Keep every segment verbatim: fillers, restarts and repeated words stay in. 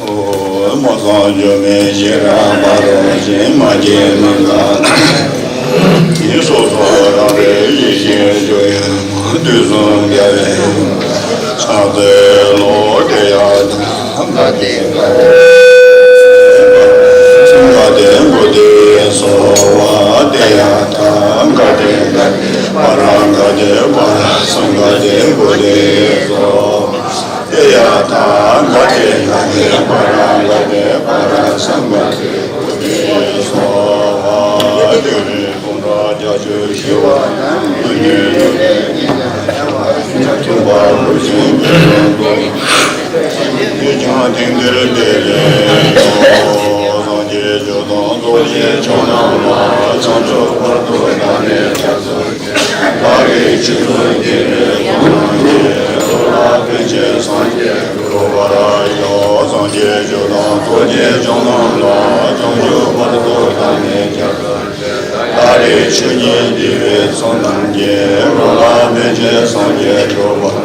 ཨོ། མ་གསང་འགྱུར་མེད་ཤེས་རབ་ཕ་རོལ་ཕྱིན། མ་སྐྱེས་མི་འདའ་ནི། སོ་སོ་རང་རིག་ཡེ་ཤེས་སྤྱོད་ཡུལ་མ། དུས་གསུམ་རྒྱལ་བའི་ཕྱག་འཚལ་ལོ། དེ་ཡང་ཐང་ག་དེ་ག་དེ་ག་དེ་སོ་བ། དེ་ཡང་ཐང་ག་དེ་ག་དེ་པ་ར་ག་དེ་པ་ར་སང་ག་དེ་ག་དེ་སོ། དེ་ཡང་ཐང་ག་དེ་ག་དེ་པ་ར་ག་དེ་པ་ར་སང་ག་དེ་ག་དེ་སོ། དེ་ནས་སྟོང་ཕྲག་བརྒྱད་ཅུ་ཞི་བ་དང་། མི་མངོན་ལུས་ལས་ཉེན་ཐར་བར་ཤོག། ཐུབ་པ་ཕུར་ཕྱིན་དེ་ཡང་དུ་ཡིན། དེས་ཀྱང་དེང་འདིར་བདེ་ལེགས་ཤོག། སངས་རྒྱས་རྒྱུ་དང་རྫོགས་ཆེན་མཆོག་རྣམས་ལ། བྱང་ཆུབ་བར་དུ་བདག་ནི་སྐྱབས་སུ་མཆི། བདག་གིས་ཆོས་ཀུན་དེ་བས་བཟང་བསམ་གྱིས། འགྲོ་ལ་ཕན་ཕྱིར་སངས་རྒྱས་འགྲུབ་པར་ཤོག། སངས་རྒྱས་རྒྱུ་དང་རྫོགས་ཆེན་མཆོག་རྣམས་ལ། བྱང་ཆུབ་བར་དུ་བདག་ནི་སྐྱབས་སུ། བདག་གིས་ཆོས་ཉིད་བདེ་བའི་མཚོ་རྣམས་ཀྱི། འགྲོ་ལ་ཕན་ཕྱིར་སངས་རྒྱས་འགྲུབ་པར་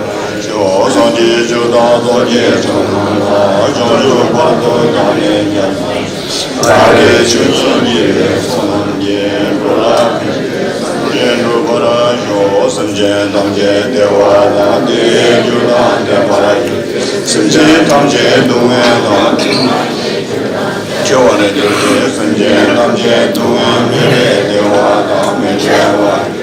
ཤོག། སངས་རྒྱས་རྒྱུ་དང་རྫོགས་ཆེན་མཆོག་རྣམས་ལ། བྱང་ཆུབ་བར་དུ་བདག་ནི་སྐྱབས་སུ། བདག་གིས་ཆོས་ཉིད་བདེ་བའི་མཚོ་རྣམས་ཀྱི། འགྲོ་ལ་ཕན་ཕྱིར་སངས་རྒྱས་འགྲུབ་པར་ཤོག། སེམས་ཅན་ཐམས་ཅད་བདེ་བ་དང་བདེ་བའི་རྒྱུ་དང་ལྡན་པར་གྱུར་ཅིག། སེམས་ཅན་ཐམས་ཅད་སྡུག་བསྔལ་དང་སྡུག་བསྔལ་ཆེ་བར་གྱུར་ཅིག། སེམས་ཅན་ཐམས་ཅད་སྡུག་བསྔལ་མེད་པའི་བདེ་བ་དང་མི་འབྲལ་བར།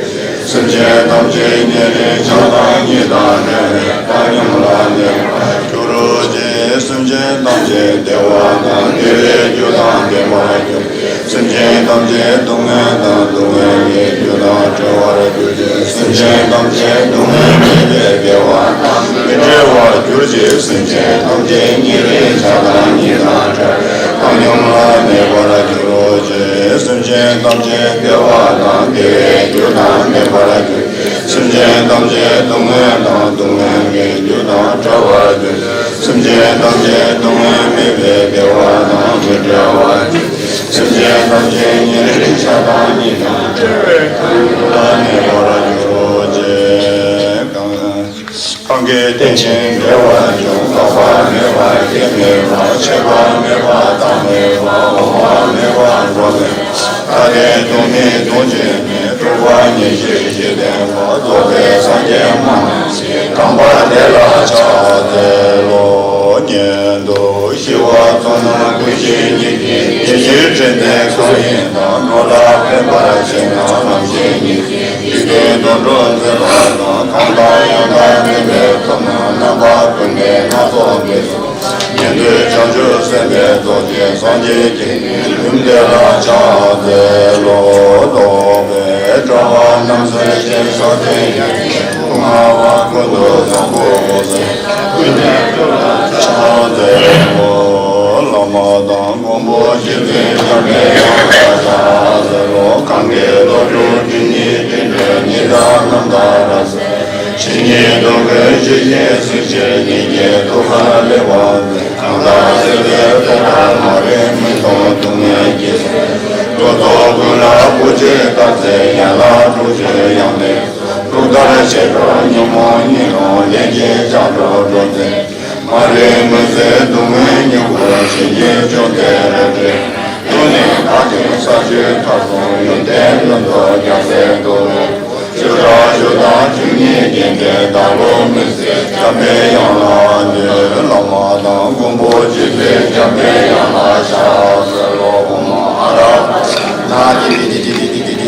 སེམས་ཅན་ཐམས་ཅད་ཉེ་རིང་ཆགས་སྡང་གཉིས་དང་བྲལ་བའི་བཏང་སྙོམས་ལ་གནས་པར་གྱུར་ཅིག། སེམས་ཅན་ཐམས་ཅད་བདེ་བ་དང་བདེ་བའི་རྒྱུ་དང་ལྡན་པར་གྱུར། སེམས་ཅན་ཐམས་ཅད་སྡུག་བསྔལ་དང་སྡུག་བསྔལ་མེད་རྒྱུ་དང་བྲལ་བར་གྱུར་ཅིག། སེམས་ཅན་ཐམས་ཅད་སྡུག་བསྔལ་མེད་པའི་བདེ་བ་དང་མི་འབྲལ་བར་གྱུར་ཅིག། སེམས་ཅན་ཐམས་ཅད་ཉེ་རིང་ཆགས་སྡང་གཉིས་དང་བྲལ་བའི་བཏང་སྙོམས་ལ་གནས་པར་གྱུར་ཅིག། སེམས་ཅན་ཐམས་ཅད་བདེ་བ་དང་བདེ་བའི་རྒྱུ་དང་ལྡན་པར་གྱུར། སེམས་ཅན་ཐམས་ཅད་སྡུག་བསྔལ་དང་སྡུག་བསྔལ་མེད་རྒྱུ་དང་བྲལ་བར་གྱུར། སེམས་ཅན་ཐམས་ཅད་སྡུག་བསྔལ་མེད་པའི་བདེ་བ་དང་མི་འབྲལ་བར་གྱུར། སེམས་ཅན་ཐམས་ཅད་ཉེ་རིང་ཆགས་སྡང་གཉིས་དང་བྲལ་བའི་བཏང་སྙོམས་ལ་གནས་པར་གྱུར་ཅིག། གང་གིས་རྟེན་ཅིང་འབྲེལ་བར་འབྱུང་། འགག་པ་མེད་པ་སྐྱེ་མེད་པ། ཆད་པ་མེད་པ་རྟག་མེད་པ། འོང་བ་མེད་པ་འགྲོ་མེད་པ། ཐ་དད་དུ་མེད་དུ་ཅི་མེད་སྤྲོས་པ་ཉེར་ཞི་ཞི་བསྟན་པ་རྫོགས་པའི་སངས་རྒྱས་མ་ནམ་མཁའ་ལ་ཕྱག་འཚལ་ལོ། ཉན་ཏུ་ཞི་བ་ཚོགས་རྣམས་ཀུན་ཤེས་ཉིད་ཀྱིས་ཡེ་ཤེས་དྲན་ལྡན་སྐུ་ཡིས་དང་འགྲོ་ལ་ཕན་པར་བྱེད་ན་རྣམ་ཤེས་ཉིད་ཀྱིས་འཇིག་རྟེན་དུད་འགྲོ་མཛེས་པ་དང་གང་དང་ཡང་དག་ལྡན་པའི་ཐོབ་རྣམས་རྣམ་པ་ཀུན་ལྡན་སྣ་ཚོགས་འདི་ཉན་ཐོས་བྱང་ཆུབ་སེམས་དཔའི་ཚོགས་ཀྱིས་སངས་རྒྱས་ཀྱི་ཡུམ་དེ་ལ་ཕྱག་འཚལ་ལོ། རྟོག་པའི་དྲ་བ་རྣམ་སེལ་ཞིང་ས་སྟེང་གི་སྐུ་ལྔ་པ་ཀུན་ཏུ་བཟང་པོ་འོད་གསལ་ཀུན་ནས་སྤྲུལ་པ་ཕྱག་འཚལ་ལོ། བླ་མ་དང་མགོན་པོ་རྗེ་བཙུན་འཇམ་པའི་དབྱངས་ལ་ཕྱག་འཚལ་ལོ། གང་གི་བློ་གྲོས་རྒྱུད་གཉིས་སྤྲིན་བྲལ་ཉི་ཟླ་རྣམ་དག་རབ་གསལ། ཇི་སྙེད་སྡུག་བསྔལ་ཇི་བཞིན་སེལ་ཕྱིར་ཉིད་ཀྱི་ཐུགས་ཀར་སླེབས་པ་མཛད། གང་དག་སྲིད་པའི་བཙོན་རར་མ་རིག་མུན་དུ་སྡུག་བསྔལ་གྱིས་ཟིན། འགྲོ་ཚོགས་ཀུན་ལ་བུ་འཆད་བརྟག་དཔྱད་ཡན་ལག་དྲུག་ཅུ་ཡང་ལེགས་སོ། ཐུགས་ཐར་ཞི་ཁྲོ་ཉོན་མོངས་གཉིད་སློང་ལས་ཀྱི་ལྕགས་སྒྲོག་སྒྲོག་མཛད། མ་རིག་མུན་སེལ་སྡུག་བསྔལ་ཉེ་བར་ཞི་བྱེད་བཅོམ་ལྡན་རབ་འབྲིང་། ཀུན་ནས་བདག་ཀྱང་ས་བཅུའི་མཐར་སོན་ཡོན་ཏན་ཀུན་ཏུ་རྒྱལ་སྲས་འགྲོ་བའི། ཆོས་རབ་བཅུ་དང་བཅུ་གཉིས་བརྒྱན་ཏེ་བདག་བློ་མུན་སེལ་འཇམ་པའི་དབྱངས་ལ་འདུད། བླ་མ་དང་མགོན་པོ་རྗེ་བཙུན་འཇམ་པའི་དབྱངས་ལ་ཕྱག་འཚལ་ལོ། ཨོཾ་ཨ་ར་པ་ན་ཏི་ཏི་ཏི་ཏི།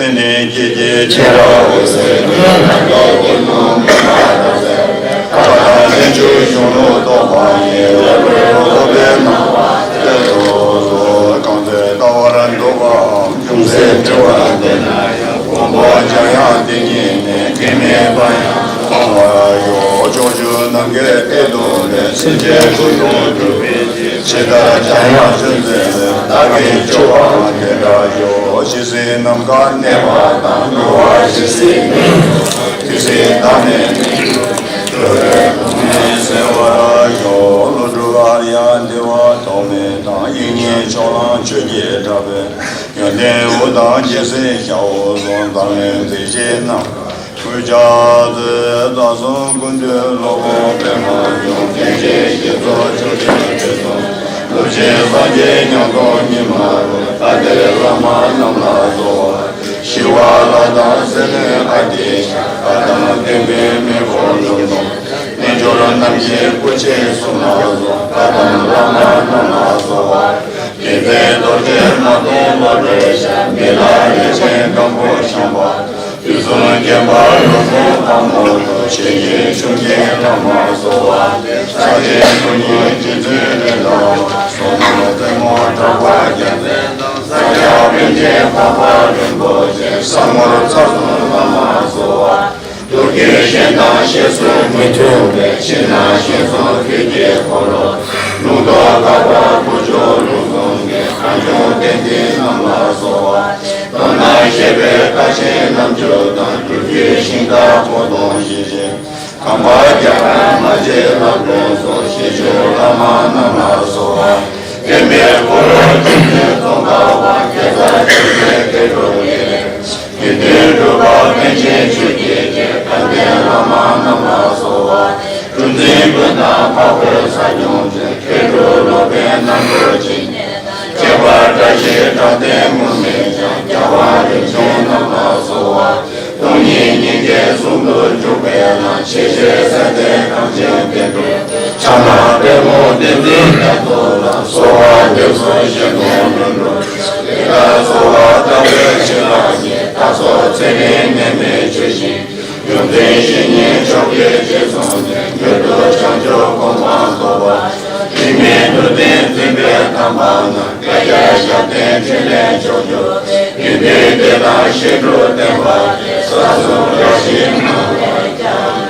ཏན་ཏན་སྐྱེས་སྐྱེས་ཆེ་རབ་འོད་ཟེར་ཀུན་ལ་གཏོད། ཀུན་ནོ་མི་མ་རབ་གསལ། ཀ་དག་ལྷན་ཅིག་གཞོན་ནུ་རྟོགས་པ་ཡི། རབ་རིབ་འོད་པའི་སྣང་བ་གསལ་དུ་གསོལ། གང་ཚེ་ལྟ་བར་འདོད་པའམ་ཅུང་ཟད་བྲི་བར་འདོད་ན་ཡང་། མགོན་པོ་འཇམ་དབྱངས་དེ་ཉིད་ནས། གེགས་མེད་པར་ཡང་མཐོང་བར་ཤོག་ཕྱོགས་བཅུ་ནམ་མཁའི་མཐས་གཏུགས་པའི། སེམས་ཅན་ཀུན་ཏུ་སྒྲུབ་པའི་ཕྱིར། ཇི་ལྟར་འཇམ་དབྱངས་ཆོས་མཛད་པའི། བདག་གིས་སྤྱོད་པའང་དེ་འདྲར་ཤོག་ཇི་སྲིད་ནམ་མཁའ་གནས་པ་དང་། འགྲོ་བ་ཇི་སྲིད་གནས་སུ། དེ་སྲིད་བདག་ནི་མི་འཁྲུགས། འགྲོ་བའི་སྡུག་བསྔལ་སེལ་བར་ཤོག་ཀླུ་སྒྲུབ་ཨཱརྱ་འདི་བ་ཐོགས་མེད་དང་། དབྱིག་གཉེན་ཕྱོགས་གླང་ཆོས་ཀྱི་གྲགས་པའི། ཡོན་ཏན་དབུ་དང་རྒྱལ་སྲིད་ཤ་འོག་གསུམ། བདག་ལུས་མཛད་བཞེས་རྣམས་གུས་ཕྱག་འཚལ། བདག་སོགས་ཀུན་འདུས་སློབ་དཔོན་པདྨ་འབྱུང་། མཁན་ཆེན་ཞེས་སོགས་ཕྱོགས་བཅུའི་དུས་གསུམ། སློབ་ཆེན་སངས་རྒྱས་ཉམས་རྟོགས་ཉི་མ་རུ། ད་ལྟའི་བླ་མ་རྣམས་ལ་གསོལ་བ། ཞི་བ་ལྷ་དང་སྲས་བློན་ཨ་ཏི་ཤ། བཀའ་དང་བསྟན་པའི་མེ་འཁོར་ལུང་སྟོང་། རྣལ་འབྱོར་རྣམ་བསྒྱིངས་སྐུ་མཆེད་གསུམ་ལ་སོགས། བཀའ་གདམས་བླ་མ་རྣམས་ལ་གསོལ་བ། དགེ་མཚན་རྡོ་རྗེ་མ་སྟོང་བློ་གྲོས་ཤར། མི་ལ་རས་ཆེན་སྒམ་པོ་བཤམས་པ། དུས་གསུམ་མཁྱེན་པ་རོལ་མོ་དཔལ་མོ་ལུ། ཆེ་ཆུང་ཆུང་ཆེན་རྣམས་ལ་གསོལ་བ། ས་ཆེན་ཀླུ་གཉན་རྗེ་བཙུན་རེ་ལ་བ། སོག་མོ་རྩེ་མོ་གྲགས་པ་རྒྱལ་མཚན་དང་། ས་སྐྱ་པཎ་ཆེན་འཕགས་པ་རིན་པོ་ཆེ། ས་ངོར་ཚར་གསུམ་བླ་མར་གསོལ་བ། མདོ་རྒྱུད་གཞན་དང་བཤད་སུ་མི་མཐུན་པའི། ཕྱི་ནང་གཞན་གསུམ་ཐུགས་ཀྱི་འཁོར་ལོ། ལུང་རྟོགས་ཁ་དོག་དགུ་མཆོག་ལུགས་གསུམ་གྱི། གངས་ལྗོངས་བསྟན་འཛིན་རྣམས་ལ་གསོལ་བ། མདོར་ན་བཤད་པའི་ཀ་ཆེན་རྣམ་དཔྱོད་དང་། སྒྲུབ་བརྒྱུད་ཤིང་རྟ་སྤོ་ལོང་ཞེས་བྱའི། གངས་པ་རྒྱ་གར་མ་ཆེན་ལྷ་སྒྲོན་སོགས། ཞེ་ཆུང་བླ་མ་རྣམས་ལ་གསོལ་བ། བསྟན་པའི་འཁོར་ལོ་ཆེན་པོའི་ཙོང་ཁ་པ། སྐལ་བཟང་ཆོས་མཛད་མཁས་གྲུབ་ཡེ། དགེ་འདུན་གྲུབ་པ་པཎ་ཆེན་ཆོས་ཀྱི་རྒྱལ། དད་ལྡན་བླ་མ་རྣམས་ལ་གསོལ་བ། གྲུ་འཛིན་ཀུན་དང་འཕགས་བོད་ས་སྐྱོང་མཛད། མཁས་གྲུབ་སློབ་དཔོན་རྣམ་གྲོལ་ཅན། ཁྱད་པར་བཀྲ་ཤིས་གྲགས་ལྡན་ངུར་སྨྲིག་ཞབས། རྒྱལ་བ་རིམ་བྱོན་རྣམས་ལ་གསོལ་བ། སྟོང་ཉིད་སྙིང་རྗེ་ཟུང་དུ་འཇུག་པའི་ལམ། ཤེས་བྱའི་སྲས་དེ་གངས་ཅན་བསྟན་འགྲོ། ཕྱག་ན་པདྨོ་བསྟན་འཛིན་རྒྱ་མཚོ་ལ། གསོལ་བ་འདེབས་སོ་གཞན་དོན་ལྷུན་གྲུབ་ཤིང་རྟར། གསོལ་བ་དམ་པའི་བྱིན་རླབས་ཀྱིས། བདག་སོགས་ཚེ་རིང་ནད་མེད་ཆོས་བཞིན། ཡོངས་འཛིན་བཤེས་གཉེན་མཆོག་གི་རྗེས་བཟུང་ནས། མྱུར་དུ་བྱང་ཆུབ་གོ་འཕང་ཐོབ་པར་ཤོག་དྲི་མེད་ནུས་ལྡན་འཛིན་པའི་དམ་པ་རྣམས། བསྐལ་བརྒྱར་ཞབས་བརྟན་འཕྲིན་ལས་མཆོག་གྱུར་ཅིག་དགེ་འདུན་སྡེ་དང་བཤད་སྒྲུབ་བསྟན་པ་དེ། ས་གསུམ་རབ་ཞི་གནང་བར་བྱ།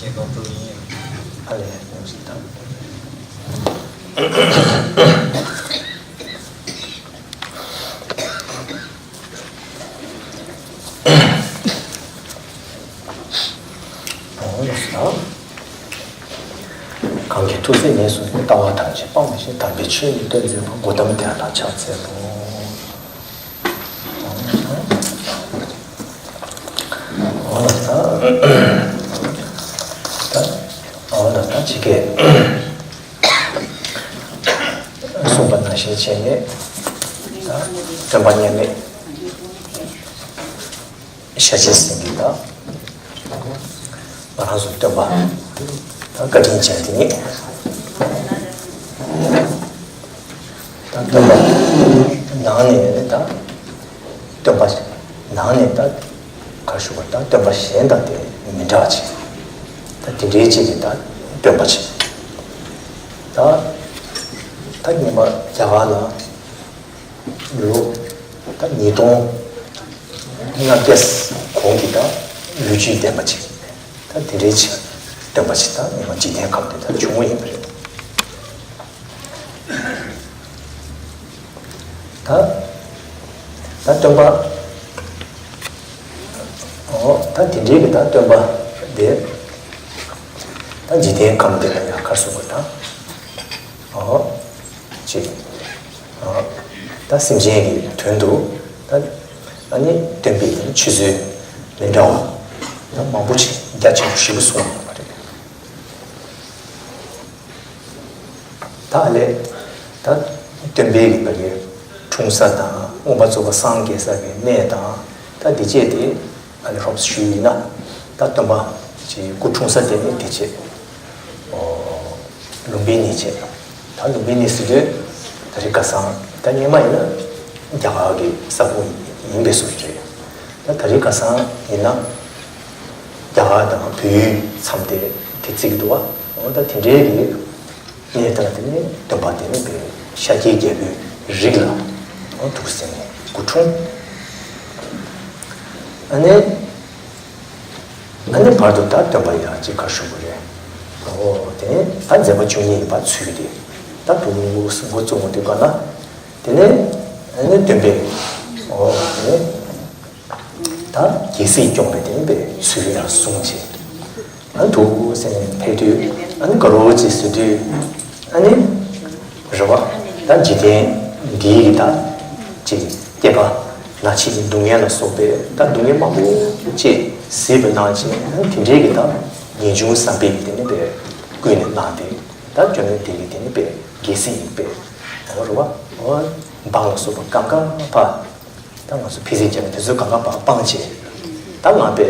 ཡེ་གོ་པྲོ་ཡིན། ཨ་ལས་ཡང་ཞིག་དང་། གང་གིས་ཐུགས་བརྩེ་ཉེར་བཟུང་ནས། ལྟ་བ་ཐམས་ཅད་སྤང་བའི་ཕྱིར། དམ་པའི་ཆོས་ནི་སྟོན་མཛད་པ། གོའུ་ཏམ་དེ་ལ་ཕྱག་འཚལ་ལོ། འོ་ད། འོ་ད་ད་ཅི་གས་གསུངས་པ་ནང་བཞིན་བྱས་ནས། ད་སྟོན་པ་མཉམ་མེད་ཤཱཀྱ་སེང་གེ་དང་། ང་རང་ཚོ་སྟོན་པ་དང་བཀའ་དྲིན་ཅན་དེ་ཉིད། ད་སྟོན་པ་ནང་ནས་ད་སྟོན་པ་ནང་ནས་ད་ག་ཞུ་བ་ད་སྟོན་པ་གཞན་དང་དེ་མི་འདྲ་བ་ཅིག། ད་དེ་འདྲའི་ཅིག་གི་ད་སྟོན་པ་ཅིག། ད་ད་ཉི་མ་རྒྱ་གར་ལ་ལོ་ད་ཉིས་སྟོང་ལྔ་བརྒྱ་གོང་གི་ད་ལོ་རྒྱུས་ལྡན་པ་ཅིག། ད་དེ་འདྲའི་ཅིག་སྟོན་པ་ཅིག་ད་ཉི་མ་འཇིག་རྟེན་ཁམས་དེ་ད་བྱུང་བ་ཡིན་པ་རེད། ད་ད་སྟོན་པ། ཨོ་ད་དེ་འདྲའི་གི་ད་སྟོན་པ་དེ་ད་འཇིག་རྟེན་ཁམས་འདི་ལ་ཡང་གར་སོང་བ་དང་། ཨོ་ཅིག། ཨོ་ད་སེམས་ཅན་གྱི་དོན་དུ་ད་ཨ་ནི་སྟོན་པའི་ཆུ་ཚོད་མི་འདྲ་བ་ད་མང་པོ་ཅིག་རྒྱ་ཆེན་པོ་ཞིག་གསུངས་ཡོད་པ་རེད། ད་ལས། ད་སྟོན་པའི་རིག་པ་གི་འཁྲུངས་ས་དང་མངོན་པར་རྫོགས་པར་སངས་རྒྱས་ས་གི་གནས་དང་། ད་འདི་བཅས་དེ་ཨ་ནི་རོབ་ཞུས་ཡིན་ན། ད་སྟོན་པ་ཅིག་སྐུ་འཁྲུངས་ས་དེ་ནི་འདི་བཅས། ཨོ་ལུམ་བི་ནི་བཅས། ད་ལུམ་བི་ནི་ཟེར་དུས་ད་རིག་ཁ་སང་ད་སྔོན་མ་ཡིན་ན་རྒྱ་གར་གི་ས་ཁོངས་ཡིན་པའི་བཟོ་ཞིག་རེད། ད་ད་རིག་ཁ་སང་ཡིན་ན་རྒྱ་གར་དང་བལ་ཡུལ་མཚམས་དེ་དེ་བརྩི་གི་འདུག་བ། འོ་ད་དེ་འདྲའི་གི། ངས་ད་དེ་ནས་སྟོན་པ་དེ་ནས་པའི་ཤཱཀྱའི་རྒྱལ་པོའི་རིགས་ལ་འོ་འདུག་ཟེར་ནས་སྐུ་འཁྲུངས། ཨ་ནི་ཨ་ནི་བར་དུ་ད་སྟོན་པ་ཡང་ཅིག་ག་ཞུ་དགོས་རེད། འོ་དེ་ནས་ད་མཛད་པ་བཅུ་གཉིས་པ་ཚུལ་དེ་ད་དུང་འགོ་བཙུགས་འོང་དུས་ག་ན། དེ་ནས་ཨ་ནི་སྟོན་པས་འོ་དེ་ནས། ད་རྒྱལ་སྲིད་སྐྱོང་བའི་དེ་ནི་པའི་ཚུལ་ཡང་གསུངས་བྱས། ཨ་འདུག་ཟེར་ནས་ཕེབས་དུས་ཨ་ནི་དགའ་རོགས་ཅིག་ཟེར་དུས་ཨ་ནི་རེད་བ། ད་འཇིག་རྟེན་འདིའི་གི་ད་ཅིག་སྐྱེས་པ་ན་འཆི་གི་སྡུག་བསྔལ་ལ་སོགས་པའི་ད་སྡུག་བསྔལ་མང་པོ་ཅིག་གཟིགས་པ་གནང་བྱས། ཨ་ནི་དེ་འདྲའི་གི་ད་ངེས་འབྱུང་བསམ་པའི་གི་དེ་ནི་པའི་ཀུན་ནས་བསླངས་ཏེ། ད་སྐྱོན་ནི་དེ་གི་དེ་ནི་པའི་རྒྱལ་སྲིད་ཡིན་པས། འོ་རེད་བ། འོ་འབངས་ལ་སོགས་པ་གང་ག་ཕ། ད་ང་ཚོ་ཕི་སི་ཅན་དེ་ཚོའི་གང་ག་ཕ་སྤངས་བྱས། ད་ང་པས་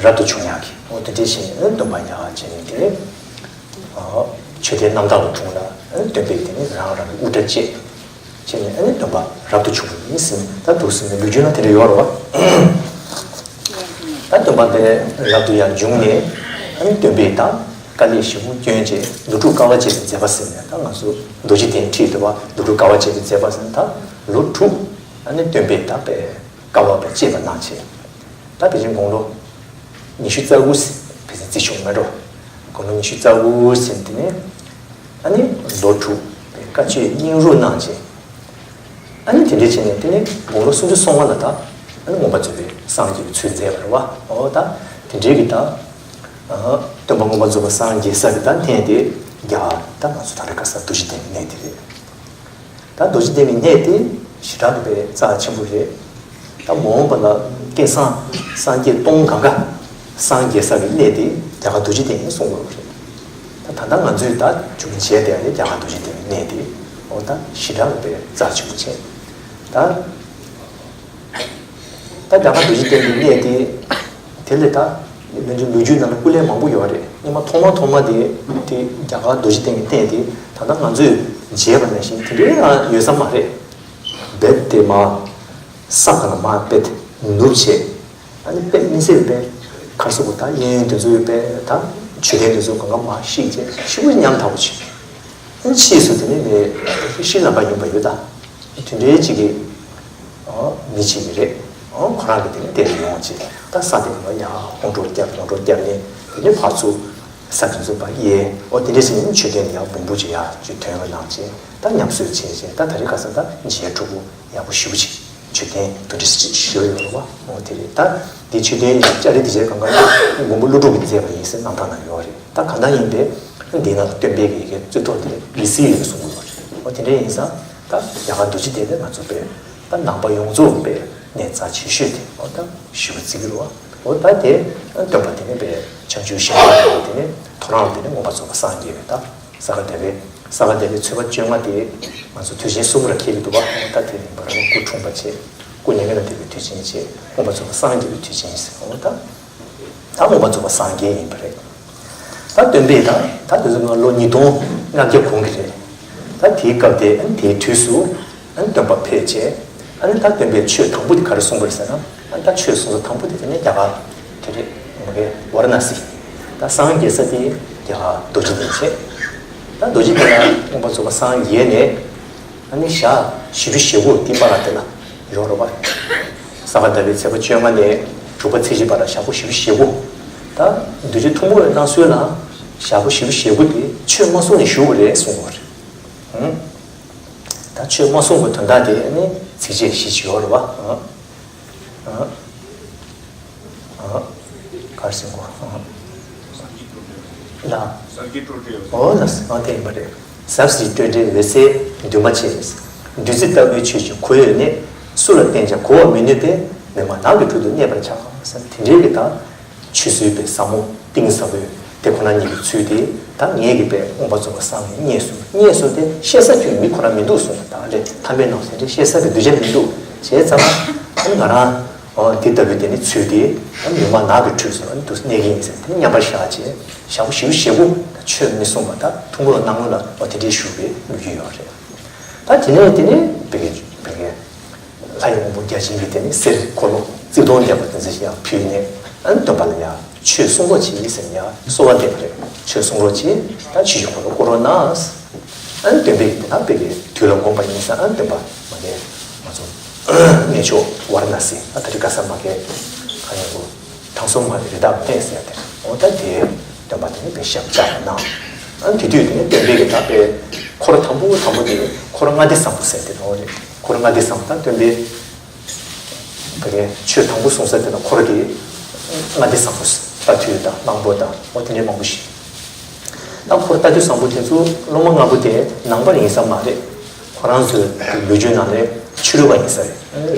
རབ་ཏུ་བྱུང་ཡག་གི་འོ་དེ་འདྲའི་ཞིག་ནི་སྟོན་པ་ཡག་བྱས་ནས་དེ་ནི། ཨོ་ཆོས་དེ་རྣམ་དག་ལ་འཁྲུངས་ལ་སྟོན་པས་དེ་ནི་རང་རང་གི་དབུ་སྐྲ་བཅད། བྱས་ནས་ཨ་ནི་སྟོན་པ་རབ་ཏུ་བྱུང་བ་ཡིན་ཟེར་ནས་ད་འདུག་ཟེར་ནས་ལོ་རྒྱུས་ན་དེ་འདྲ་ཡོད་རེད་བ། ད་སྟོན་པ་དེ་རབ་ཏུ་ཡར་བྱུང་ནས་ཨ་ནི་སྟོན་པས་ད་དཀའ་ལས་ཞེ་པོ་བསྐྱོན་བྱས་ལོ་དྲུག་དཀའ་བ་སྤྱད་པའི་མཛད་པ་ཟེར་ནས། ད་ང་ཚོ་རྡོ་རྗེ་གདན་ཁྲིད་འདུག་བ། ལོ་དྲུག་དཀའ་བ་སྤྱད་པའི་མཛད་པ་ཟེར་ནས་ད་ལོ་དྲུག་ཨ་ནི་སྟོན་པས་ད་པའི་དཀའ་བ་པའི་སྤྱད་པ་གནང་བྱས། ད་དེ་བཞིན་དགུང་ལོ་ཉི་ཤུ་རྩ་དགུ་ཟེར་ཕལ་ཆེར་བརྩི་ཆོག་མེད་འགྲོ། དགུང་ལོ་ཉི་ཤུ་རྩ་དགུ་ཟེར་དེ་ནས་ཨ་ནི་ལོ་དྲུག་པའི་དཀའ་སྤྱད་སྙིང་རུས་གནང་བྱས། ཨ་ནི་དེ་འདྲའི་བྱས་ནས་དེ་ནས་དགུང་ལོ་སུམ་ཅུ་སོ་ལྔ་ལ་ད་ཨ་ནི་མངོན་པར་རྫོགས་པའི་སངས་རྒྱས་ཀྱི་ཚུལ་མཛད་པ་རེད་བ། འོ་ད་དེ་འདྲའི་གི་ད་སྟོན་པ་མངོན་པར་རྫོགས་པ་སངས་རྒྱས་ས་གི་ད་གནས་དེ་རྒྱ་གར་ད་ང་ཚོ་ད་རེས་ཁ་སང་རྡོ་རྗེ་གདན་གནས་དེ་རེད། ད་རྡོ་རྗེ་གདན་གྱི་གནས་དེ་ཞེ་དྲག་ཏུ་པའི་རྩ་ཆེན་པོ་རེད། ད་མ་འོངས་པ་ལ་སྐལ་བཟང་སངས་རྒྱས་སྟོང་གང་ག་སངས་རྒྱས་ས་གི་གནས་དེ་རྒྱ་གར་རྡོ་རྗེ་གདན་ཡིན་གསུང་དགོས་པ་རེད། ད་ད་ལྟ་ང་ཚོས་ད་བྱུང་བྱས་དེ་ནི་རྒྱ་གར་རྡོ་རྗེ་གདན་གྱི་གནས་དེ། འོ་ད་ཞེ་དྲག་ཏུ་པའི་རྩ་ཆེན་པོ་བྱས། ད། ད་རྒྱ་གར་རྡོ་རྗེ་གདན་གྱི་གནས་དེ། དེ་ལས་ད། ལོ་རྒྱུས་ལོ་རྒྱུས་ནང་ལ་སྐུ་ལས་མང་པོ་ཡོད་རེད། སྔོན་མ་ཐོག་མ་ཐོག་མ་དེ་དེ་རྒྱ་གར་རྡོ་རྗེ་གདན་གྱི་གནས་དེ་ད་ལྟ་ང་ཚོས་མཇལ་བ་ནང་བཞིན་དེ་འདྲའི་ཡང་ཡོད་ས་མ་རེད། རྦད་དེ་མར་ས་ག་ནས་མར་རྦད་ནུབ་བྱས། ཨ་ནི་དཔེ་མི་སྲིད་པའི་གར་སོགས་པོ་ད་གཡས་གཡོན་དེ་ཚོ་ཡོད་པས་ད་མཆོད་རྟེན་དེ་ཚོ་གང་ག་མར་བཤིག་བྱས་ཤི་བོ་ཉམ་ཐག་པོ་བྱས། ཕྱིས་སུ་དེ་ནས་ནི་ཤྲི་ལངྐ་ཡིན་པ་ཡོད་ད། དེ་འདྲའི་ཅིག་གི་མི་ཅིག་གི་རེད། ཁོ་རང་གི་དེ་ནས་དེར་ཡོང་བྱས་ད་ས་དེ་ནས་ཡང་ཧོན་འཕྲོག་བརྒྱབ་ཧོན་འཕྲོག་བརྒྱབ་ནས་དེ་ནས་ཕར་ཚུར་ ས་དེ་ཚོ་བ་ཡེ་ཨོ་དེ་འདྲས་ཟེར་ནས་མཆོད་རྟེན་ལ་ཡང་འབུམ་པོ་ཅིག་ཡར་ཅིག་ཐོན་རོགས་གནང་བྱས། ད་ཉམས་གསོ་བྱས་བྱས། ད་ད་རེས་ཁ་སང་ད་མཇལ་སྤྲོ་པོ་ཡག་པོ་ཞེ་པོ་ཅིག་མཆོད་རྟེན་དེ་འདྲས་ཞིག་ཞིག་ཡོད་རེད་བ། ཨོ་དེ་རེད། ད་འདི་མཆོད་རྟེན་ལ་ལྕགས་རི་དེ་ཅིག་གང་ག་ལ་མགོན་པོ་ཀླུ་སྒྲུབ་ཀྱིས་མཛད་པ་ཡིན་ཟེར་རྣམ་ཐར་ན་ཡོད་རེད། ད་གང་ལྟར་ཡིན་པས་འདི་ནང་ལ་སྟོན་པའི་གི་གི་རྩེ་ཐོག་དེ་ལི་སི་ཡོད་གསུང་གི་ཡོད་རེད། ཨོ་དེ་འདྲས་ཡིན་ཙང་ད་རྒྱ་གར་རྡོ་རྗེ་གདན་དེ་ང་ཚོ་པས་ད་ནང་པ་ཡོངས་རྫོགས་པས་གནས་རྩ་ཆེ་ཤོས་དེ་ཨོ་ད་ཞེ་པོ་བརྩི་གི་རེད་བ། ཨོ་ད་དེ་སྟོན་པ་དེ་ནི་པས་བྱང་ཆུབ་ཤིང་རྟ་དེ་ནི་ཐོ་རངས་དེ་ནི་མངོན་པར་རྫོགས་པར་སངས་རྒྱས་པའི་ད། ས་ག་ཟླ་བའི་ས་ག་ཟླ་བའི་ཚེས་པ་བཅོ་ལྔ་དེ་ང་ཚོ་དུས་ཆེན་གསུམ་ར་འཁེལ་གྱི་འདུག་བ། ད་དེ་རིང་པ་རང་སྐུ་འཁྲུངས་པ་བྱས། སྐུ་མྱ་ངན་ལས་འདས་པའི་དུས་ཆེན་བྱས། མངོན་པར་རྫོགས་པ་སངས་རྒྱས་པའི་དུས་ཆེན་ཟེར། འོ་ད་ད་མངོན་པར་རྫོགས་པ་སངས་རྒྱས་ཡིན་པ་རེད། ད་སྟོན་པས་ད་ད་དེ་ཚོ་ང་ལོ་ཉིས་སྟོང་ལྔ་བརྒྱ་གོང་གི་རེད། ད་དེའི་སྐབས་དེ་དེའི་དུས་སུ་སྟོན་པ་ཕེབས་བྱས། ཨ་ནི་ད་སྟོན་པས་ཆོས་དང་པོ་དེ་ག་རེ་གསུངས་པ་རེད་ཟེར་ན། ཨ་ནི་ད་ཆོས་གསུང་ས་དང་པོ་དེ་དེ་ནས་རྒྱ་གར་དེ་རེད། མ་གི་ཝཱ་ར་ཎ་སི། ད་སངས་རྒྱས་ས་དེ་རྒྱ་གར་རྡོ་རྗེ་གདན་བྱས། ད་རྡོ་རྗེ་གདན་ལ་མངོན་པར་རྫོགས་པ་སངས་རྒྱས་ནས། ཨ་ནི་ཞག་བཞི་བཅུ་ཞེ་དགུ་དེ་པ་ར་དེ་ལ་ཡོད་རེད་བ། ས་ག་ཟླ་བའི་ཚེས་པ་བཅོ་ལྔ་ནས་དྲུག་པ་ཚེས་བཞི་བར་ལ་ཞག་པོ་བཞི་བཅུ་ཞེ་དགུ། ད་རྡོ་རྗེ་ཐུན་མོང་བའི་སྣང་ཚུལ་ལ་ཞག་པོ་བཞི་བཅུ་ཞེ་དགུ་དེ་ཆོས་མ་གསུངས་ནས་བཞུགས་པ་རེད་གསུངས་པ་རེད། ཧུམ། ད་ཆོས་མ་གསུངས་པའི་དོན་དག་དེ་ནི་ཚིགས་བཅད་བཞི་ཅིག་ཡོད་རེད་བ། ཨ། ཨ། ཨ། གར་སེང་གོ། ཨ། ལ། ཨོ་ལ། ཨ་དེ་ཡིན་པ་རེད། ཟབ་ཞི་སྤྲོས་བྲལ་འོད་གསལ་འདུས་མ་བྱས། བདུད་རྩི་ལྟ་བུའི་ཆོས་ཀྱི་འཁོར་ཡུག་ནི། སུ་ལ་བསྟན་ཀྱང་གོ་བར་མི་ནུས་པས། མི་སྨྲ་ནགས་ཀྱི་དྲུང་དུ་གནས་པར་བྱ། ཟེར་དེ་འདྲའི་གི་ད། ཆོས་ཚུལ་པའི་ཟབ་མོ་གཏིང་ཟབ་པོའི་དེ་ཁོ་ན་ཉིད་ཀྱི་ཚུལ་དེ་ད་ངེད་ཀྱི་པའི་མངོན་པར་རྫོགས་པ་སངས་ནས་རྙེད་སོང་། རྙེད་སོང་སྟེ་བཤད་ས་ཁྱོད་མི་ཁོ་ན་མི་འདུག་གསུངས། ད་ལས་ཐ་མལ་ནང་སེམས་ཅན་བཤད་ས་གི་གདུལ་བྱ་མི་འདུག་བྱས་ཙང་ཨ་ནི་ང་རང་ཨོ་འདི་ལྟ་བུའི་དེ་ནི་ཚུལ་དེ་ཨ་ནི་མི་སྨྲ་ནགས་ཀྱི་དྲུང་ཟེར་ཨ་ནི་དུ་གནས་ཀྱི་ཡིན་ཟེར་དེ་ནི་མཉམ་པར་བཞག་བྱས་ཞག་པོ་བཞི་བཅུ་ཞེ་དགུ་ད་ཆོས་མི་གསུངས་པ་ད་ཐུན་མོང་སྣང་ངོ་ལ་ཨོ་དེ་འདྲའི་བཞུགས་པའི་ལོ་རྒྱུས་ཡོད་རེད། ད་དེ་ནས་དེ་ནས་བི་གེ་བི་གེ་ལྷ་ཡི་དབང་པོ་བརྒྱ་བྱིན་གྱིས་དེ་ནི་གསེར་འཁོར་ལོ་བརྩེགས་སྟོང་ལྡན་པ་དེ་ཚོ་ཡང་ཕུལ་ནས་ཨ་ནི་སྟོན་པ་ལ་ཡང་ཆོས་གསུང་རོགས་གྱིས་ཟེར་ནས་ཡང་གསོལ་བ་འདེབས་པ་རེད། ཆོས་གསུང་རོགས་གྱིས། ད་ཆོས་ཀྱི་འཁོར་ལོ་བསྐོར་རོགས་གནང་། ཨ་ནི་སྟོན་པས་དེ་ད་བི་གེ་དུས་ལ་འགོངས་པ་ཡིན་ཙང་ཨ་ནི་སྟོན་པ་མ་གི་ང་ཚོ་གནས་མཆོག་ཝཱ་ར་ཎ་སི་ཨ་ད་རི་ཀ་ས་མ་གི་ཁ་ཉེ་པོ་དྲང་སྲོང་མ་གི་རི་དྭགས་ལ་གནས་ཟེར་ཡ་དེ་རེད། འོ་ད་དེ་སྟོན་པ་དེ་ནི་དཔེ་ཞབས་བཅགས་གནང་། ཨ་ནི་དེ་དུས་དེ་ནི་སྟོན་པས་གི་ད་དཔེ་འཁོར་དང་པོ་དང་པོ་དེ་འཁོར་ལྔ་སྡེ་བཟང་པོ་ཟེར་དེ་འོ་རེད། འཁོར་ལྔ་སྡེ་བཟང་པོ་ད་སྟོན་པས་ད་གི་ཆོས་དང་པོ་གསུང་ས་དེ་ལ་འཁོར་དེ་ལྔ་སྡེ་བཟང་པོ་ཟེར། རྟ་ཐུལ་དང་གླང་པོ་དང་འོ་དེ་འདྲའི་མང་པོ་ཞིག་ད་འཁོར་རྟ་ཐུལ་བཟང་པོ་དེ་ཚོ་སློབ་མ་ལྔ་པོ་དེ་ནང་པ་ཡིན་ས་མ་རེད། ཁོ་རང་ཚོའི་ལོ་རྒྱུས་ནང་ནས་ཕྱི་རོལ་པ་ཡིན་ས་རེད།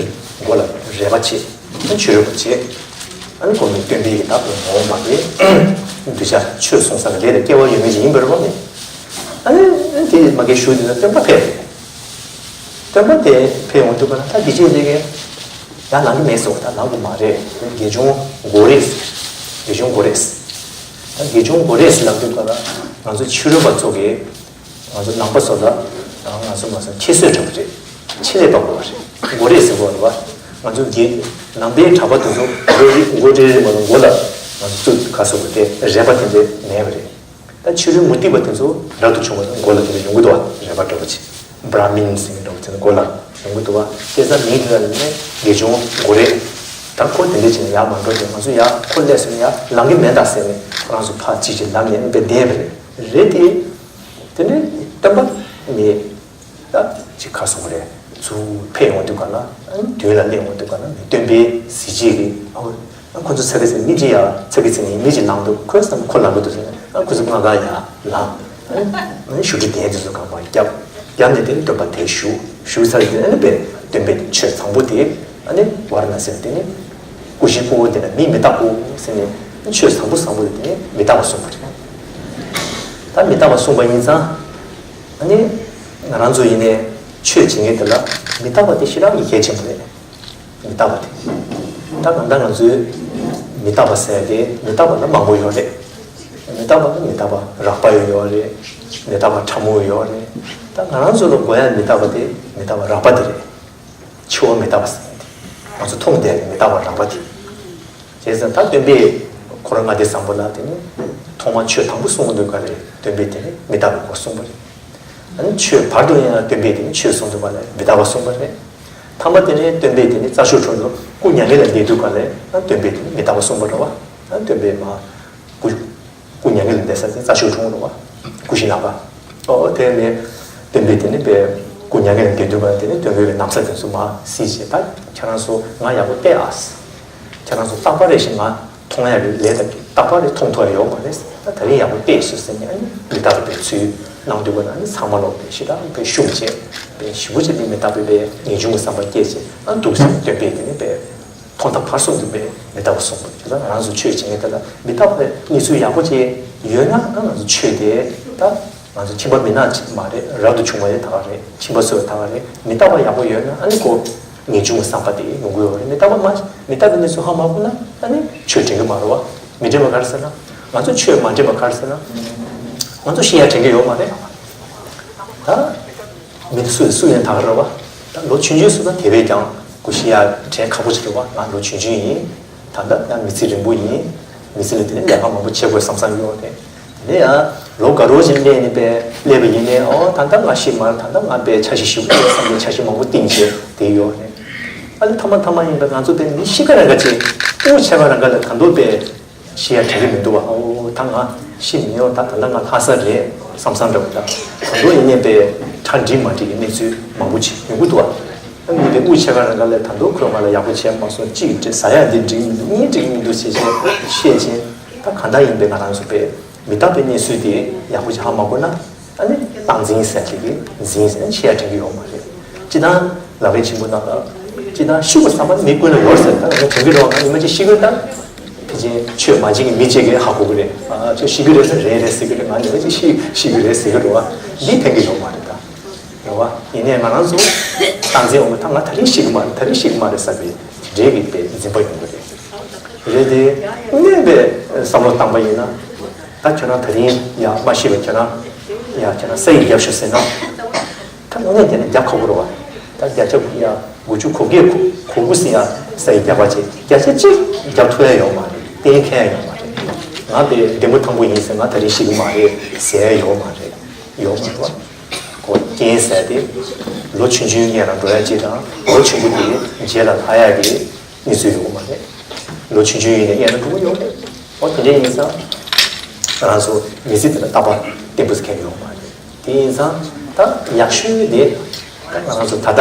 མགོ་ལ་རས་པ་བྱས། ཕྱི་རོལ་པ་བྱས། ཨ་ནི་ཁོ་མི་སྟོན་པའི་གི་ད་ངོ་བོ་མ་རེད། གདུལ་བྱ་ཆོས་གསུང་ས་གི་ལས་ལ་སྐལ་བ་ཡོད་མེད་ཅིག་ཡིན་པ་རེད་བ་ནི། ཨ་ནི་དེ་མ་གི་ཞུ་དུས་ན་སྟོན་པ་ཕེབས། སྟོན་པ་དེ་ཕེབས་འོང་དུས་པ་ན་ད་དགེ་ཆེ་ལས་ཀའི་ཡང་ལང་གི་མེད་ཟེར་བ་ད་ལང་གི་མ་རེད། དགེ་སྦྱོང་མགོ་རེད། དགེ་སྦྱོང་མགོ་རེད། ད་དགེ་སྦྱོང་མགོ་རེད་ལབ་དུས་པ་ན་ང་ཚོ་ཕྱི་རོལ་པ་ཚོ་གིས་ང་ཚོ་ནང་པ་ཚོ་ལ་ང་ཚོ་མ་ཚོ་ཁྱད་གསོད་འདྲ་པོ་རེད། ཆེད་ལས་པ་མགོ་རེད། མགོ་རེད་ཟེར་གོ་རེད་བ། ང་ཚོ་དགེ་ནང་པའི་གྲྭ་པ་དེ་ཚོ་མགོ་རེད་མགོ་རེད་རེད་མ་གཏོགས་མགོ་ལ་ང་ཚོ་ཚུར་ཁ་གསོ་དགོས་ཏེ་རས་པ་དེ་འདྲས་མེད་པ་རེད། ད་ཕྱི་རོལ་མུ་སྟེགས་པ་དེ་ཚོ་རབ་ཏུ་བྱུང་བ་དང་མགོ་ལ་དེ་འདྲ་ཡོང་གི་འདུག་བ། རས་པ་འདྲ་པོ་ཅིག་བྷྲ་མིན་ཟེར་མཁན་འདྲ་པོ་དེ་ཚོ་མགོ་ལ་ཡོང་གི་འདུག་བ། བྱས་ཙང་མིང་དེ་ལ་ནི་དགེ་སྦྱོང་མགོ་རེད། ད་ཁོ་དེ་འདྲ་བྱས་ནས་ཡར་མ་འགྲོ་དེ་ང་ཚོ་ཡར་ཁོ་སླེབས་སོང་ན་ཡར་ལང་གི་མེད་ད་ཟེར་ནས་ཁོ་རང་ཚོ་ཕར་ཅིག་ཅིག་ལམ་ནས་དཔེ་བསྡད་པ་རེད། རེད་དེ། དེ་ནས་སྟོན་པ་ནི། ད་ཅིག་ཁ་སོ་རེད། ཚུར་ཕེབས་ཡོང་དུས་ག་ལ་མདུན་ལ་སླེབས་ཡོང་དུས་ག་ལ་མི་སྟོན་པའི་གཟི་བརྗིད་ཀྱིས་ཨ་ཁོ་ཁོ་ཚོ་ཚ་གི་ཚེ་མི་གཅིག་ཡ་ཚ་གི་ཚེ་ནས་མི་གཅིག་ལངས་འདུག་ཁོས་བསམ་ཁོ་ལངས་འདུག་ཟེར་ནས་ཨ་ཁོ་ཚོ་ང་ག་ཡ་ལངས། ཨ་ནི་བཞུགས་ཁྲི་གདན་དེ་ཚོ་གང་མང་བརྒྱབ། བརྒྱབ་ནས་དེ་ནི་སྟོན་པ་དེ་བཞུགས་བཞུགས་ཚར་དེ་ཨ་ནི་པས་སྟོན་པའི་ཆོས་བཟང་པོ་དེ་ཨ་ནི་ཝཱ་ར་ཎ་སི་དེ་ནི་སྐུ་བཞིའི་སྤོ་བོ་དེ་ལ་མིང་མི་བཏགས་གོ་ཟེར་ནས་ཆོས་བཟང་པོ་བཟང་པོ་དེ་ནི་མི་བཏགས་པ་གསུངས་པ་རེད། ད་མི་བཏགས་པ་གསུངས་པ་ཡིན་ཙང་། ཨ་ནི། ང་རང་ཚོ་ཡིན་ནའི་ཆོས་བྱེད་མཁན་དེ་ལ་མི་རྟག་པ་དེ་ཞེ་དྲག་གི་གལ་ཆེན་པོ་རེད། མི་རྟག་པ་དེ། ད་གང་ལྟར་ང་ཚོའི་མི་རྟག་པ་ཟེར་ཡ་དེ་མི་རྟག་པ་ལ་མང་པོ་ཡོད་རེད། མི་རྟག་པ་ལ་མི་རྟག་པ་རགས་པ་ཡོད་ཡོད་རེད། མི་རྟག་པ་ཕྲ་མོ་ཡོད་རེད། ད་ང་རང་ཚོ་ལ་དགོས་ཡ་མི་རྟག་པ་དེ་མི་རྟག་པ་རགས་པ་དེ་རེད། འཆི་བ་མི་རྟག་པ་ཟེར་ཡ་དེ། ང་ཚོ་མཐོང་བསྡད་པའི་མི་རྟག་པ་རགས་པ་དེ། བྱས་ཙང་ད་སྟོན་པས་འཁོར་ལྔ་སྡེ་བཟང་པོ་ལ་དེ་ནི་ཐོག་མར་ཆོས་དང་པོ་གསུང་གི་འདུག་ག་རེ་སྟོན་པས་དེ་ནི་མི་རྟག་པའི་སྐོར་གསུངས་པ་རེད། ཨ་ནི་ཆོས་བར་དུ་ཡང་སྟོན་པས་དེ་ནི་ཆོས་གསུང་འདུག་ག་ལས་མི་རྟག་པ་གསུངས་པ་རེད། ཐ་མ་དེ་ནི་སྟོན་པས་དེ་ནི་རྩྭ་མཆོག་གྲོང་དུ་སྐུ་མྱ་ངན་ལས་འདས་འདུག་ག་ལས་ཨ་སྟོན་པས་དེ་ནི་མི་རྟག་པ་གསུངས་པ་རེད་བ། ཨ་སྟོན་པས་མ་སྐུ་སྐུ་མྱ་ངན་ལས་ བསྡད་ས་དེ་རྩྭ་ཤོད་གྲོང་རེད་བ། ཀུ་ཤུ་ནག་པ། ཨོ་དེ་ནས་སྟོན་པས་དེ་ནི་པའི་སྐུ་མྱ་ངན་ལས་འདས་དུས་པ་དེ་ནི་སྟོན་པའི་ན་བཟའ་དེ་ཚོ་མར་བསིལ་བྱས། ད་ཁྱེད་རང་ཚོ་ང་ཡག་པོ་བལྟས་ཨ། ཁྱེད་རང་ཚོ་རྟག་པར་རེ་ཞིག་ང་མཐོང་ཡག་གི་ལས་དང་རྟག་པར་རེ་མཐོང་ཐུབ་ཡག་ཡོད་མ་རེད། ད་དེ་རིང་ཡག་པོ་བལྟས་ཤོག་ཟེར་ནས་ཨ་ནི་མི་རྟག་པའི་ཚུལ་གནང་དུས་པ་ན་ཨ་ནི་ཚང་མ་ལོག་པའི་ཞེ་དྲག་པའི་ཤུགས་བྱས་པའི་ཞེ་པོ་ཅིག་ནི་མི་རྟག་པའི་པའི་ངེས་འབྱུང་གི་བསམ་པ་སྐྱེས་བྱས། ཨ་འདུག་སེ་སྟོན་པས་དེ་ནི་པའི་ཐོག་མཐའ་བར་གསུམ་དུ་པའི་མི་རྟག་པ་གསུངས་པ་དེ་ལ་ང་རང་ཚོ་ཆོས་བྱེད་མཁན་དེ་ལ་མི་རྟག་པའི་གནས་ཚུལ་ཡག་པོ་ཅིག་ཡོད་ན་ཨ་ང་ཚོ་ཆོས་དེ་ད། ང་ཚོ་ཁྱིམ་པ་མི་ནག་ཅིག་མ་རེད། རབ་ཏུ་བྱུང་བ་ཡང་ད་ག་རེད། ཁྱིམ་པ་སོས་ད་ག་རེད། མི་རྟག་པ་ཡག་པོ་ཡོད་ན་ཨ་ནི་ཁོ་ངེས་འབྱུང་གི་བསམ་པ་དེ་ཡོང་གི་ཡོད་རེད། མི་རྟག་པ་མ་མི་རྟག་པའི་གནས་ཚུལ་ཧ་མ་གོ་ན་ཨ་ནི་ཆོས་དྲན་གི་མ་རེད་བ། མི་དྲན་པ་ག་རེ་ཟེར་ན། ང་ཚོ་ཆོས་མ་དྲན་པ་ག་རེ་ཟེར་ན། ང་ཚོ་ཤི་ཡ་དྲན་གི་ཡོད་མ་རེད། ད་མི་སུ་སུ་ཡང་ད་ག་རེད་བ། ད་ལོ་ཆུང་ཆུང་སུ་ད་དེ་བས་ཀྱང་ཁོ་ཤི་ཡ་དྲན་ཁག་པོ་ཅིག་རེད་བ། ང་ལོ་ཆུང་ཆུང་ཡིན། ད་ལྟ་ང་མི་ཚེ་རིང་པོ་ཡིན། མི་ཚེ་ལ་དེ་ནས་ལས་ཀ་མང་པོ་བྱེད་དགོས་བསམ་བསམ་ཡོད་རེད། དེ་ནས་ཡང་ལོ་དགའ་རོགས་ཅིག་སླེབས་ནས་པས་སླེབས་པ་ཡིན་ནའི་ཨོ་ད་ལྟ་ང་ཤི་མ་རེད། ད་ལྟ་ང་པས་འཆར་གཞི་ཞིག་དགོས་བསམ་པའི་འཆར་གཞི་མང་པོ་བཏིང་བྱས་དེ་ཡོད་རེད། ཨ་ནི་ཐ་མ་ཐ་མ་ཡིན་པས་ང་ཚོ་པས་མི་ཤི་ཁ་རང་ག་ཅིག་དབུགས་ཆད་པ་རང་ག་ལ་ད་དུང་པས་ཤི་ཡ་དྲན་གི་མི་འདུག་བ། ཨོ་ད་ང་ཤི་མི་ཡོང་། ད་ད་ལྟ་ང་ལྷ་ས་རེད་བསམ་བསམ་འདྲ་བོ། ད་ད་དུང་ཡིན་ནའི་པས་གྲ་འགྲིག་མ་འགྲིག་གི་གནས་ཚུལ་མང་པོ་ཅིག་ཡོང་གི་འདུག་བ། ཨ་ནི་དེ་དབུགས་ཆད་པ་རང་ག་ལས་ད་དུང་ཁོས་ང་ལ་ཡག་པོ་བྱས་མ་སོང་། གཅིག་འདྲ་ཟ་ཡ་འདི་འགྲིག་མི་འདུག་གཉིས་འགྲིག་མི་འདུག་ཟེར་བྱས་བཤད་བྱས། ད་གང་ལྟར་ཡིན་པའི་ང་རང་ཚོ་པས་མི་རྟག་པའི་གནས་ཚུལ་དེ་ཡག་པོ་ཅིག་ཧ་མ་གོ་ན་ཨ་ནི་སྟངས་འཛིན་ཟེར་དེ་གི་འཛིན་ཟེར་ནས་ཤི་ཡ་དྲན་གི་ཡོད་མ་རེད། སྤྱིར་བཏང་ལག་ལེན་ཆེན་པོ་ནང་ལ་སྤྱིར་བཏང་ཤི་དགོས་བསམ་པ་མི་ཀུན་ལ་ཡོད་ཟེར། ད་ང་དྲན་གི་རེད་བ། ང་ཉི་མ་གཅིག་ཤི་གི་རེད། ད་ཕལ་ཆེར་ཆོས་མ་བྱེད་མཁན་མི་གཅིག་གིས་ཧ་གོ་གི་རེད། ཨ་ཁྱོད་ཤི་གི་རེད་ཟེར། རེད་རེད་ཟེར་གི་རེད། ང་ཉི་མ་གཅིག་ཤི་ཤི་གི་རེད་ཟེར་གི་རེད་བ། འདི་ཕན་གི་ཡོད་མ་རེད་ད། རེད་བ། ཡིན་ནའི་ང་རང་ཚོ་སྟངས་འཛིན་འོང་གི། ད་ང་ད་རིང་ཤི་གི་མ་རེད། ད་རིང་ཤི་གི་མ་རེད་བསམ་པའི་འདྲེ་གི་པའི་འཛིན་པ་ཡོང་གི་རེད། རེད་དེ། དངོས་པའི་བསམ་བློ་བཏང་པ་ཡིན་ན། ད་ཁྱོད་རང་ད་རིང་ཡ་མ་ཤི་བའི་ཁྱོད་རང་ཡ་ཁྱོད་རང་ས་ཡིག་རྒྱབ་ཤོག་ཟེར་ན། ད་དངོས་གནས་དེ་ནི་རྒྱབ་ཁག་པོ་རེད་བ། ད་བརྒྱ་ཆ་ཡ་དགུ་བཅུ་གོ་བརྒྱད་གོ་གོ་དགུ་ཟིན་ཡ་ས་ཡིག་རྒྱབ་པ་བྱས། བརྒྱ་ཆ་གཅིག་རྒྱབ་ཐུབ་ཡ་ཡོད་མ་རེད། གཏན་འཁེལ་ཡ་ཡོད་མ་རེད། ང་དཔེ་བདེ་མོ་ཐང་པོ་ཡིན་ཟེར། ང་ད་རིང་ཤི་གི་མ་རེད་ཟེར་ཡ་ཡོད་མ་རེད། ཡོད་མ་རེད་བ། ཁོ་རྐྱེན་ཟེར་དེ། ལོ་ཆུང་ཆུང་སྔོན་ལ་འགྲོ་ཡ་གཅིག་དང་། ལོ་ཆེན་པོ་དེ་རྗེས་ལ་ལྷག་ཡ་གི་གནས་ཚུལ་ཡོད་མ་རེད། ལོ་ཆུང་ཆུང་ཡིན་ནའི་སྔོན་ལ་འགྲོ་གི་ཡོད་རེད། ཨོ་དེ་འདྲ་ཡིན་ཙང་ང་རང་ཚོ་མི་ཚེ་འདི་ལ་རྟག་པར་བརྟན་པོ་ཟེར་མཁན་ཡོད་མ་རེད། དེ་ཡིན་ཙང་ད་ཡག་ཤོས་དེ་ད་ང་རང་ཚོ་ད་ལྟ་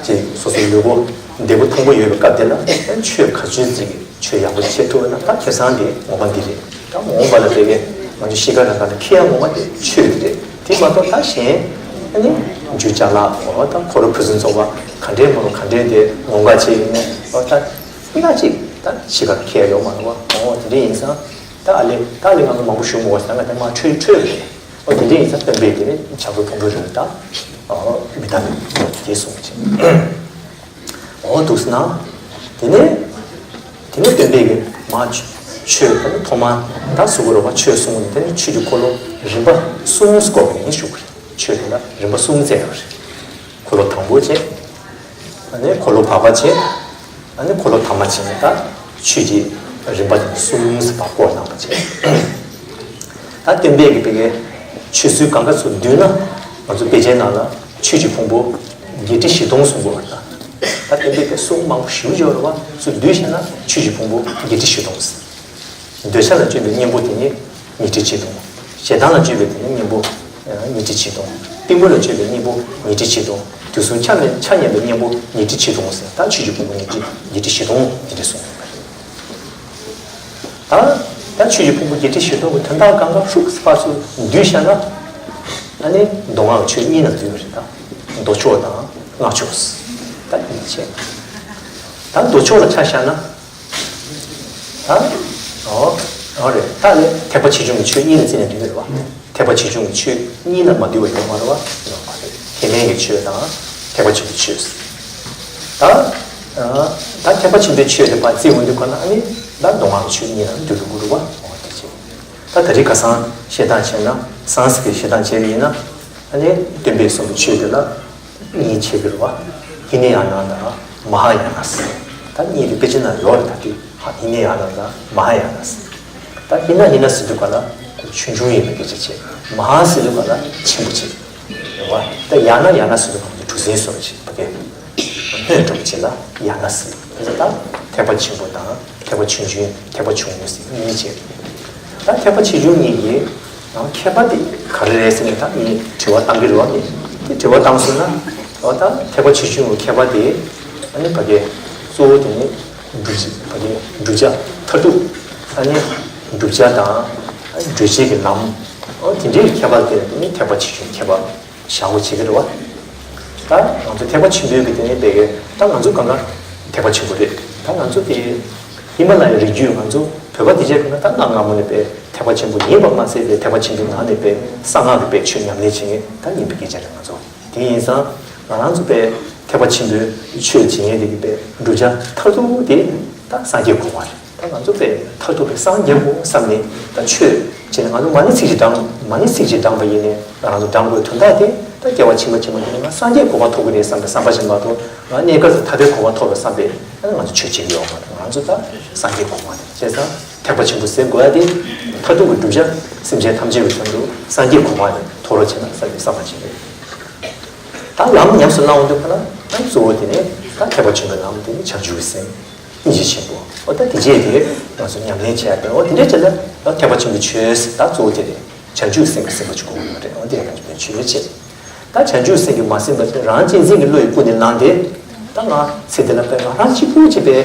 ཅིག་སོ་སོའི་ལུས་པོ་བདེ་པོ་ཐང་པོ་ཡོད་པའི་སྐབས་དེ་ལ་ཆོས་ག་ཚོད་ཅིག་ཆོས་ཡག་པོ་བྱེད་ཐུབ་ན་ད་ཁེ་བཟང་དེ་ངོ་མ་འདི་རེད། ད་འོངས་པ་ལ་དེ་གས་ང་ཚོ་ཤི་ཁ་རང་ཁ་ལ་འཁྱེར་ཡ་ངོ་མ་དེ་ཆོས་དེ་རེད། དེ་མ་གཏོགས་ད་གཞན་ཨ་ནི་རྒྱུ་ཅ་ལག་འོ་ད་འཁོར་ལོ་ཕུན་སུམ་ཚོགས་པ་ག་འདྲས་མ་རུང་ག་འདྲས་དེ་ངོ་དགའ་བྱས་ཡིན་ནས་འོ་ད་སྣ་གཅིག་ད་ཤི་ཁ་ལ་འཁྱེར་ཡ་ཡོད་མ་རེད་བ། འོ་དེ་འདྲས་ཡིན་ཙང་ད་ཨ་ལེ་ད་ཨ་ལེ་ང་ཚོ་མང་པོ་ཞུ་མི་དགོས་ཟེར། ང་དེ་མ་འཕྲོས་འཕྲོས་རེད། འོ་དེ་འདྲས་ཡིན་ཙང་སྟོན་པས་དེ་ནས་བྱ་རྒོད་ཕུང་པོའི་རི་ལ་ད་འོ་མི་ད་མི་དེ་གསུངས་བྱས། འོ་འདུག་སེ་ན། དེ་ནས་དེ་ནས་སྟོན་པས་ཀྱི་མ་ཆོས་ཆོས་ཐོག་མ་ད་གཟུགས་པོ་རོ་པ་ཆོས་གསུངས་ནས། དེ་ནས་ཆོས་ཀྱི་འཁོར་ལོ་རིམ་པ་གསུམ་བསྐོར་བ་ཡིན་ཞུ་གི་རེད། ཆོས་དེ་ལ་རིམ་པ་གསུམ་བཙལ་ཡོད་རེད། འཁོར་ལོ་དང་པོ་བྱས། ཨ་ནི་འཁོར་ལོ་བར་པ་བྱས། ཨ་ནི་འཁོར་ལོ་ཐ་མ་བྱས་ནས་ད་ཆོས་ཀྱི་རིམ་པ་དེ་གསུམ་ཟེར་བ་བསྐོར་གནང་བ་བྱས། ད་སྟོན་པས་ཀྱི་བོད་ཀྱི་ཆོས་ཚུལ་གང་ག་ཚུར་བསྡུས་ན་ང་ཚོ་དཔེ་ཆའི་ནང་ལ་ཆོས་ཀྱི་ཕུང་པོ་བརྒྱད་ཁྲི་བཞི་སྟོང་གསུངས་པ་རེད། ད་སྟོན་པས་ཀྱི་གསུང་མང་པོ་ཞེ་པོ་ཅིག་ཡོད་རེད་བ། ཚུར་བསྡུས་བྱས་ན་ཆོས་ཀྱི་ཕུང་པོ་བརྒྱད་ཁྲི་བཞི་སྟོང་ཟེར། འདོད་ཆགས་ལ་སྤྱོད་པའི་གཉེན་པོ་དེ་ཉིད་ཉི་ཁྲི་ཆིག་སྟོང་། ཞེ་སྡང་ལ་སྤྱོད་པའི་དེ་ཉིད་གཉེན་པོ་ཉི་ཁྲི་ཆིག་སྟོང་། གཏི་མུག་ལ་སྤྱོད་པའི་གཉེན་པོ་ཉི་ཁྲི་ཆིག་སྟོང་། དུས་གསུམ་ཆ་མེད་ཆ་མཉམ་པའི་གཉེན་པོ་ཉི་ཁྲི་ཆིག་སྟོང་ཟེར། ད་ཆོས་ཀྱི་ཕུང་པོ་ཉི་ཁྲི་ཉི་ཁྲི་ཆིག་སྟོང་དེ་འདྲ་གསུངས་ཡོད་པ་རེད། ད་ད་ཆོས་ཀྱི་ཕུང་པོ་ཉི་ཁྲི་ཆིག་སྟོང་གི་དོན་དག་གང་ག་ཧྲུག་སེ་ཕར་ཚུར་བསྡུས་བཞག་ན། ཨ་ནི་མདོ་སྔགས་ཆོས་གཉིས་ལ་འདུས་པ་རེད། ད་མདོ་ཕྱོགས་དང་སྔགས་ཕྱོགས། ད་གཉིས་བྱས། ད་མདོ་ཕྱོགས་ལ་ཆ་བཞག་ན། ད། ཨོ། ཨོ་རེད། ད་ནི་ཐེག་པ་ཆེ་ཆུང་གི་ཆོས་གཉིས་ལ་བརྩིས་ནས་འདུས་པ་རེད་བ། ཐེག་པ་ཆེ་ཆུང་གི་ཆོས་གཉིས་ལ་མ་འདུས་པ་ཡོད་མ་རེད་བ། ཡོད་མ་རེད། ཐེག་དམན་གྱི་ཆོས་དང་། ཐེག་པ་ཆེན་པོའི་ཆོས། ད། ད་ཐེག་པ་ཆེན་པོའི་ཆོས་དེ་ཕར་བརྩིས་འོང་དུས་ག་ན་ཨ་ནི། ད་མདོ་སྔགས་ཀྱི་ཆོས་གཉིས་ལ་འདུས་འགྲོ་གི་རེད་བ། འོ་དེ་བྱས། ད་ད་རེས་ཁ་སང་བཤད་སྟངས་བྱས་ན། སང་སི་ཀྲིཏ་བཤད་སྟངས་བྱས་པ་ཡིན་ན། ཨ་ནི་སྟོན་པས་གསུངས་པའི་ཆོས་དེ་ལ། གཉིས་ཕྱེ་གི་རེད་བ། ཧི་ན་ཡ་ན་དང་མ་ཧཱ་ཡ་ན་ཟེར། ད་གཉིས་དེ་དཔེ་ཆ་ནང་ཡོད་རེད། ད་དེ་ཧི་ན་ཡ་ན་དང་མ་ཧཱ་ཡ་ན་ཟེར། ད་ཧི་ན་ཧི་ན་ཟེར་དུས་ག་ལ་ཆུང་ཆུང་ཡིན་པའི་སྐད་ཆ་བྱས། མ་ཧཱ་ཟེར་དུས་ག་ལ་ཆེན་པོ་བྱས། རེད་བ། ད་ཡ་ན་ཡ་ན་ཟེར་དུས་ག་ལ་གྲུ་གཟིངས་བཟོ་འདྲ་བྱས་པ་གས། སྣོད་འགྲོ་བྱས་ལ་ཡ་ན་ཟེར། དེ་ཚོ་ད་ཐེག་པ་ཆེན་པོ་དང་ཐེག་པ་ཆུང་ཆུང་ཐེག་པ་ཆུང་ངུ་ཟེར་གཉིས་བྱས། ད་ཐེག་པ་ཆེ་ཆུང་གཉིས་ཀྱི་ཁྱད་པར་དེ་ག་རེ་རེད་ཟེར་ནས་ད་ངས་དྲི་བ་བཏང་གི་རེད་བ། ངས་དེ་དྲི་བ་བཏང་སོང་ན། འོ་ད་ཐེག་པ་ཆེ་ཆུང་གི་ཁྱད་པར་དེ་ཨ་ནི་ཕ་གི་གཙོ་བོ་དེ་ནི་བསྒྲུབ་བྱ། ཕ་གི་བསྒྲུབ་བྱ་མཐར་ཐུག་ཨ་ནི་བསྒྲུབ་བྱ་དང་བསྒྲུབ་བྱེད་ཀྱི་ལམ། འོ་དེ་འདྲའི་ཁྱད་པར་དེ་ནི་ཐེག་པ་ཆེ་ཆུང་ཁྱད་པར། བཞག་དགོས་བྱེད་ཀྱི་རེད་བ། ད་ང་ཚོ་ཐེག་པ་ཆེན་པོའི་གི་དེ་ནས་བས་ད་ང་ཚོ་གང་ག་ཐེག་པ་ཆེན་པོ་རེད། ད་ང་ཚོ་དེ་ཧི་མ་ལ་ཡའི་རི་རྒྱུད། ང་ཚོ་བོད་པ་དེ་བྱས་གང་ག་ད་གནའ་སྔ་མོ་ནས་བས་ཐེག་པ་ཆེན་པོ་ཡིན་པ་མ་ཟད་པས་ཐེག་པ་ཆེན་པོའི་ནང་ནས་བས་གསང་སྔགས་ཀྱི་བས་ཆོས་ཉམས་ལེན་བྱེད་མཁན་ད་ཡིན་པའི་སྐད་ཆ་རེད། ང་ཚོ་དེ་ཡིན་ཙང་ང་རང་ཚོ་བས་ཐེག་པ་ཆེན་པོའི་ཆོས་བྱེད་མཁན་དེ་གི་བས་བསྒྲུབ་བྱ་མཐར་ཐུག་དེ་ད་སངས་རྒྱས་གོ་འཕང་རེད། ད་ང་ཚོ་དཔེ་མཐར་ཐུག་པའི་སངས་རྒྱས་དགོས་བསམ་ནས་ད་ཆོས་བྱས་ནས་ང་ཚོ་མ་ཎི་ཚིག་གཅིག་བགྲངས། མ་ཎི་ཚིག་གཅིག་བགྲངས་པ་ཡིན་ནའི་ང་རང་ཚོ་བགྲངས་དགོས་དོན་དག་དེ་ད་སྐྱེ་བ་ཕྱི་མ་ཕྱི་མ་དེ་ནས་ང་སངས་རྒྱས་གོ་འཕང་ཐོབ་ཀྱི་རེད་བསམ་པའི་བསམ་པ་ཞིག་མ་གཏོགས། ང་གནས་སྐབས་སུ་ཐར་པའི་གོ་འཕང་ཐོབ་པའི་བསམ་པས་ང་ཚོ་ཆོས་བྱེད་ཀྱི་ཡོད་མ་རེད། ང་ཚོ་ད་སངས་རྒྱས་གོ་འཕང་དེ་བྱས་ཙང་ཐེག་པ་ཆེན་པོ་ཟེར་དགོས་ཡ་དེ་མཐར་ཐུག་གི་བསྒྲུབ་བྱ་སེམས་ཅན་ཐམས་ཅད་ཀྱི་དོན་དུ་སངས་རྒྱས་གོ་འཕང་དེ་ཐོབ་རོགས་བྱས་ན་བསམ་པའི་བསམ་པ་ཅིག་རེད། ད་ལམ་ཉམས་སུ་བླང་འོང་དུས་ཁ་ན་ད་གཙོ་བོ་དེ་ནི་ད་ཐེག་པ་ཆེན་པོའི་ལམ་དེ་ནི་བྱང་ཆུབ་སེམས། སྙིང་རྗེ་ཆེན་པོ། འོ་ད་དེ་རྗེས་དེ་ང་ཚོ་ཉམས་ལེན་བྱས་པས། འོ་དེ་འདྲ་བྱས་ན་ད་ཐེག་པ་ཆེན་པོའི་ཆོས་ཟེར་ད་གཙོ་བོ་དེ་རེད། བྱང་ཆུབ་སེམས་ཀྱི་སེམས་པ་ཅིག་དགོས་ཀྱི་ཡོད་རེད། འོ་དེ་ཡང་བྱང་ཆུབ་ཆོས་བྱེད། ད་བྱང་ཆུབ་སེམས་ཀྱིས་མ་ཟིན་པ་དེ་རང་གཅེས་འཛིན་གྱི་བློ་ཡིས་ཀུན་ནས་བསླངས་ཏེ། ད་ང་ཚེ་འདི་ལ་དཔེ་ང་རང་གཅིག་པུ་གཅིག་པའི་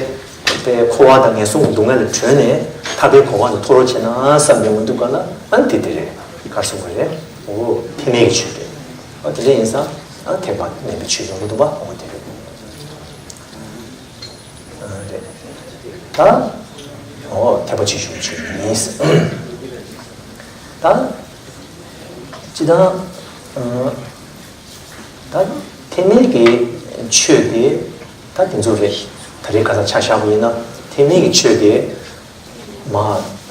དཔེ་འཁོར་བ་དང་ངན་སོང་གི་སྡུག་བསྔལ་ལས་གྲོལ་ནས་ཐར་པའི་གོ་འཕང་དུ་ཐོབ་རོགས་བྱས་ན་བསམ་པའི་འོ་འདུག་ག་ན་ཨ་ནི་དེ་དེ་རེད། ག་རེ་ཟེར་དགོས་རེད། འོ་ཐེག་དམན་གྱི་ཆོས་རེད། འོ་དེ་འདྲ་ཡིན་ཙང་ཨ་ཐེག་པ་དམན་པའི་ཆོས་ཡོང་གི་འདུག་པ། འོ་དེ་རེད། རེད། ད། འོ་ཐེག་པ་ཆེ་ཆུང་ཆོས་ཡིན། ད། སྤྱི་དང་། ད་ཐེག་དམན་གྱི་ཆོས་དེ་ད་དེ་ཚོ་རེད། ད་རེས་ཁ་སང་ཆ་བཞག་པ་ཡིན་ན་ཐེག་དམན་གྱི་ཆོས་དེ་མ་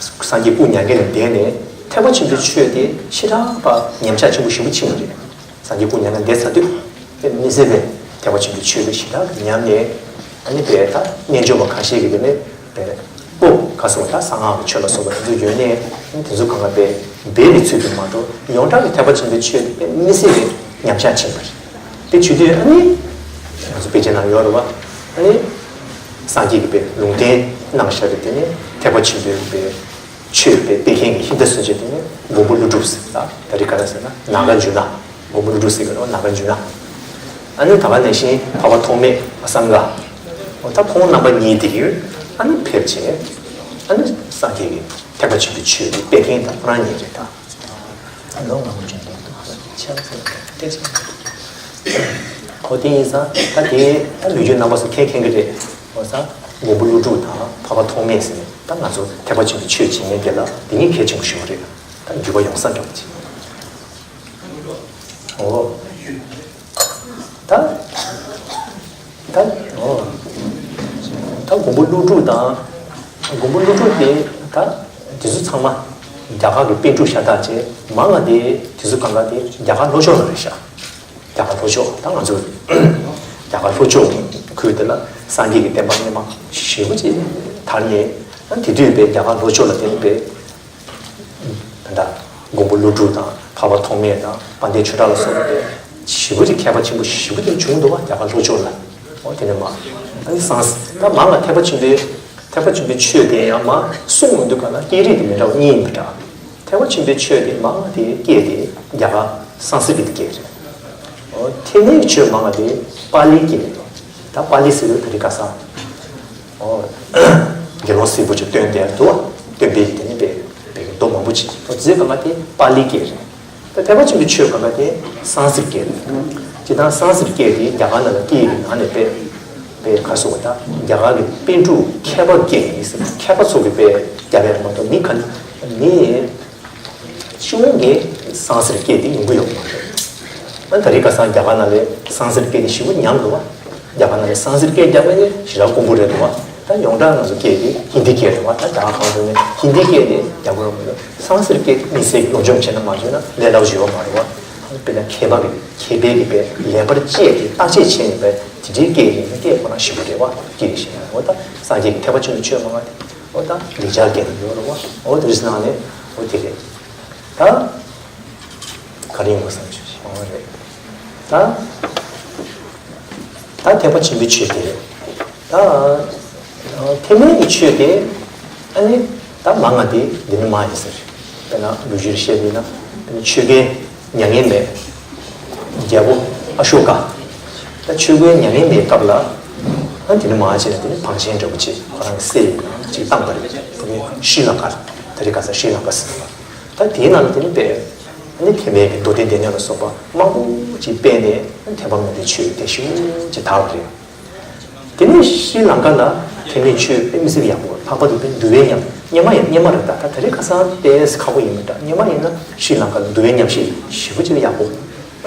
སངས་རྒྱས་སྐུ་མྱ་ངན་ལས་འདས་ནས་ཐེག་པ་ཆེན་པོའི་ཆོས་དེ་ཞེ་དྲག་པ་ཉམས་ཆག་ཆེན་པོ་ཞེ་པོ་ཕྱིན་པ་རེད། སངས་རྒྱས་སྐུ་མྱ་ངན་འདས་ཚར་དུས་དཔེ་མི་སྲིད་པའི་ཐེག་པ་ཆེན་པོའི་ཆོས་དེ་ཞེ་དྲག་ཉམས་ནས་ཨ་ནི་དཔེ་ད་རྣལ་འབྱོར་པ་ཁ་ཤས་ཀྱིས་དེ་ནས་དཔེ་ལྐོག་ག་སོགས་ད་གསང་སྔགས་ཀྱི་ཆོས་ལ་སོགས་པ་དེ་ཚོ་ཡོད་ནས་དེ་ཚོ་གང་ག་དཔེ་སྦས་པའི་ཚུལ་དུ་མ་གཏོགས་ཡོངས་གྲགས་ཀྱི་ཐེག་པ་ཆེན་པོའི་ཆོས་དེ་དཔེ་མི་སྲིད་པའི་ཉམས་ཆག་ཕྱིན་པ་རེད། དེ་བྱེད་དུས་ཨ་ནི་ང་ཚོ་དཔེ་ཆའི་ནང་ཡོད་རེད་བ། ཨ་ནི་སངས་རྒྱས་ཀྱིས་དཔེ་ལུང་བསྟན་གནང་བཞག་པའི་དེ་ནས་ཐེག་པ་ཆེན་པོའི་དཔེ་ཆོས་དཔེ་སྤེལ་མཁན་གྱི་ཧིན་རྡུ་སུན་ཆོས་དེ་ནས་མགོན་པོ་ཀླུ་སྒྲུབ་ཟེར། ད་ད་རེས་ག་རེ་ཟེར་ན་ནཱ་ག་ཛུ་ན། མགོན་པོ་ཀླུ་སྒྲུབ་ཟེར་གྱི་རེད་བ། ནཱ་ག་ཛུ་ན། ཨ་ནི་ད་ག་ནང་བཞིན་འཕགས་པ་ཐོགས་མེད་ཨ་སཾ་ག། འོ་ད་ཁོང་རྣམ་པ་གཉིས་དེ་གིས་ཨ་ནི་ཕེབས་བྱས་ཨ་ནི་སངས་རྒྱས་ཀྱི་ཐེག་པ་ཆེན་པོའི་ཆོས་དེ་སྤེལ་མཁན་ད་ཁོ་རང་གཉིས་རེད་ད། ལོ་ངོ་བོ་ཅན་དུ་ཆགས་ཚེ་ཏེ་ཚེ། ཁོ་དེ་ཡིན་ཙང་ད་དེ་ད་ལོ་རྒྱུས་རྣམ་པ་ཚོ་མཁྱེན་མཁྱེན་གྱི་རེད། འོ་ཙང་མགོན་པོ་ཀླུ་སྒྲུབ་དང་འཕགས་པ་ཐོགས་མེད་ཟེར་ནས་ད་ང་ཚོ་ཐེག་པ་ཆེན་པོའི་ཆོས་བྱེད་མཁན་དེ་ལ་དེ་གཉིས་གལ་ཆེན་པོ་ཞིག་རེད། ད་འགྱུར་བ་ཡོང་ས་འདྲ་བོ་ཅིག་འོ། ད། ད། འོ། ད་མགོན་པོ་ཀླུ་སྒྲུབ་དང་། མགོན་པོ་ཀླུ་སྒྲུབ་དེ་ད་དེ་ཚོ་ཚང་མ་རྒྱ་གར་གྱི་པཎ་གྲུབ་ཤ་སྟག་བྱས་མང་ང་དེ་དེ་ཚོ་གང་ག་དེ་རྒྱ་གར་ལྷོ་ཕྱོགས་ལ་རེད་ཤག་རྒྱ་གར་ལྷོ་ཕྱོགས་ད་ང་ཚོ་རྒྱ་གར་ལྷོ་ཕྱོགས་ཁུལ་དེ་ལ་སངས་རྒྱས་ཀྱི་བསྟན་པ་སྔོན་མ་ཞེ་པོ་ཅིག་དར་ནས་དེ་དུས་པའི་རྒྱ་གར་ལྷོ་ཕྱོགས་ལ་བསྟན་པའི་ད་ལྟ་མགོན་པོ་ཀླུ་སྒྲུབ་དང་འཕགས་པ་ཐོགས་མེད་དང་དཔལ་ལྡན་ཆོས་གྲགས་ལ་སོགས་པ་དེ་ཞེ་པོ་ཅིག་མཁས་པ་ཆེན་པོ་ཞེ་པོ་ཅིག་བྱུང་འདུག་བ། རྒྱ་གར་ལྷོ་ཕྱོགས་ལ། འོ་དེ་ནས་མ་ཨ་ནི་སངས་ད་མ་ང་ཐེག་པ་ཆེན་པོའི་ཐེག་པ་ཆེན་པོའི་ཆོས་དེ་ཡང་མ་གསུང་འོང་དུས་ག་ལ་སྐད་རིགས་དེ་མི་འདྲ་བ་གཉིས་ཡིན་པ་འདྲ། ཐེག་པ་ཆེན་པོའི་ཆོས་དེ་མ་ང་དེ་སྐད་དེ་རྒྱ་གར་སཾ་སྐྲྀ་ཏ་སྐད་རེད། འོ་ཐེག་དམན་གྱི་ཆོས་མ་ང་དེ་པཱ་ལིའི་སྐད་རེད། ད་པཱ་ལི་ཟེར་དུས་ད་རེས་ཁ་སང་། ཨོ། དགེ་སློང་སིལ་བུ་ཅིག་སྟོན་དེར་འདུག་བ། སྟོན་པའི་དེ་ནི་པའི་པའི་མདོ་མང་པོ་ཅིག་ཨོ་ཟེར་གང་ག་དེ་པཱ་ལིའི་སྐད་རེད། ད་ཐེག་པ་ཆེན་པོའི་ཆོས་གང་ག་དེ་སཾ་སྐྲྀ་ཏ་སྐད་རེད། ཇི་ལྟར་སཾ་སྐྲྀ་ཏ་སྐད་དེ་རྒྱ་གར་ནང་ལ་སྐད་ཀྱི་ནང་ནས་པའི་པའི་ག་སོགས་པ་དང་རྒྱ་གར་གྱི་པཎ་གྲུབ་མཁས་པ་སྐད་ཡིན་ཟེར་མཁས་པ་ཚོ་གི་པའི་རྒྱ་བལ་མ་གཏོགས་མི་ག་མི། སྤྱི་ཡོངས་ཀྱི་སཾ་སྐྲྀ་ཏ་སྐད་དེ་ཡོང་གི་ཡོད་མ་རེད། ཨ་ད་རེས་ཁ་སང་རྒྱ་གར་ནང་ལ་སཾ་སྐྲྀ་ཏ་སྐད་དེ་ཞེ་པོ་ཉམས་འདུག་བ། རྒྱ་གར་ནང་ལ་སཾ་སྐྲྀ་ཏ་སྐད་རྒྱག་པ་ནི་ཞེ་དྲག་དཀོན་པོ་རེད་འདུག་བ། ད་ཡོངས་གྲགས་ང་ཚོ་སྐད་དེ་ཧིན་དི་སྐད་རེད་བ། ད་རྒྱ་གར་གང་ཚོ་ནས་ཧིན་དི་སྐད་དེ་རྒྱག་གི་ཡོད་མ་རེད། སཾ་སྐྲྀ་ཏ་སྐད་དེ་དམིགས་བསལ་སློབ་སྦྱོང་བྱས་ན་མ་བྱས་ན་ལས་སླ་པོ་ཞིག་ཡོད་མ་རེད་བ། དཔེར་ན་མཁས་པ་གི་མཁས་པའི་གི་པའི་ལེགས་པར་དཔྱད་དེ་བརྟག་དཔྱད་བྱས་ནས་པའི་དེ་འདྲའི་སྐད་ཡིན་ན་སྐད་ཁོ་ན་ཞེ་པོ་རེད་བ། སྐད་ཡིན་ཞེ་ན་འོ་ད་སངས་རྒྱས་ཀྱི་ཐེག་པ་ཆེན་པོའི་ཆོས་མང་བ་དེ་འོ་ད་ལེགས་སྦྱར་སྐད་དུ་ཡོད་རེད་བ། འོ་དེ་རིགས་ནང་ནས་འོ་དེ་རེད། ད། ག་རེ་ཡིན་དགོས་བསམ་བྱུང་། འོ་རེད། ད། ད་ཐེག་པ་ཆེན་པོའི་ཆོས་དེ་རེད། ད། ཐེག་དམན་གྱི་ཆོས་དེ། ཨ་ནི། ད་མ་ང་དེ་འདི་ནི་མ་ཡིན་ཟེར། དཔེར་ན་ལོ་རྒྱུས་བཤད་པས་ན། དཔེར་ན་ཆོས་རྒྱལ་མྱ་ངན་མེད། རྒྱལ་པོ་ཨ་ཤོ་ཀ་ད་ཆོས་རྒྱལ་མྱ་ངན་མེད་སྐབས་ལ། ཨ་དེ་ནི་མ་བྱས་ན་དེ་ནི་བང་ཆེན་འདྲ་པོ་ཅིག་ཁོ་རང་གི་སྲས་ཡིན་ན་ཅིག་བཏང་པ་རེད། དེ་ནི་ཤྲི་ལང་ཀ་ལ། ད་རེས་ཁ་སང་ཤྲི་ལང་ཀ་ཟེར་བ། ད་དེའི་ནང་ལ་དེ་ནི་དཔེ། ཨ་ནི་ཐེག་དམན་གྱི་མདོ་སྡེ་སྡེ་སྣོད་ལ་སོགས་པ་མང་པོ་ཅིག་སྤེལ་ནས་ཐེག་པ་དམན་པའི་ཆོས་དེ་ཞེ་པོ་ཅིག་དར་བ་རེད། དེ་ནས་ཤྲི་ལང་ཀ་ལ་ཐེག་དམན་ཆོས་དཔེ་མི་སྲིད་ཡག་པོ། ལྷག་པར་དུ་དཔེ་འདུལ་བའི་ཉམས། སྔོན་མ་ཡིན། སྔོན་མ་རེད། ད་ད་དེ་རིང་ཁ་སང་ཏོག་ཙམ་ཁག་པོ་ཡིན་མིན་འདྲ། སྔོན་མ་ཡིན་ན་ཤྲི་ལང་ཀ་ལ་འདུལ་བའི་ཉམས་བཞེས་ཞེ་པོ་ཅིག་ཡག་པོ།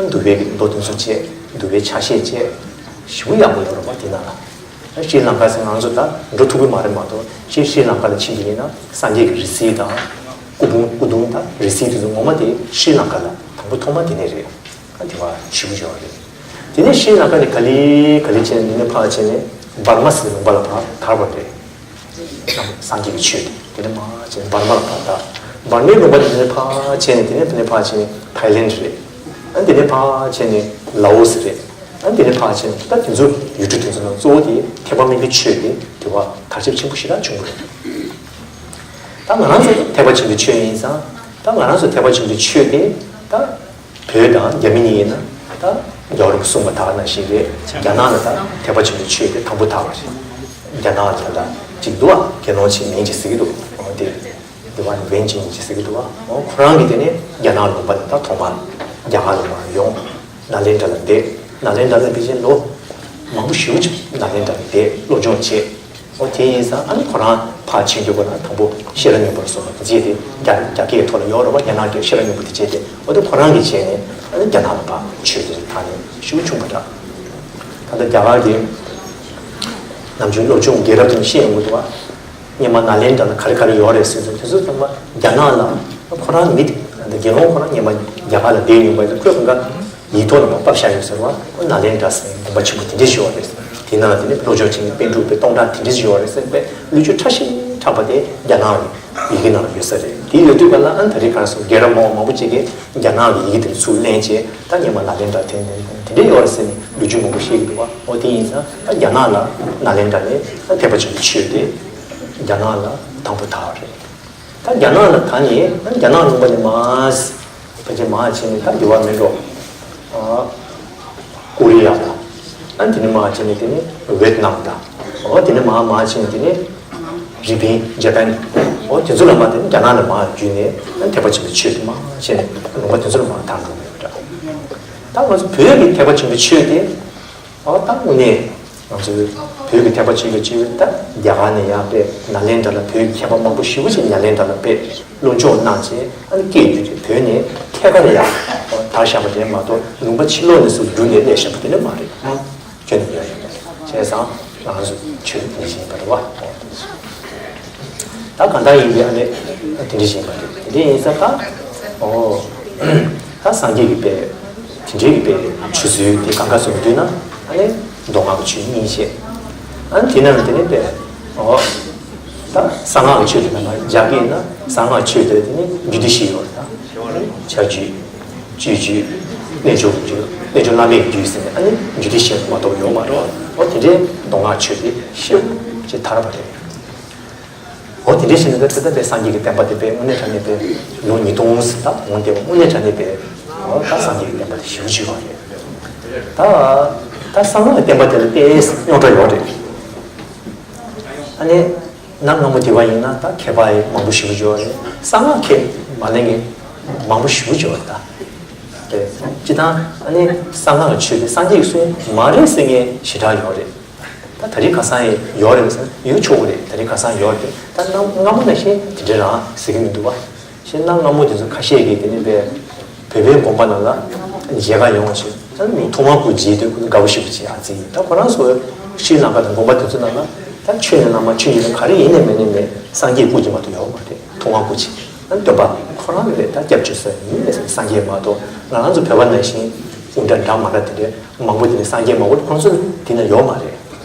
འདུལ་བའི་མདོ་དེ་ཚོ་བྱས། འདུལ་བའི་ཕྱག་བཞེས་བྱས། ཞེ་པོ་ཡག་པོ་ཡོད་རེད་པ། དེ་ནང་ལ། ཤྲི་ལང་ཀ་ཟེར་ང་ཚོ་ད་འགྲོ་ཐུབ་ཀྱི་མ་རེད་མ་གཏོགས། ཤྲི་ཤྲི་ལང་ཀ་ལ་ཕྱིན་པ་ཡིན་ན་སངས་རྒྱས་ཀྱི་རིགས་གཟིགས་དང་། སྐུ་འབུམ་སྐུ་གདུང་དང་རིགས་གཟིགས་དེ་ཚོ་ངོ་མ་དེ་ཤྲི་ལང་ཀ་ལ་དང་པོ་ཐོག་མ་དེ་ནས་རེད། ཨ་དེ་བ་ཞེ་པོ་ཡོད་རེད། དེ་ནས་ཤྲི་ལང་ཀ་ནས་ག་ལེ་ག་ལེ་བྱས་ནས་འདི་ནས་ཕར་བྱས་ནས་འབར་མ་ཟེར་ལུང་པ་ལ་ཕར་དར་བ་རེད། སངས་རྒྱས་ཀྱི་ཆོས་དེ་དེ་ནས་མར་བྱས་ནས་འབར་མ་ལ་ཕར་དར། འབར་མའི་ལུང་པ་ནས་དེ་ནས་ཕར་བྱས་ནས་དེ་ནས་དེ་ནས་ཕར་བྱས་ནས་ཐའི་ལེན་ཌི་རེད། ཨ་དེ་ནས་ཕར་བྱས་ནས་ལའོ་སི་རེད། ཨ་དེ་ནས་ཕར་བྱས་ནས་ད་དེ་ཚོ་ཡུལ་གྲུ་དེ་ཚོ་ནང་གཙོ་བོ་དེ་ཐེག་པ་དམན་པའི་ཆོས་དེ་དེ་བ་དར་ཁྱབ་ཆེན་པོ་ཞེ་དྲག་བྱུང་བ་རེད། ད་ང་རང་ཚོ་ཐེག་པ་ཆེན་པོའི་ཆོས་ཡིན་ཙང་། ད་ང་རང་ཚོ་ཐེག་པ་ཆེན་པོའི་ཆོས་དེ་ད། བོད་དང་རྒྱ་མི་གཉིས་ཡིན་ན་ད་རྒྱལ་བ་རིན་པོ་ཆེ་གསུངས་པ་དག་ནང་བཞིན་རེད། རྒྱ་ནག་ལ་ད་ཐེག་པ་ཆེན་པོའི་ཆོས་དེ་དང་པོ་དར་བ་རེད། རྒྱ་ནག་ལ་ད་ཅིག་འདུག་ཨ། དགེ་སློང་ཅིག་མིང་ཅིག་ཟེར་གྱི་འདུག་འོ་དེ། དེ་བ་ནི་ཝེན་ཅིན་ཅིག་ཟེར་གྱི་འདུག་ཨ། འོ་ཁོ་རང་གིས་དེ་ནས་རྒྱ་ནག་ལུང་པ་ནས་ད་ཐོག་མར་རྒྱ་གར་ལ་མར་ཡོང་། ནཱ་ལེནྡྲ་ལ་བསྡད། ནཱ་ལེནྡྲ་ལ་ཕལ་ཆེར་ལོ་མང་པོ་ཞེ་པོ་ཅིག་ནཱ་ལེནྡྲ་ལ་བསྡད། སློབ་སྦྱོང་བྱས། འོ་དེ་ཡིན་ཙང་ཨ་ནི་ཁོ་རང་ཕར་ཕྱིན་དུས་ཁོ་རང་དང་པོ་ཤེས་རབ་སྙིང་པོ་ལ་སོགས་པ་དེ་བྱས་ཏེ། རྒྱ་རྒྱ་སྐད་ཐོག་ལ་ཡོད་རེད་པ། རྒྱ་ནག་སྐད་ཤེས་རབ་སྙིང་པོ་དེ་བྱས་ཏེ། འོ་དེ་ཁོ་རང་གིས་བྱས་ནས་ཨ་ནི་རྒྱ་ནག་ལ་ཕར་ཆོས་དེ་དར་ནས་ཞེ་པོ་བྱུང་བ་འདྲ། ད་ལྟ་རྒྱ་གར་གྱི་ནམ་རྒྱུན་སློབ་སྦྱོང་རྒན་རབས་དེ་ཚོས་བཤད་ཡོང་གི་འདུག་པ། སྔོན་མ་ནཱ་ལེནྡྲ་ལ་ག་རེ་ག་རེ་ཡོད་རེད་ཟེར་དུས། དེ་ཚོ་ཚང་མ་རྒྱ་ནག་ལ། ཁོ་རང་མི་དེ་དགེ་སློང་ཁོ་རང་སྔོན་མ་རྒྱ་གར་ལ་བསྡད་ཡོང་བ་ཡིན་ཙང་། ཁོས་གང་ག་ཡིག་ཐོག་ལ་མར་ཕབ་བཞག་ཡོད་ཟེར་བ། ཨོ་ནཱ་ལེནྡྲ་ཟེར་དགོན་པ་ཆེན་པོ་དེ་འདྲ་ཞིག་ཡོད་རེད། དེ་ནང་ལ་དེ་ནས་སློབ་སྦྱོང་བྱེད་མཁན་པཎ་གྲུབ་པའི་སྟོང་ཕྲག་དེ་འདྲ་ཞིག་ཡོད་རེད་ཟེར་བའི་བློ་རྒྱུགས་ཕྲ་ཞིང་ཕྲ་བ་དེ་རྒྱ་ནག་གི་ཡི་གེ་ནང་ལ་ཡོད་ས་རེད། དེ་ཡོད་དུས་ག་ལ་ཨ་ནི་ད་རེས་ག་རེ་ཟེར། རྒན་རབས་མང་བ་མང་པོ་ཅིག་གིས་རྒྱ་ནག་གི་ཡི་གེ་དེ་ཚུར་ལེན་བྱས། ད་སྔོན་མ་ནཱ་ལེནྡྲ་དེ་དེ་འདྲ་ཡོད་རེད་ཟེར་ནས་ལོ་རྒྱུས་མང་པོ་བཤད་ཀྱི་འདུག་པ། འོ་དེ་ཡིན་ཙང་ད་རྒྱ་ནག་ལ་ནཱ་ལེནྡྲ་ནས་ཐེག་པ་ཆེན་པོའི་ཆོས་དེ་རྒྱ་ནག་ལ་དང་པོ་དར་བ་རེད། ད་རྒྱ་ནག་ལ་དར་ནས། རྒྱ་ནག་ལུང་པ་ནས་མར་ཕལ་ཆེར་མར་ཕྱིན་ནས་ད་འདི་བ་མེད་འགྲོ། ཨ། ཀོ་རི་ཡ་དང་། ཨ་དེ་ནས་མར་ཕྱིན་ནས་དེ་ནས་ཝེད་ནམ་དང་། འོ་དེ་ནས་མར་མར་ཕྱིན་ནས་དེ་ནས་རི་པིན། ཇ་པན། འོ་དེ་ཚོ་ལ་མར། དེ་ནས་རྒྱ་ནག་ལ་མར་བརྒྱུད་ནས་ཨ་ཐེག་པ་ཆེན་པོའི་ཆོས་དེ་མར་ཕྱིན་ནས་ལུང་པ་དེ་ཚོ་ལ་མར་དར་འགྲོ་གི་ཡོད་འདྲ། ད་ང་ཚོ་བོད་ཀྱི་ཐེག་པ་ཆེན་པོའི་ཆོས་དེ། ཨོ་ད་དངོས་གནས་ང་ཚོའི་བོད་ཀྱི་ཐེག་པ་ཆེན་པོའི་ཆོས་ད་རྒྱ་གར་ནས་ཡར་དཔེ་ནཱ་ལེནྡྲ་ལ་བོད་ཀྱི་མཁས་པ་མང་པོ་ཞེ་པོ་ཅིག་ནཱ་ལེནྡྲ་ལ་དཔེ་སློབ་སྦྱོང་གནང་བྱས། ཨ་ནི་སྐད་བསྒྱུར་ཏེ་བོད་ནས་ཐད་ཀར་ཡར་དར་བཞག་པ་དེ་མ་གཏོགས། ལུང་པ་ཕྱི་ལོགས་ནས་སུ་བསྒྱུར་ནས་སླེབས་བཞག་པ་དེ་ནི་མ་རེད། ཁྱོན་ནས་ཡོད་རེད། བྱས་ཙང་ང་ཚོ་ཆོས་དེ་བཞིན་པ་རེད་བ། ད་གང་ལྟར་ཡིན་པའི་ཨ་ནི་དེ་འདྲ་བཞིན་པ་རེད། དེ་འདྲ་ཡིན་ཙང་ད། ཨོ། ད་སངས་རྒྱས་ཀྱི་དཔེ་དེ་འདྲའི་གི་དཔེ་ཆོས་ཚུལ་དེ་གང་ག་ཚོ་བསྡུས་ན། ཨ་ནི་མདོ་སྔགས་ཀྱི་ཆོས་གཉིས་བཤད། ཨ་ནི་དེ་ནང་དེ་ནས་དཔེ། ཨོ། ད་གསང་སྔགས་ཀྱི་ཆོས་དེ་ནང་ལ་སྦྱར་གྱི་ཡིན་ན། གསང་སྔགས་ཆོས་དེ་དེ་ནི་རྒྱུད་སྡེ་བཞི་ཡོད་རེད། ད་ཆ་རྒྱུད། སྤྱོད་རྒྱུད། རྣལ་འབྱོར་རྒྱུད། རྣལ་འབྱོར་བླ་མེད་རྒྱུད་ཟེར་ནས། ཨ་ནི་རྒྱུད་སྡེ་བཞི་མ་གཏོགས་ཡོད་མ་རེད། ཨོ་དེ་འདྲའི་མདོ་སྔགས་ཆོས་དེ་ཞེ་པོ་ཅིག་དར་བ་རེད། འོ་དེ་འདྲའི་ཞིག་ནི་ད་ལྟ་དཔེ་སངས་རྒྱས་ཀྱི་བསྟན་པ་དེ་དཔེ་དངོས་གནས་དྲང་གནས་དཔེ་ལོ་ཉིས་སྟོང་ཟིན། ད་འོང་སྟེ་དངོས་གནས་དྲང་གནས་དཔེ། འོ་ད་སངས་རྒྱས་ཀྱི་བསྟན་པ་དེ་ཞེ་པོ་ཅིག་ཡོད་རེད། ད་ད་གསང་སྔགས་ཀྱི་བསྟན་པ་དེ་ལ་དཔེ་རྙོག་དྲ་ཡོད་རེད། ཨ་ནི་གནའ་སྔ་མོ་དེ་བ་ཡིན་ན་ད་མཁས་པ་ཡི་མང་པོ་ཞེ་པོ་ཅིག་ཡོད་རེད། གསང་སྔགས་ཁས་མ་ལེན་མཁན་མང་པོ་ཞེ་པོ་ཅིག་ཡོད་རེད། ད་དེ་སྤྱིར་བཏང་ཨ་ནི་གསང་སྔགས་ཀྱི་ཆོས་དེ་སངས་རྒྱས་ཀྱི་གསུང་མ་རེད་ཟེར་མཁན་ཞེ་དྲག་ཡོད་རེད། ད་ད་རེས་ཁ་སང་ཡང་ཡོད་རེད་ཟེར་ན་ཡོད་ཆོག་གི་རེད། ད་རེས་ཁ་སང་ཡོད་རེད། ད་གནའ་སྔ་མོ་ནང་བཞིན་དེ་འདྲ་རང་ཟེར་གྱི་མི་འདུག་བ། གཞན་གནའ་སྔ་མོ་དེ་ཚོ་ཁ་ཤས་ཀྱིས་དེ་ནི་དཔེ་བོད་པའི་དགོན་པ་ནང་ལ་མཇལ་ཁ་ཡོང་བ་ཞིག་ད་ནི་ཐུབ་དབང་སྐུ་མཇལ་དུས་ཁོ་ཚོ་དགའ་པོ་ཞེ་པོ་བྱེད་ཨ་ཙི། ད་ཁོ་རང་ཚོ་ཤྲི་ལང་ཀ་དང་དགོན་པ་དེ་ཚོ་ནང་ལ་ད་ཆོས་ནི་བླ་མ་ཆོས་ཉིད་ལ་ག་རེ་ཡིན་ནའི་མེད་ནའི་མེད། སངས་རྒྱས་སྐུ་གཅིག་མ་གཏོགས་ཡོད་མ་རེད། ཐུབ་དབང་སྐུ་མཇལ། ཨ་ནི་སྟོན་པ་ཁོ་རང་ལ་རེད། ད་སྐྱབས་བཅོལ་ས་ཡིན་ནའི་སངས་རྒྱས་མ་གཏོགས། ང་རང་ཚོ་བོད་པ་ནང་བཞིན་དབུ་འདྲ་འདྲ་མ་འདྲ་དེ་འདྲའི་མང་པོ་དེ་ནི་སངས་རྒྱས་མང་པོ་ཁོང་ཚོ་དེ་ན་ཡོད་མ་རེད།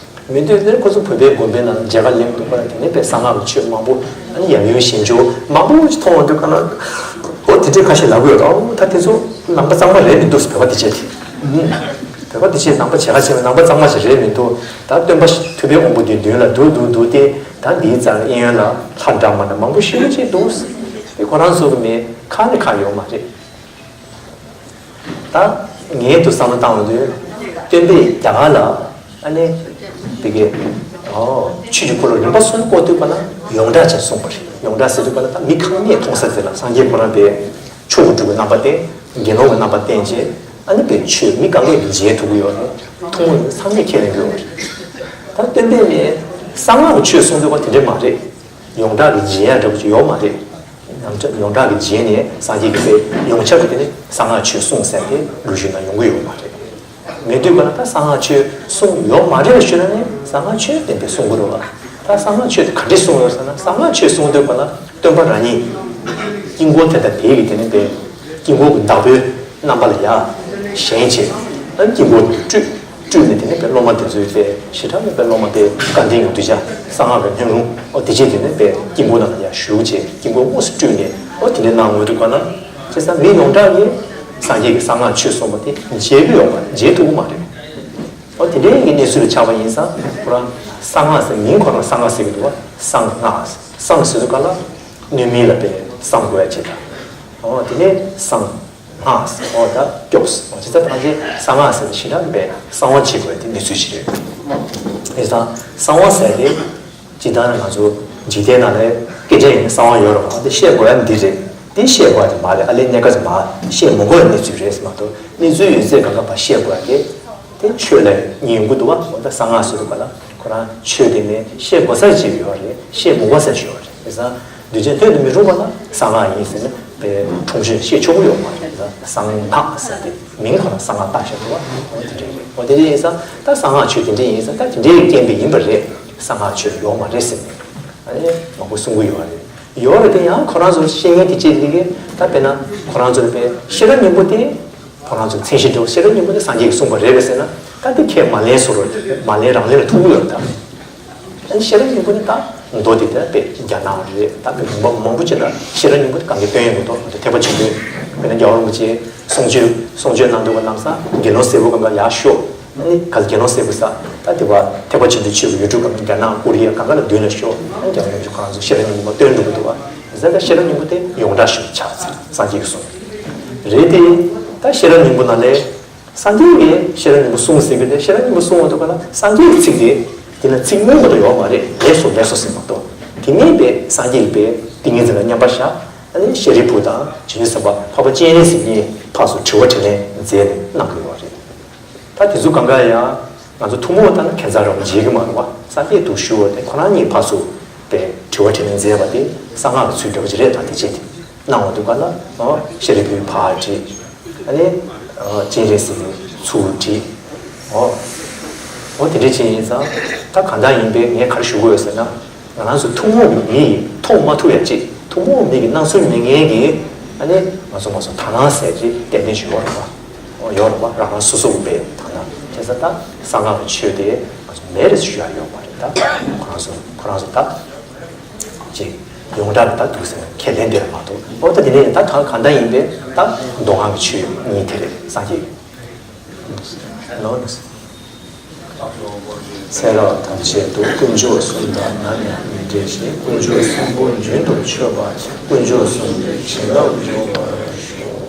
མི་འདུག་ནས་ཁོ་ཚོ་བོད་པའི་དགོན་པའི་ནང་མཇལ་ཁ་ལེན་འདུག་པ་ལ། དེ་ནས་དཔེ་གསང་སྔགས་ཀྱི་ཆོས་མང་པོ། ཨ་ནི་ཡབ་ཡུམ་ཞལ་འཇོག་མང་པོ་ཞིག་མཐོང་བ་འདུག་ག་ན། འོ་དེ་འདྲའི་ཁ་ཤས་ལབ་ཀྱི་ཡོད། ད་འོ་ད་དེ་ཚོ་ནང་པ་གཙང་མ་རེད་མི་འདུག་ཟེར། བོད་པ་དེ་བྱས་དེ། བོད་པ་དེ་བྱས་ནང་པ་བྱེད་ཁ་བྱས་ནང་པ་གཙང་མ་ཞིག་རེད་མི་འདུག་ད་སྟོན་པ་ཐུབ་པའི་དབང་པོ་དེ་མདུན་ལ་འདུག་འདུག་འདུག་སྟེ། ད་འདིའི་རྩར་གཡས་གཡོན་ལ་ལྷ་འདྲ་མ་འདྲ་མང་པོ་ཞེ་པོ་ཅིག་འདུག་དེ་ཁོ་རང་ཚོ་གི་མེད་ཁ་ནས་ཁ་ཡོད་མ་རེད། ད་ངས་དུ་བསམ་བློ་བཏང་བ་དུས་སྟོན་པས་རྒྱ་གར་ལ་ཨ་ནི་དེ་གའི་ཨོ་ཆོས་ཀྱི་འཁོར་ལོ་རིམ་པ་གསུམ་བསྐོར་དུས་པ་ན་ཡོངས་གྲགས་ཅན་གསུངས་པ་རེད། ཡོངས་གྲགས་ཟེར་དུས་པ་ན་ད་མི་གང་ནས་མཐོང་ས་དེ་ལ་སངས་རྒྱས་ཁོ་རང་པའི་མཆོག་ཏུ་གྲུབ་པའི་རྣམ་པ་བསྟན། དགེ་སློང་གི་རྣམ་པ་བསྟན་བྱས་ཨ་ནི་པའི་ཆོས་མི་གང་གས་མཇལ་ཐུབ་ཀྱི་ཡོད་རེད། མཐོང་བ་ཡིན་ན་སངས་རྒྱས་ཁས་ལེན་གྱི་ཡོད་རེད། ད་སྟོན་པས་ནས་གསང་སྔགས་ཀྱི་ཆོས་གསུང་འདོད་པ་དེ་འདྲས་མ་རེད། ཡོངས་གྲགས་ཀྱི་མཇལ་ཡ་འདྲ་པོ་ཅིག་ཡོད་མ་རེད། ཡོངས་གྲགས་ཀྱི་མཇལ་ནས་སངས་རྒྱས་ཀྱི་དཔེ་ཡོངས་ཁྱབ་ཀྱི་དེ་ནི་གསང་སྔགས་ཆོས་གསུངས་ཟེར་ཏེ་ལོ་རྒྱུས་ནང་ཡོང་གི་ཡོད་མ་རེད། མེད་དུས་ག་ལ་ད་གསང་སྔགས་ཆོས་གསུངས་ཡོད་མ་རེད་ཞུ་ན་ནི་གསང་སྔགས་ཆོས་བསྟན་པས་གསུང་གི་རེད་བ། ད་གསང་སྔགས་ཆོས་དེ་ག་འདྲས་གསུངས་ཡོད་ཟེར་ན་གསང་སྔགས་ཆོས་གསུང་དུས་ག་ལ་སྟོན་པ་རང་ཉིད་དཀྱིལ་འཁོར་དེ་དང་དེའི་གི་དེ་ནི་པའི་དཀྱིལ་འཁོར་གྱི་བདག་པོའི་རྣམ་པ་ལ་ཡང་བཞེངས་བྱས་ཨ་ནི་དཀྱིལ་འཁོར་དུ་སྤྲུལ། སྤྲུལ་ནས་དེ་ནས་པའི་སློབ་མ་དེ་ཚོའི་པའི་ཞེ་དྲག་ནས་པའི་སློབ་མ་དེ་བཀའ་དྲིན་ཡོང་དུས་ཅག་གསང་སྔགས་ཀྱི་སྙིང་རུང་ཨོ་དེ་རྗེས་དེ་ནས་པའི་དཀྱིལ་འཁོར་ནང་ལ་ཡང་ཞུགས་བྱས་དཀྱིལ་འཁོར་དངོས་སུ་སྤྲུལ་ནས་ཨོ་དེ་འདྲའི་གནང་འོས་འདུག་ག་ན། བྱས་ཙང་མི་ཡོངས་གྲགས་ཀྱིས་སངས་རྒྱས་ཀྱི་གསང་སྔགས་ཆོས་གསུངས་པ་དེ་མཇལ་གྱི་ཡོད་མ་རེད། མཇལ་ཐུབ་ཀྱི་མ་རེད། ཨོ་དེ་འདྲའི་གི་གནས་ཚུལ་ལ་ཆགས་པ་ཡིན་ཙང་ཁོ་རང་གསང་སྔགས་ཟེར་མིང་ཁོ་རང་གསང་སྔགས་ཟེར་གྱི་འདུག་བ། གསང་སྔགས་གསང་ཟེར་དུས་ག་ལ་གནོད་མིན་ལ་པའི་གསང་དགོས་ཡ་བྱེད་ད། ཨོ་དེ་ནས་གསང་སྔགས་ཟེར་ཨོ་ད་སྐྱོབས་ཟེར་ཨོ་དེ་ཚ་ཐང་ཆེ་གསང་སྔགས་ཟེར་ཞེ་དྲག་པའི་གསང་བ་བྱེད་དགོས་ཡ་དེ་གནས་ཚུལ་ཞིག་རེད། ཡིན་ཙང་གསང་བ་ཟེར་དེ། ཇི་ལྟར་ང་ཚོ་འཇིག་རྟེན་ནང་ལ་སྐད་ཆ་ཡིན་གསང་བ་ཡོད་རེད་བ། འདི་བཤད་དགོས་ཡ་འདི་རེད། འདི་བཤད་དགོས་ཡ་དེ་མ་རེད། ཨ་ལས་གནས་སྐབས་མ་བཤད་མི་དགོས་ཡ་གནས་ཚུལ་རེད་ཟེར་མ་གཏོགས་གནས་ཚུལ་ཡོད་ཚད་གང་ག་བ་བཤད་དགོས་ཡ་དེ་དེ་ཆོས་ལ་ཉན་གྱི་འདུག་བ། འོ་ད་གསང་སྔགས་ཟེར་དུས་ག་ལ་ཁོ་རང་ཆོས་དེ་ནས་བཤད་དགོས་ས་ཅིག་ཡོད་རེད། བཤད་མི་དགོས་ས་ཅིག་ཡོད་རེད། བྱས་ཙང་འདུས་བྱས་ལྷོད་དུ་མི་རུང་བ་ལ་གསང་སྔགས་ཡིན་ཟེར་ནས་པའི་ཁྲོམ་ཆོས་བཤད་ཆོག་གི་ཡོད་མ་རེད། བྱས་ཙང་གསང་སྔགས་ཟེར་ཏེ་མིང་ཁོ་རང་གསང་སྔགས་བཏགས་བཞག་འདུག་བ། འོ་དེ་འདྲ་རེད། འོ་དེ་འདྲ་ཡིན་ཙང་ད་གསང་སྔགས་ཆོས་དེ་འདྲ་ཡིན་ཙང་ད་དེ་འདྲའི་རྐྱེན་པས་ཡིན་པ་རེད། གསང་སྔགས་ཆོས་ཡོད་མ་རེད་ཟེར་ནས་ཨ་ནི་མང་པོ་གསུང་གི་ཡོད་རེད། ཡོད་རེད་དེ་ཡང་ཁོ་རང་ཚོར་བཤད་མཁན་དེ་ཅིག་རེད་གི། ད་དཔེར་ན་ཁོ་རང་ཚོར་དཔེ་ཤེས་རབ་སྙིང་པོ་དེ་ཁོ་རང་ཚོ་མཚན་གཞི་འདྲ་བོ་ཤེས་རབ་སྙིང་པོ་དེ་སངས་རྒྱས་ཀྱིས་གསུངས་པ་རེད་པས་ཟེར་ན་ད་དེ་ཁས་མ་ལེན་བཟོ་འདྲ་མ་ལེན་རང་ལེན་ལ་ཐུག་གི་ཡོད་རེད་ད། ཨ་ནི་ཤེས་རབ་སྙིང་པོ་ནི་ད་མདོ་དེ་ལྟར་དཔེ་རྒྱ་ནག་རེད། ད་དཔེ་མི་འབོར་མང་པོ་ཅིག་ལ་ཤེས་རབ་སྙིང་པོ་དེ་གང་གི་སྟོན་ཡོད་མི་འདུག་ཐེག་པ་ཆེན་པོའི་དཔེར་ན་རྒྱལ་བ་རིན་པོ་ཆེ་གསུང་ཆོས་གསུང་ཆོས་གནང་འདུག་པ་ལམ་སང་དགེ་སློང་སེར་པོ་གང་ག་ཡར་ཤོག་ཨ་ནི་ག་ཚོད་དགེ་སློང་སེར་པོ་ས་ད་དེ་བ་ཐེག་པ་ཆེན་པོའི་ཆོས་ཀྱི་ཡུལ་གྲུ་གང་ག་རྒྱ་ནག་ཀོ་རི་ཡ་གང་ག་ལ་མདུན་ལ་ཤོག་ཨ་ནི་རྒྱལ་བ་རིན་པོ་ཆེ་ཁོ་རང་ཚོ་ཤེས་རབ་སྙིང་པོ་སྟོན་འགྲོ་གི་འདུག་བ། ཟེར་ད་ཤེས་རབ་སྙིང་པོ་དེ་ཡོངས་གྲགས་ཤིག་ཆགས་ཚར་སངས་རྒྱས་ཀྱིས་གསུངས་རེད་དེ། ད་ཤེས་རབ་སྙིང་པོ་ནང་ལས། སངས་རྒྱས་ཀྱིས་ཤེས་རབ་སྙིང་པོ་གསུངས་ཟེར་གྱི་དེ་ཤེས་རབ་སྙིང་པོ་གསུངས་པ་དུ་ག་ལ་སངས་རྒྱས་ཀྱི་ཚིག་དེ་དེ་ན་ཚིག་སྨོས་པ་དུ་ཡོད་མ་རེད། ལེགས་སོ་ལེགས་སོ་ཟེར་མ་གཏོགས་དེ་ནས་པའི་སངས་རྒྱས་ཀྱི་པའི་ཏིང་ངེ་འཛིན་ལ་མཉམ་པར་བཞག་ཨ་ནི་ཤཱ་རིའི་བུ་དང་བྱང་ཆུབ་སེམས་དཔའ་འཕགས་པ་སྤྱན་རས་གཟིགས་གཉིས་ཕར་ཚུར་དྲི་བ་དྲིས་ལན་མཛད་ནས་གནང་གི་ཡོད་རེད། ད་དེ་ཚོ་གང་ག་ཡང་ང་ཚོ་ཐུན་མོང་ལྟར་ན་ཁྱད་མཚར་རང་མཇལ་གྱི་མ་རེད་བ། སངས་རྒྱས་འདུག་ཞུ་བ་དེ་ཁོ་རང་གཉིས་ཕར་ཚུར་པའི་དྲི་བ་དྲིས་ལན་མཛད་པ་དེ་གསང་སྔགས་ཀྱི་ཚུལ་འདྲ་བོ་ཅིག་རེད། ད་དེ་བྱས་ཏེ། གནང་བ་འདུག་ག་ལ། ཨོ་ཤཱ་རིའི་བུས་ཕར་དྲིས། ཨ་ནི་ཨོ་སྤྱན་རས་གཟིགས་ཚུར་དྲིས། ཨོ་ཨོ་དེ་འདྲ་ཅིག་ཡིན་ཙང་ད་གང་ལྟར་ཡིན་པས་ངས་ག་རེ་ཞུ་དགོས་ཡོད་ཟེར་ན། ང་རང་ཚོ་ཐུན་མོང་གི་མི་ཡིས་མཐོང་མ་ཐུབ་ཡ་ཅིག་ཐུན་མོང་མི་གི་སྣང་ཚུལ་མེད་མཁན་གྱི་ཨ་ནི་ང་ཚོ་ང་ཚོ་དག་སྣང་ཟེར་ཅིག་ཏན་ཏན་ཞིག་ཡོད་རེད་བ། ཨོ་ཡོད་རེད་བ། རང་རང་སོ་སོ་གི་དཔེ་དག་སྣང་བྱས་ཙང་ད་གསང་སྔགས་ཀྱི་ཆོས་དེ་ང་ཚོ་མེད་རེད་ཞུ་ཡ་ཡོད་མ་རེད། ད་ཁོ་རང་ཚོ་ཁོ་རང་ཚོ་ད། ཅིག་ཡོངས་གྲགས་ལ་ད་འདུག་ཟེར་ན་ཁས་ལེན་དེ་ལ་མ་གཏོགས། ཨོ་ད་དེ་ནས་ད་གང་གང་ལྟར་ཡིན་པས་ད་མདོ་སྔགས་ཀྱི་ཆོས་གཉིས་དེ་རེད། སངས་རྒྱས་ཀྱི་ལོ་ནི། ཚེ་རབས་ཐམས་ཅད་དུ་དཀོན་མཆོག་གསུམ་དང་ནམ་ཡང་མི་འབྲལ་ཞིང་། དཀོན་མཆོག་གསུམ་པོ་རྒྱུན་དུ་མཆོད་པ། དཀོན་མཆོག་གསུམ་གྱི་བྱིན་རླབས་འབྱུང་བར་ཤོག།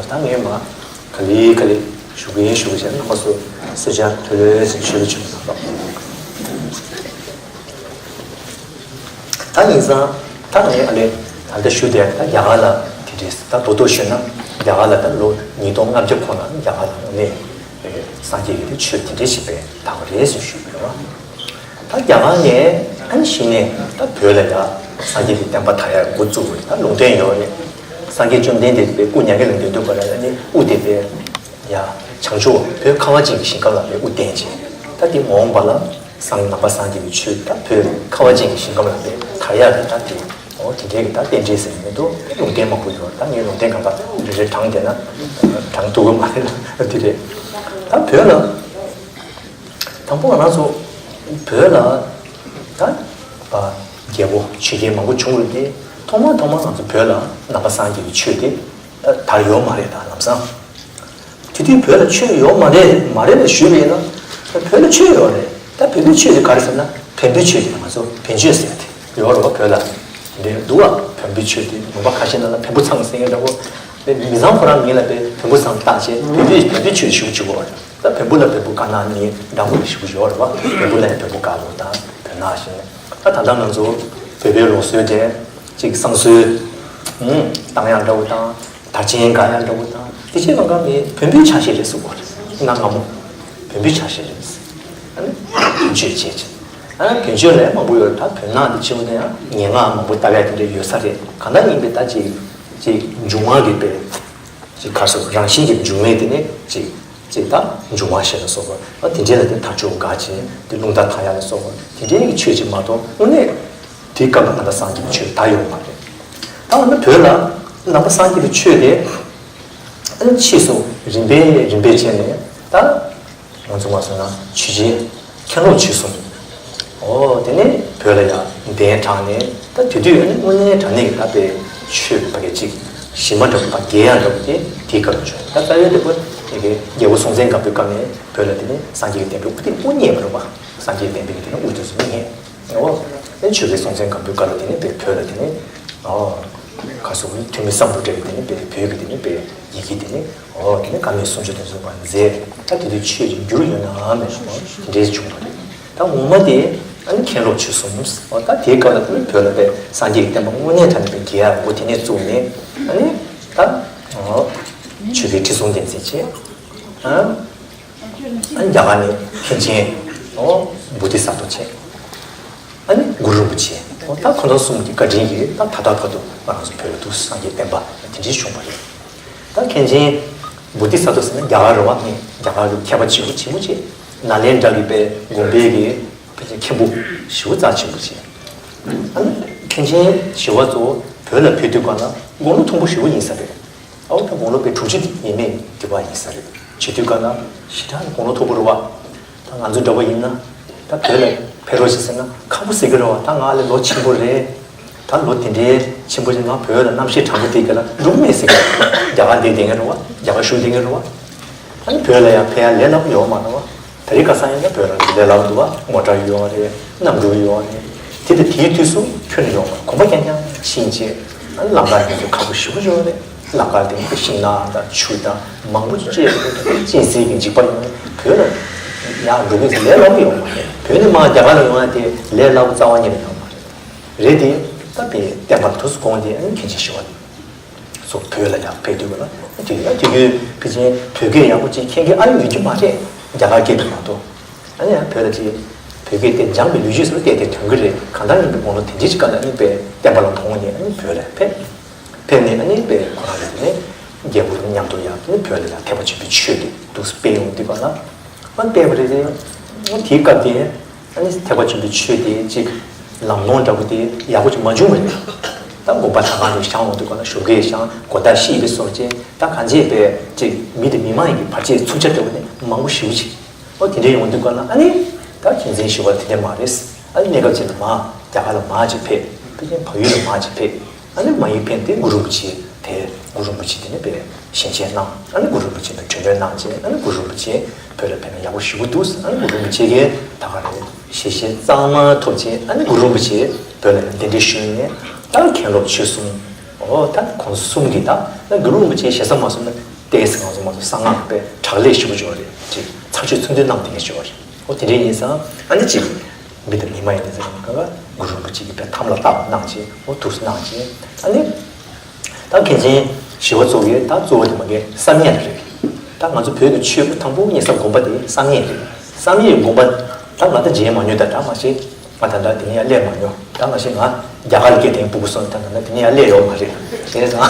ད་ངས་མ་ག་ལེ་ག་ལེ་ཞུ་གི་ཡིན། ཞུ་གི་བྱས་ན་ཁོ་ཚོ་གསོལ་ཇ་ཐོལ་ལོས་ཟིན་ཞུ་གི་བྱུང་། ད་ཡིན་ཙང་ད་ངས་ཨ་ལེ་ད་ལྟ་ཞུ་དེ་ད་རྒྱ་གར་ལ་དེ་འདྲས་ད་རྡོག་རྡོག་ཞུས་ན་རྒྱ་གར་ལ་ད་ལོ་ཉིས་སྟོང་ལྔ་བརྒྱ་གོང་ལ་རྒྱ་གར་ལ་ནས་སངས་རྒྱས་ཀྱི་དེ་ཆོས་དེ་འདྲས་ཞིག་པའི་དར་བ་རེད་ཟེར་ཞུས་པ་རེད་བ། ད་རྒྱ་གར་ནས་ཨ་ནི་གཞི་ནས་ད་བོད་ལ་ཡ་སངས་རྒྱས་ཀྱི་བསྟན་པ་དར་ཡ་འགོ་བཙུགས་པ་རེད། ད་ལུང་བསྟན་ཡོད་རེད། སངས་རྒྱས་བཅོམ་ལྡན་འདས་དེ་པའི་སྐུ་མྱ་ངན་ལས་འདས་དུས་སྐབས་ལ་ཨ་ནི་དབུ་དེ་པའི་ཡ་བྱང་ཕྱོགས་བོད་ཁ་བ་ཅན་གྱི་ཞིང་ཁམས་ལ་པའི་དབུ་བསྟན་བྱས། ད་དེ་མ་འོངས་པ་ལ་སངས་ནང་པ་སངས་རྒྱས་ཀྱི་ཆོས་ད་བོད་ཁ་བ་ཅན་གྱི་ཞིང་ཁམས་ལ་པའི་དར་ཡ་རེད། ད་དེ་འོ་དེ་འདྲའི་གི་ད་རྟེན་འབྲེལ་ཟེར་ནས་མི་འདུག་ད་ལུང་བསྟན་མང་པོ་ཡོད། ད་ངས་ལུང་བསྟན་གང་ག་རེ་རེ་དྲངས་བསྡད་ན་དྲངས་ཐུབ་ཀྱི་མ་རེད་ལ་དེ་རེད། ད་བོད་ལ་དང་པོ་ང་རང་ཚོ་བོད་ལ་ད་རྒྱལ་པོ་ཆོས་རྒྱལ་མང་པོ་བྱུང་རེད་དེ། ཐོག་མ་ཐོག་མ་ང་ཚོ་བོད་ལ་ནང་པ་སངས་རྒྱས་ཀྱི་ཆོས་དེ་དར་ཡོད་མ་རེད། ད་ལམ་སང་དེ་དུས་བོད་ལ་ཆོས་ཡོད་མ་རེད་མ་རེད་ལ་ཞུས་པ་ཡིན་ན། བོད་ལ་ཆོས་ཡོད་རེད། ད་བོད་པའི་ཆོས་དེ་ག་རེ་ཟེར་ན་བོན་པོའི་ཆོས་དེ་ང་ཚོ་བོན་ཆོས་ཟེར་དེ་ཡོད་རེད་བ། བོད་ལ་འདི་འདུག་བ། བོན་པོའི་ཆོས་དེ་ལུང་པ་ཁ་ཤས་ནང་ལ་བོན་པོ་ཚང་ཟེར་མཁན་འདྲ་བོ། མི་ཚང་ཁོ་རང་མིང་ལ་བོན་པོ་ཚང་བཏགས་བྱས་བོན་པོའི་བོན་པོའི་ཆོས་ཞུ་བཅུག་གོ། ད་བོན་པོ་ལ་བོན་པོ་དཀར་ནག་གཉིས་འདྲ་མོ་ཞུ་གི་ཡོད་རེད་བ། བོན་པོ་ལ་ཡང་བོན་པོ་དཀར་པོ་དང་བོན་ནག་ཞེས། ད་ད་ལྟ་ང་ཚོ་བོད་པའི་ལུགས་སྲོལ་དེ་གཅིག་བསང་གསོལ་བཏང་ཡག་འདྲ་བོ་དང་། དར་ཆེན་དགའ་ཡག་འདྲ་བོ་དང་། དེ་ཅི་གང་གང་མེད། བོན་པོའི་ཆ་ཤས་རེད་གསུངས་པ་རེད། ང་སྔ་མོ་བོན་པོའི་ཆ་ཤས་རེད། ཨ་ནི་བོན་ཆོས་བྱས་ཅིང་། ཨ་ནི་བོན་ཆོས་ལས་མང་པོ་ཡོད་རེད། ད་བོན་ནག་འདི་ཆེན་པོ་དེ་ཡང་ངན་སྔགས་མང་པོ་བཏགས་ཡག་དེ་འདྲ་ཡོད་ས་རེད། གང་ལྟར་ཡིན་པའི་ད་ཅིག་ཅིག་འབྱུང་བ་གི་དཔེ། ཅིག་ག་སོགས་རང་བཞིན་གྱི་འབྱུང་བའི་དེ་ནི་ཅིག་ཅིག་ད་འབྱུང་བ་ཞེས་ལ་སོགས་པ། ཨ་དེ་འདྲའི་ལ་དེ་དར་ལྕོག་དགའ་ཅིང་དེ་རླུང་རྟ་དར་ཡག་ལ་སོགས་པ་དེ་འདྲའི་གི་ཆོས་ཅིག་མ་གཏོགས་དངོས་གནས། དེའི་སྐབས་ལ་ནང་པ་སངས་རྒྱས་པའི་ཆོས་དར་ཡོད་མ་རེད། ད་འོ་ན་བོད་ལ་ནང་པ་སངས་རྒྱས་པའི་ཆོས་དེ་ཕྱིས་སུ་རིམ་པས་རིམ་པས་བྱས་ནས་ད་ང་ཚོ་མ་སོང་ན་ཆོས་རྗེ་མཁན་སློབ་ཆོས་གསུམ། འོ་དེ་ནས་བོད་ལ་ཡང་གདན་དྲངས་ནས། ད་དེ་དུས་དངོས་གནས་དྲང་གནས་ཀྱི་ད་དཔེ་ཆོས་ཀྱི་ཕ་གི་གཅིག་གཞི་མ་འདྲ་བོ་ཕ་རྒྱས་ཡག་འདྲ་བོ་དེ་དེའི་སྐབས་ལ་བྱུང་། ད་རྩ་བའི་དེ་བོད་ཀྱི་རྒྱལ་པོ་སྲོང་བཙན་སྒམ་པོའི་སྐབས་ནས་བོད་ལ་དེ་ནས་སངས་རྒྱས་ཀྱི་བསྟན་པའི་དབུ་དེ་དབུ་བརྙེས་པ་རེད་པ། སངས་རྒྱས་བསྟན་པའི་དེ་ནས་དབུ་དེ་ཚོ་བརྙེས། འོ། ཨེ་ཆོས་རྒྱལ་སྲོང་བཙན་སྒམ་པོའི་སྐབས་ལ་དེ་ནས་དཔེ་བོད་ལ་དེ་ནས། ཨོ། ཁ་སོ་ཐོན་མི་སམ་བྷོ་ཊ་གི་དེ་ནས་དཔེ་བོད་ཀྱི་དེ་ནས་དཔེ་ཡི་གེ་དེ་ནས། ཨོ་དེ་ནས་བཀའ་མའི་གསུང་ཆོས་དེ་ཚོ་བ་མཛད། ད་དེ་དུས་ཆོས་ཀྱི་འགྱུར་ཡོད་ན་མེད་ན་དེ་འདྲས་བྱུང་བ་རེད། ད་ངོ་མ་དེ་ཨ་ནི་མཁན་སློབ་ཆོས་གསུམ། ཨོ་ད་དེའི་སྐབས་ལ་དེ་ནས་བོད་ལ་དཔེ་སངས་རྒྱས་ཀྱི་བསྟན་པ་དངོས་གནས་དྲང་གནས་དཔེ་རྒྱས་ཡག་འགོ་དེ་ནས་བཙུགས་ནས། ཨ་ནི་ད། ཨོ། ཆོས་རྒྱལ་ཁྲི་སྲོང་ལྡེ་བཙན་བྱས། ཨ། ཨ་ནི་རྒྱ་གར་ནས་མཁན་ཆེན། ཨོ། བོ་དྷི་ས་ཏྭ་བྱས། ཨ་ནི་གུ་རུ་རིན་པོ་ཆེ། ཨོ་ད་ཁོང་རྣམ་གསུམ་གྱི་བཀའ་དྲིན་གྱིས་ད་ད་ལྟ་བར་དུ་ང་རང་ཚོ་བོད་ལ་འདུག་སངས་རྒྱས་བསྟན་པ་དེ་འདྲའི་བྱུང་བ་རེད། ད་མཁན་ཆེན་བོ་དྷི་ས་ཏྭ་ཟེར་ན་རྒྱ་གར་རེད་བ། ནི་རྒྱ་གར་གྱི་མཁས་པ་ཆེན་པོ་ཆེན་པོ་བྱས། ནཱ་ལེནྡྲ་གི་དཔེ་དགོན་པའི་གི་དཔེ་ཆ་མཁན་པོ་ཞེ་པོ་རྩ་ཆེན་པོ་བྱས། ཨ་ནི་མཁན་ཆེན་ཞི་བ་འཚོ་བོད་ལ་ཕེབས་དུས་སྒང་ལ་དགུང་ལོ་མཐོན་པོ་ཞེ་པོ་ཡིན་ས་རེད། ཨའོ་ད་དགུང་ལོ་དཔེ་དྲུག་ཅུ་ཡས་མས་དེ་བ་ཡིན་ས་རེད། བྱེད་དུས་སྒང་ལ་ཞེ་དྲག་དགུང་ལོ་མཐོ་པོ་རེད་བ། ད་ང་ཚོ་འདྲ་བོ་ཡིན་ན་ད་བོད་ལ་ཕེབས་རོགས་བྱེད་ཟེར་ན་ཁག་པོ་ཟེར་གི་རེད་བ། ད་ང་ལས་ལོ་ཆེན་པོ་རེད། ད་ལོ་དེ་འདྲའི་ཆེན་པོ་ཅིག་ང་བོད་ལ་གནམ་གཤིས་གྲང་མོ་དེ་ག་ལ་འགྲོ་གི་མེད་ཟེར་གི། རྒྱ་གར་འདིར་བསྡད་མཁན་རེད་བ། རྒྱ་གར་བཞུགས་བསྡད་མཁན་རེད་བ། ཨ་ནི་བོད་ལ་ཡང་ཕེབས་ཡ་ལས་སླ་པོ་ཡོད་མ་རེད་བ། དེ་རིང་ཁ་སང་ཡིན་ན་བོད་རང་གི་ལས་སླ་པོ་འདུག་བ། མོ་ཊ་ཡོད་རེད། གནམ་གྲུ་ཡོད་རེད། དེ་དང་དེའི་དུས་སུ་ཁྱོན་ནས་ཡོད་མ་རེད། གོམ་པ་རྐྱང་རྐྱང་ཕྱིན་བྱས། ཨ་ནི་ལམ་ཁ་ཡོད་དུས་ཁག་པོ་ཞེ་པོ་ཡོད་རེད། ལམ་ཁ་དེ་ནི་ཤིང་ནགས་དང་ཆུ་དང་མང་པོ་ཅིག་བཅད་འདུག་གཅན་གཟན་གྱི་འཇིགས་པ་ཡོང་ནས་བོད་ལ་ཡར་འགྲོ་དུས་ལས་སླ་པོ་ཡོད་མ་རེད། བོད་ནས་མར་རྒྱ་གར་ལ་ཡོང་ཡ་དེ་ལས་སླ་པོ་རྩ་བ་ཉིད་ནས་ཡོད་མ་རེད། རེད་དེ། ད་དཔེ་བསྟན་པ་ལ་ཐུགས་སུ་དགོངས་ཏེ་ཨ་ནི་མཁན་ཆེན་ཞི་བ་ཚོ་བོད་ལ་ཡར་ཕེབས་དུས་ལ་དེ་ཡང་དེ་དུས་ཕལ་ཆེར་བོད་སྐད་ཡག་པོ་ཅིག་མཁྱེན་མཁན་ཨ་ཡོད་ཀྱི་མ་རེད། རྒྱ་གར་སྐད་དུ་མ་གཏོགས། ཨ་ནི་ཡང་བོད་ལ་ཅིག་བོད་སྐད་དེ་སྦྱངས་པའི་ལོ་རྒྱུས་སུ་བལྟས་ཏེ་ཐོན་གྱི་རེད། གང་ལྟར་ཡིན་པའི་དགུང་ལོ་དེ་འདྲའི་ཅིག་སྐབས་ལ་ཨ་ནི་དཔེ་བསྟན་པ་ལ་དགོངས་ནས་ཨ་ནི་བོད་ལ་ཕེབས། ཕེབས་ནས་ཨ་ནི་དཔེ་ཁོ་རང་ལ་ནི་རྒྱལ་པོ་མཉམ་དུ་ཡང་ཨ་ནི་བོད་ལ་ཡང་ཐེག་པ་ཆེན་པོའི་ཆོས་དེ་འདུག་སྤེལ་ཡོང་དུས་ག་ལ། ཨ་ནི་སྤེལ་བ་རེད་དེ། ཨ་ནི་དེའི་སྐབས་དེ། ཨ་ནི་ཐེག་པ་ཆེན་པོའི་ཆོས་དེ་གཅིག་ལམ་ལྷོང་འདྲ་པོ་དེ་ཡག་པོ་ཅིག་མ་བྱུང་བ་རེད། ད་དགོན་པ་ད་གང་དུ་བཞེངས་འོང་དུས་ག་ལ་ཞོགས་ཀས་བཞེངས། གོ་བརྡ་ཤེས་པའི་སོར་ཆེན། ད་གང་ཅིའི་དཔེ་གཅིག་མི་དང་མི་མ་ཡིན་གྱི་བར་ཆད་འཚུབ་ཆ་འདྲ་པོ་དེ་མང་པོ་ཞེ་པོ་ཅིག་འོ་དེ་འདྲ་ཡོང་དུས་ག་ལ་ཨ་ནི་ད་རྒྱལ་མཚན་ཞི་བ་དེ་འདྲ་མ་རེད། ཨ་ནི་གནས་སྐབས་ཅིག་ལ་མར་རྒྱ་གར་ལ་མར་ཅིག་ཕེབས། ཕལ་ཆེར་བལ་ཡུལ་ལ་མར་ཅིག་ཕེབས། ཨ་ནི་མར་ཡུལ་ཕེབས་ཏེ་གུ་རུ་རིན་པོ་ཆེ་དེ་གུ་རུ་རིན་པོ་ཆེ་དེ་ནི་དཔེ་ཞལ་མཇལ་གནང་། ཨ་ནི་གུ་རུ་རིན་པོ་ཆེ་དང་གྲོས་མོལ་གནང་རྗེས། ཨ་ནི་གུ་རུ་རིན་པོ་ཆེ་བོད་ལ་ཕེབས་ན་ཡག་པོ་ཞེ་པོ་འདུག་ཨ་ནི་གུ་རུ་རིན་པོ་ཆེ་གིས་ད་ག་རེ་ཞལ་བཞེས་གཙང་མ་ཐོབ་རྗེས། ཨ་ནི་གུ་རུ་རིན་པོ་ཆེ་བོད་ལ་གདན་འདྲེན་ཞུས་ནས་ད་མཁན་སློབ་ཆོས་གསུམ། འོ་ད་ཁོང་ཚོ་གསུམ་གྱིས་ད་ད་གུ་རུ་རིན་པོ་ཆེ་ཞེ་ས་མ་སོང་ན་ཏོག་ཙམ་ང་ཚོ་མ་གཏོགས་གསང་སྔགས་དཔེ་དྲག་ལས་ཞེ་པོ་ཅིག་ཡོད་རེད། ཅིག་ཚར་གཅོད་ཚུར་འདོན་གནང་བསྡད་མཁན་ཞིག་ཡོད་རེད། འོ་དེ་འདྲ་ཡིན་ཙང་ཨ་ནི་ཅིག་མི་དང་མི་མ་ཡིན་ནི་ཟེར་ན་ག་ག་གུ་རུ་རིན་པོ་ཆེ་གིས་དཔེ་དམ་ལ་བཏགས་གནང་བྱས། འོ་ཐུགས་སུ་གནང་བྱས། ཨ་ནི་ད་མཁན་ཆེན་ཞི་བ་འཚོ་གིས་ད་གཙོ་བོ་དེ་མ་གི་བསམ་ཡས་རེད། ད་ང་ཚོ་བོད་ཀྱི་ཆོས་པ་དང་པོ་རྙེད་ས་དགོན་པ་དེ་བསམ་ཡས་རེད། བསམ་ཡས་དགོན་པ་ད་ང་ད་མཇལ་མ་མྱོང་། ད་ད་མ་གཞི་ང་ད་ལྟ་དེ་ནས་ཡར་སླེབས་མ་མྱོང་། ད་མ་གཞི་ང་རྒྱ་གར་སྐད་དེ་ཕྲུ་གུ་སོང་། ད་ད་ད་དེ་ནས་ཡར་སླེབས་ཡོད་མ་རེད། བྱས་ཙང་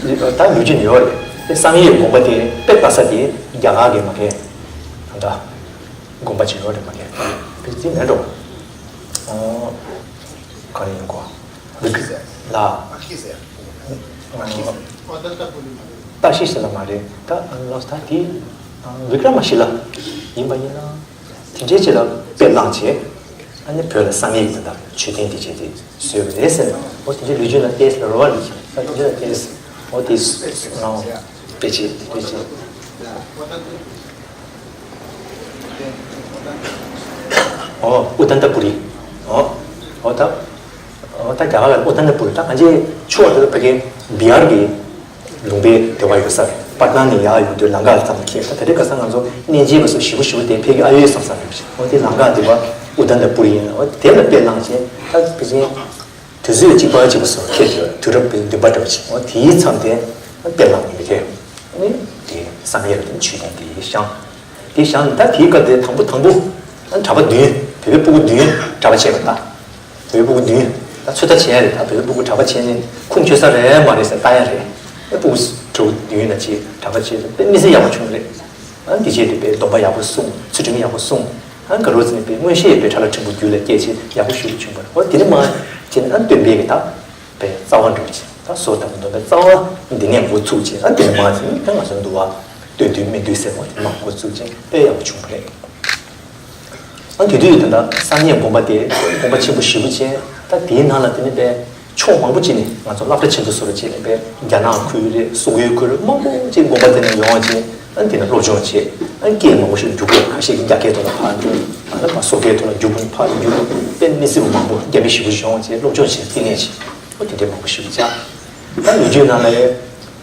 ད་ད་ཡུལ་ཅན་ཡོད་རེད། དེ་བསམ་ཡས་དགོན་པ་དེ་དཔེ་ལྟ་ས་དེ་རྒྱ་གར་གྱི་མ་གི་ད་ད་དགོན་པ་ཅིག་ཡོད་རེད་མ་གི། དཔེ་ཅིག་མེད་འགྲོ། ཨོ། ག་རེ་ཡིན་གོ། ལ། ཏ་ཤི་ཟེར་ལ་མ་རེད། ད་ལོ་ད་དེ་བི་ཀྲ་མ་ཤི་ལ་ཡིན་པ་ཡིན་ན། དེ་འདྲའི་ཆེད་ལ་དཔེ་བླངས་བྱས། ཨ་ནི་བོད་ལ་བསམ་ཡས་ཀྱི་ད་ལྟ་མཆོད་རྟེན་དེ་བྱས་ཏེ་བཟོས་པ་རེད་ཟེར་ན། འོ་དེ་འདྲའི་ལོ་རྒྱུས་ལ་བལྟས་ཟེར་རོ་བ་ལ་ད་དེ་འདྲ་ལ་བལྟས། འོ་དེ་ནང་དཔེ་ཆ་དེ་འདྲ་བྱས། ཨོ་ཨུ་དན་ཏ་པུ་རི། ཨོ་ཨོ་ད་ཨོ་ད་རྒྱ་གར་ལ་ཨུ་དན་ཏ་པུ་རི། ད་གང་ཅི་ཕྱོགས་དེ་ལ་ཕ་གི་བི་ཧར་གྱི་ལུང་པའི་སྡེ་བ་ཡོད་ས་རེད། པ་ཊ་ན་ནས་ཡར་ཡོང་དུས་ལམ་ཁ་ལ་ཙམ་ཁེལ། ད་དེ་རིང་ཁ་སང་ང་ཚོ་གནས་མཇལ་བ་སོགས་ཞེ་པོ་ཞེ་པོ་དེ་ཕ་གི་ཨ་ཡོད་བསམ་ས་རེད། ཨོ་དེ་ལམ་ཁ་སྡེ་བ་ཨུ་དན་ཏ་པུ་རི་ཡིན། ཨོ་དེ་ལ་དཔེ་བླངས་བྱས། ད་ཕ་གི་དུས་ཚོད་གཅིག་པ་གཅིག་པ་སོགས་ཁེལ་དུས་དུས་རབས་བདུན་པ་འདྲ་བོ་ཅིག་འོ་དེའི་མཚམས་དེ་དཔེ་བླངས་ཡོད་དེ། ཨ་ནི་དེ་བསམ་ཡས་ལ་དེ་མཆོད་རྟེན་དེ་བཞེངས། དེ་བཞེངས་ནས་ད་དེའི་སྐབས་དེ་དང་པོ་དང་པོ་ཨ་གྲྭ་པ་བདུན། བོད་པའི་སྤུ་གུ་བདུན་གྲྭ་པ་བྱས་པ། ད་བོད་པའི་སྤུ་གུ་བདུན་ད་ཚོད་ལྟ་བྱས་རེད། ད་བོད་པའི་སྤུ་གུ་གྲྭ་པ་བྱས་ནས་ཁུངས་འཁྱོལ་ས་རེད་མ་རེད་ཟེར་ལྟ་ཡ་རེད། ཨ་སྤུ་གུ་གྲྭ་པ་བདུན་ན་ཅིག་གྲྭ་པ་བྱས་ཏེ་དཔེ་མི་སྲིད་ཡག་པོ་བྱུང་རེད། ཨ་འདི་བྱས་ཏེ་དཔེ་སྡོམ་པ་ཡག་པོ་གསུངས། ཚུལ་ཁྲིམས་ཡག་པོ་གསུངས། ཨ་ག་རོ་ཟེར་ནས་དཔེ་མངོན་ཤེས་དཔེ་ཕྲ་ལ་ཕྲན་བུ་རྒྱུད་ལ་སྐྱེས་བྱས་ཡག་པོ་ཞེ་པོ་བྱུང་བ་རེད། འོ་དེ་ནས་མར་བྱས་ནས་ཨ་སྟོན་པའི་གི་ད་དཔེ་རྩ་བ་འགྲུབ་བྱས། ད་བཟོ་ལྟ་བུ་འདོན་པའི་རྩ་བ་འདི་ནས་འགོ་ཚུགས་བྱས། ཨ་དེ་ནས་མར་བྱས་ནས་ད་ང་ཚོ་འདུལ་བ་སྟོན་བསྡུས་སྨིན་བསྡུས་ཟེར་བ་དེ་མར་འགོ་ཚུགས་བྱས་དཔེ་ཡག་པོ་བྱུང་བ་རེད། ཨ་དེ་དུས་ད་ལྟ་བསམ་ཡས་དགོན་པ་དེ་དགོན་པ་ཆེན་པོ་ཞེ་པོ་བྱས། ད་དེའི་ནང་ལ་དེ་ནས་དཔེ་ཕྱོགས་མང་པོ་ཅིག་ནས་ང་ཚོ་སློབ་གྲྭ་ཆེན་པོ་བཟོ་འདྲ་བྱས་ནས་དཔེ་རྒྱ་ནག་ཁུལ་རེད། སོག་ཡུལ་ཁུལ་རེད། མང་པོ་ཅིག་དགོན་པ་དེ་ནས་ཡོང་བ་བྱས། ཨ་དེ་ནས་སློབ་སྦྱོང་བྱས། ཨ་སྐད་མང་པོ་ཞིག་བསྒྱུར་དགོས། ཁ་ཤས་ཀྱིས་རྒྱ་སྐད་ཐོག་ལ་ཕར་བསྒྱུར། ཨ་ནི་ཕར་སོག་སྐད་ཐོག་ལ་བསྒྱུར་དགོས། ཕར་བསྒྱུར་དགོས། དཔེ་མི་སྲིད་པ་མང་པོ་རྒྱ་མི་ཞེ་པོ་ཅིག་ཡོང་བ་བྱས་སློབ་སྦྱོང་བྱས། བསྟི་གནས་བྱས། ཨ་དེ་འདྲའི་མང་པོ་ཞིག་བྱས། ད་ལོ་རྒྱུས་ནང་ལ་ཡང་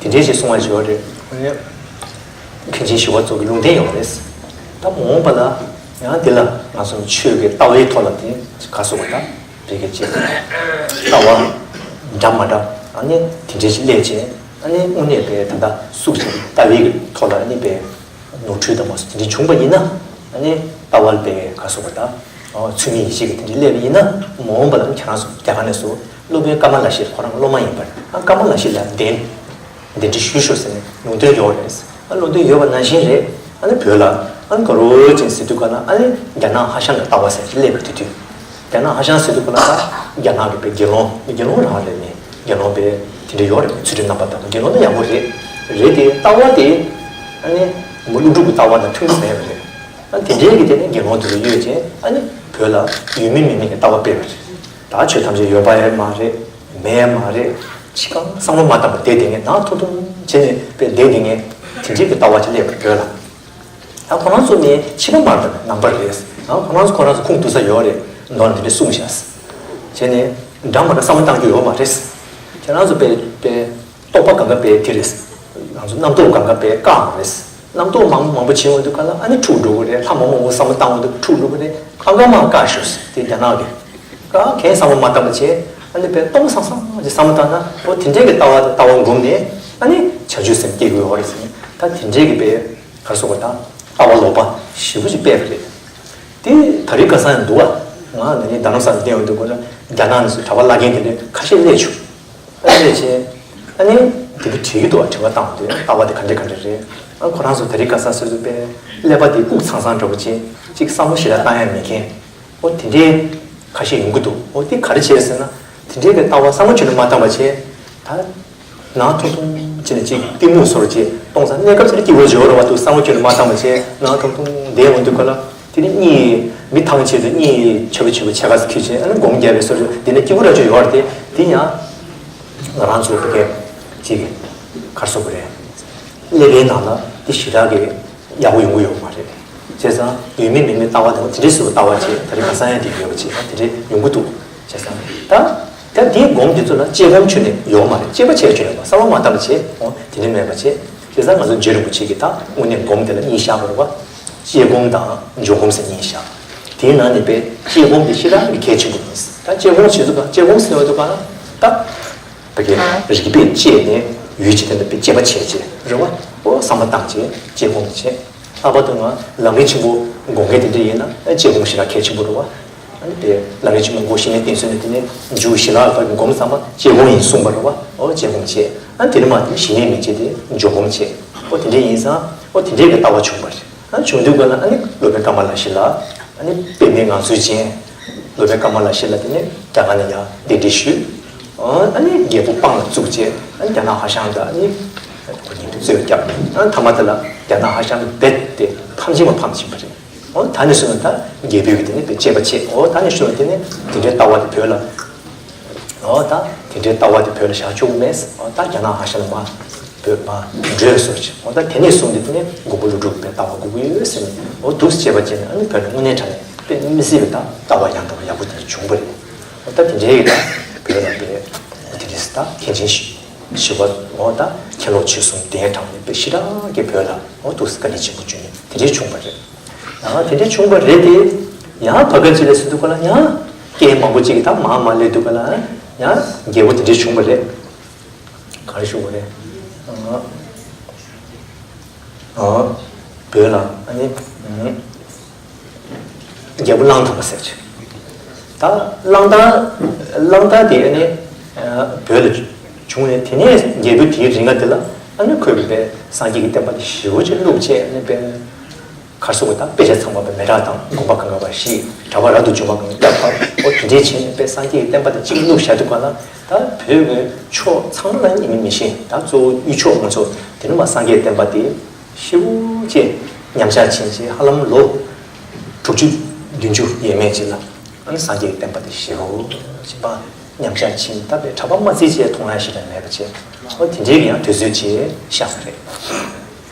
དེ་འདྲའི་ཞིག་གསུང་བ་ཡོད་རེད། མཁན་ཆེན་ཞི་བ་འཚོ་གི་ལུང་བསྟན་ཡོད་རེད། ད་མ་འོངས་པ་ལ་ཡང་འདི་ལ་ང་ཚོ་ཆོས་ཀྱི་ལྟ་བའི་ཐོག་ལ་དེ་ག་སོགས་པ་ད་བོད་སྐད་ཅིག་ལྟ་བ་འདྲ་མ་འདྲ་ཨ་ནི་དེ་འདྲའི་ཞིག་སླེབས་བྱས། ཨ་ནི་དངོས་གནས་དཔེ་ད་ལྟ་སུག་ཅིག་ལྟ་བའི་ཐོག་ལ་ཨ་ནི་དཔེ་ནོར་འཁྲུལ་དང་མ་སོགས་དེ་འདྲ་བྱུང་བ་ཡིན་ན། ཨ་ནི་ལྟ་བ་ལ་དཔེ་ག་སོགས་པ་ད་ཚུལ་མིན་ཡིད་བྱེད་ཀྱི་དེ་འདྲ་སླེབས་པ་ཡིན་ན། མ་འོངས་པ་ལ་ཁྱེད་རང་ཚོ་རྒྱ་གར་ནས་སུ་སློབ་དཔོན་ཀ་མ་ལ་ཤཱི་ཁོ་རང་སློབ་མ་ཡིན་པར། ཨ་ཀ་མ་ལ་ཤཱི་ལ་གདན་གདན་འདྲེན་ཞུས་ཤོག་ཟེར་ནས་ལུང་བསྟན་ཡོད་རེད། ཨ་ལུང་བསྟན་ཡོད་པ་ནང་བཞིན་རེད། ཨ་ནི་བོད་ལ་ཨ་ནི་ག་རོ་ཅན་ཟེར་དུས་ག་ན་ཨ་ནི་རྒྱ་ནག་ཧྭ་ཤང་གི་ལྟ་བ་ཟེར་ཅིག་སླེབས་པའི་དུས་དུས། རྒྱ་ནག་ཧྭ་ཤང་ཟེར་དུས་ག་ན་ད་རྒྱ་ནག་གི་དཔེ་དགེ་སློང་དགེ་སློང་རང་རེད། ནི་དགེ་སློང་དཔེ་དེ་འདྲ་ཡོད་རེད། ཚུལ་ཁྲིམས་རྣམ་པར་དག་པ་དགེ་སློང་ནི་ཡག་པོ་རེད། རེད་དེ་ལྟ་བ་དེ་ཨ་ནི་མོ་ཀླུ་སྒྲུབ་ཀྱི་ལྟ་བ་དང་མཐུན་གྱི་མེད་པ་རེད། ཨ་དེ་འདྲའི་གི་དེ་ནས་དགེ་སློང་དེ་ཚོ་གཡོས་བྱས་ཨ་ནི་བོད་ལ་ཡོད་མིན་མེད་མིན་གྱི་ལྟ་བ་སྤེལ་བ་རེད། ད་ཆོས་ཐམས་ཅད་ཡོད་པ་ཡང་མ་རེད། མེད་ཡང་མ་རེད། ཅི་གང་བསམ་བློ་མ་བཏང་བ་བསྡད་དེ་ངས་ནང་ཐུང་ཐུང་བྱས་ནས་དཔེ་བསྡད་དེ་ངས་དེ་འདྲའི་གི་ལྟ་བ་ཅིག་སླེབས་པ་བོད་ལ། ད་ཁོ་རང་ཚོ་ནི་ཕྱི་པ་མ་རེད་པས་ནང་པ་རེད། ད་ཁོ་རང་ཚོ་ཁོ་རང་ཚོ་ཁུངས་གཏུགས་ས་ཡོད་རེད། མདོར་ན་དེ་འདྲ་གསུངས་ཤག་བྱས་ནས་འདྲ་མ་འདྲ་བསམ་བློ་བཏང་རྒྱུ་ཡོད་མ་རེད། ཁྱེད་རང་ཚོ་དཔེ་དཔེ་རྟོག་པ་གང་ག་དཔེ་དེ་རེད། ང་ཚོ་རྣམ་རྟོག་གང་ག་དཔེ་བཀག་མ་རེད། རྣམ་རྟོག་མང་མང་པོ་བྱེད་འོང་དུས་ག་ལ་ཨ་ནི་འཁྲུག་འགྲོ་གི་རེད། ལྷ་མང་མང་པོ་བསམ་བློ་བཏང་འོང་དུས་འཁྲུག་འགྲོ་གི་རེད། ཨ་ག་མ་བཀག་ཤོག་ཟེར་དེ་རྒྱ་ནག་གི་བཀག་གན་བསམ་བློ་མ་བཏང་བ་བྱས། ཨ་ནི་དཔེ་སྟོང་སང་སང་གི་བསམ་བློ་བཏང་ན་ཨོ་དེ་འདྲའི་གི་ལྟ་བ་དང་ལྟ་བ་སྒོམ་ནས་ཨ་ནི་བྱང་ཆུབ་སེམས་སྐྱེ་དགོས་བ་རེད་ཟེར་ནས། ད་དེ་འདྲའི་གི་དཔེ་ག་རེ་ཟེར་དགོས། ད་ལྟ་བ་ལོག་པ་ཞེ་པོ་ཅིག་སྤེལ་བ་རེད། དེ་དེ་རིང་ཁ་སང་ཡང་འདུག་བ། ང་འདི་ནས་རྡ་རམ་ས་ལ་བསྡད་ཡོང་དུས་ཁོ་ན་རྒྱ་ནག་ནས་སུ་གྲྭ་པ་བླ་རྒན་དེ་འདྲ་ཁ་ཤས་སླེབས་བྱུང་། ཨ་ནི་ཅེ། ཨ་ནི། དེ་འདྲ་བྲིས་ཀྱི་འདུག་ཨ། དྲི་བ་བཏང་དུས་ལྟ་བ་དེ་ག་འདྲ་ག་འདྲ་རེད། ཨ་ཁོ་རང་ཚོ་དེ་རིང་ཁ་སང་སོ་སོ་པའི་ཀླད་པ་དེ་ལྐུགས་ཚང་ཚང་འདྲ་པོ་བྱས་ཅིག་བསམ་བློ་ཞེ་དྲག་བཏང་ཡ་མེད་མཁན། ཨོ་དེ་འདྲའི་ཁ་ཤས་ཡོང་གི་འདུག་ཨོ་དེ་ག་རེ་བྱས་ཟེར་ན། དེ་འདྲའི་གི་ལྟ་བ་བསམ་བློ་ཅིག་ནས་མ་བཏང་བ་བྱས། ད་ནང་ཐུང་ཐུང་བྱས་ནས་ཅིག་གཏི་མུག་སོར་བྱས་གཏོང་ས་གནས་སྐབས་ཚེ་སྐྱིད་པོ་བྱོས་ར་བ་འདུག་བསམ་བློ་ཅིག་ནས་མ་བཏང་བ་བྱས་ནང་ཐུང་ཐུང་བསྡད་འོང་དུས་ག་ལ། དེ་ནི་གཉིད་མི་ཐང་ཆད་དུ་གཉིད་ཆེ་བ་ཆེ་བ་ཆེ་ག་ཚོད་ཁུལ་བྱས། ཨ་ནི་སྒོམ་རྒྱབ་པའི་སོར་ཆུ་དེ་ནི་སྐྱིད་པོ་ར་ཆུ་ཡོད་རེད་དེ། དེ་ཡང་ང་རང་ཚོ་བོད་སྐད་ཅིག་ག་རེ་ཟེར་དགོས་རེད། ཀླད་པའི་ནང་ལ་དེ་ཞེ་དྲག་གི་ཡག་པོ་ཡོང་གི་ཡོད་མ་རེད། བྱས་ཙང་ཡོད་མིན་མེད་མིན་ལྟ་བ་དང་དེ་འདྲའི་ཟུར་ལྟ་བ་བྱས་ད་རེས་ཁ་སང་ཡང་དེ་ཡོད་པ་བྱས་ད་དེ་འདྲའི་ཡོང་གི་འདུག་བྱས་ཙང་ད་ད་དེའི་སྒོམ་དེ་ཚོ་ལ་དཔྱད་སྒོམ་ཆུ་ནས་ཡོད་མ་རེད། དཔྱད་པ་བྱས་ཆོག་ཡོད་མ་བསམ་བློ་མ་བཏང་བ་བྱས་འོང་དེ་འདྲའི་མེད་པ་བྱས། བྱས་ཙང་ང་ཚོ་རྗེ་རིན་པོ་ཆེ་གིས་ད་དངོས་གནས་སྒོམ་དེ་ལ་གཉིས་བཞག་པ་རེད་བ། དཔྱད་སྒོམ་དང་འཇུག་སྒོམ་ཟེར་གཉིས་བཞག་དེའི་ནང་ནས་པའི་དཔྱད་སྒོམ་དེ་ཞེ་དྲག་གི་གལ་ཆེན་པོ་ཡིན། ད་དཔྱད་སྒོམ་བྱེད་དུས་ག་དཔྱད་སྒོམ་ཟེར་བ་དུས་ག་ད་བ་གི་རིག་པས་དཔྱད་ནས་ཡུལ་གྱི་དོན་དུ་པའི་དཔྱད་པ་བྱས་རྗེས་རེད་བ། ཨོ་བསམ་པ་བཏང་རྗེས་དཔྱད་སྒོམ་བྱས། ལྷག་པར་དུ་ང་ལམ་རིམ་ཆེན་པོ་སྒོམ་མཁན་དེ་འདྲ་ཡིན་ན་དཔྱད་སྒོམ་ཞེ་དྲག་གལ་ཆེན་པོ་རེད་བ། ཨ་ནི་དེ་ལམ་རིམ་ཆེན་མོ་མགོ་གཞི་ནས་བསྟན་ཚུལ་ནས་དེ་ནས་མཇུག་ཞི་ལྷག་བར་གྱི་སྒོམ་ཚང་མ་དཔྱད་སྒོམ་ཡིན་གསུངས་པ་རེད་བ། ཨོ་དཔྱད་སྒོམ་བྱས། ཨ་ནི་དེ་ནས་མ་དེ་ཞི་གནས་མི་བྱེད་དེ་འཇུག་སྒོམ་བྱས། ཨོ་དེ་འདྲ་ཡིན་ཙང་ཨོ་དེ་འདྲའི་གི་ལྟ་བ་བྱུང་བ་རེད། ཨ་ནི་བྱུང་དུས་ག་ལ་ཨ་ནི་སློབ་དཔོན་ཀ་མ་ལ་ཤཱི་ལ། ཨ་ནི་པདྨའི་ངང་ཚུལ་ཅན། སློབ་དཔོན་ཀ་མ་ལ་ཤཱི་ལ་དེ་ནས་རྒྱ་གར་ནས་ཡར་གདན་འདྲེན་ཞུས། ཨ་ནི་རྒྱལ་པོ་སྤང་ལ་བཙུགས་རྗེས་ཨ་ནི་རྒྱ་ནག་ཧྭ་ཤང་དུ་ཨ་ནི་ཁོ་ཉིད་ཀྱིས་གཙོས་བསྐྱབས། ཨ་ནི་ཐ་མ་དེ་ལ་རྒྱ་ནག་ཧྭ་ཤང་རྦད་དེ་ཕམ་ཕྱིན་པ་ཕམ་ཕྱིན་པ་རེད། འོ་ད་ནས་བཟུང་ན་ད་རྒྱལ་པོས་ཀྱི་དེ་ནས་དཔེ་དཔྱད་པ་བྱས། འོ་ད་ནས་བཟུང་ན་དེ་ནས་དེ་འདྲའི་ལྟ་བ་དེ་བོད་ལ། འོ་ད་དེ་འདྲའི་ལྟ་བ་དེ་བོད་ལ་བཞག་ཆོག་གི་མེད། འོ་ད་རྒྱ་ནག་ཧྭ་ཤང་ལ་མར་བོད་མར་བྲོས་སོང་ཅིག་འོ་ད་དེ་ནས་བཟུང་སྟེ་དེ་ནས་མགོན་པོ་ཀླུ་སྒྲུབ་ཀྱི་ལྟ་བ་དགོས་ཀྱི་ཡོད་ཟེར་ནས་འོ་འདུག་སེ་དཔྱད་པ་བྱས་ནས་ཨ་ནི་བོད་ལ་དངོས་གནས་དྲང་གནས་དཔེ་མི་སྲིད་པའི་ད་ལྟ་བ་ཡང་དག་པ་ཡག་པོ་དེ་འདྲ་བྱུང་བ་རེད། འོ་ད་དེ་འདྲའི་ད་བོད་ལ་དཔེ་དེ་འདྲའི་ད་མཁན་ཆེན་ཞིག་ཞི་བ་འོ་ད་མཁན་སློབ་ཆོས་གསུམ་གདན་དྲངས་ནས་དཔེ་ཞེ་དྲག་གི་བོད་ལ་འོ་འདུག་སེ་བཀའ་དྲིན་ཆེན་པོ་བྱུང་ནས་དེ་འདྲའི་བྱུང་བ་རེད། ཡང་དེ་འདྲའི་བྱུང་བ་རེད་དེ། ཡང་བར་སྐབས་ཅིག་ལ་ཟེར་དུས་ག་ལ་ཡང་རྐྱེན་མང་པོ་ཅིག་གིས་ད་མར་མ་སླེབས་དུས་ག་ལ་ཡང་རྒྱལ་པོ་དེ་འདྲའི་བྱུང་བ་རེད། ག་རེ་ཞུ་དགོས་རེད། ཨ་ཨ་བོད་ལ་ཨ་ནི་ཨ་རྒྱལ་པོ་གླང་དར་མ་ཟེར་ཅིག་ད་གླང་དར་གླང་དར་དེ་ཨ་ནི་ཨ་བོད་ལ་བྱུང་ནས་དེ་ནས་རྒྱལ་པོ་དེའི་རིང་ག་དེ་ལ་ཨ་ནི་ཁོས་དཔེ་སངས་རྒྱས་ཀྱི་བསྟན་པ་དེ་ཞེ་པོ་ཅིག་བསླུས་བྱས་ཨ་ནི་དཔེ་ག་རེ་ཟེར་དགོས། ད་དཔེ་ཆ་ཚང་མ་དཔེ་མི་རག་དང་དགོན་པ་གང་ག་བ་བཤིག་གྲྭ་པ་རབ་ཏུ་བྱུང་བ་གང་ག་བསྐྱབས་པ་འོ་དེ་འདྲས་བྱས་ནས་དཔེ་སངས་རྒྱས་ཀྱི་བསྟན་པ་དེ་གཅིག་བསླུས་བཞག་དུས་ག་ལ་ད་བོད་ཀྱི་ཕྱོགས་ཚང་མ་ལ་ཡིན་མིན་མི་ཤེས། ད་གཙོ་བོ་དབུས་ཕྱོགས་ང་ཚོ་དེ་ནས་མར་སངས་རྒྱས་བསྟན་པ་དེ་ཞེ་པོ་ཅིག་ཉམས་ཆག་ཕྱིན་ཅིག་ཧ་ལམ་ལོ་དྲུག་ཅུ་བདུན་ཅུ་ཡས་མས་ཅིག་ལ་ཨ་ནི་སངས་རྒྱས་ཀྱི་བསྟན་པ་དེ་ཞེ་པོ་ཅིག་པ་ཉམས་ཆག་ཕྱིན། ད་དཔེ་གྲྭ་པ་མ་བརྩིས་བྱས་མཐོང་ཡ་ཞིག་ལ་མེད་པ་བྱས། འོ་དེ་འདྲའི་གི་ཡང་དུས་ཚོད་ཅིག་ཤར་བ་རེད།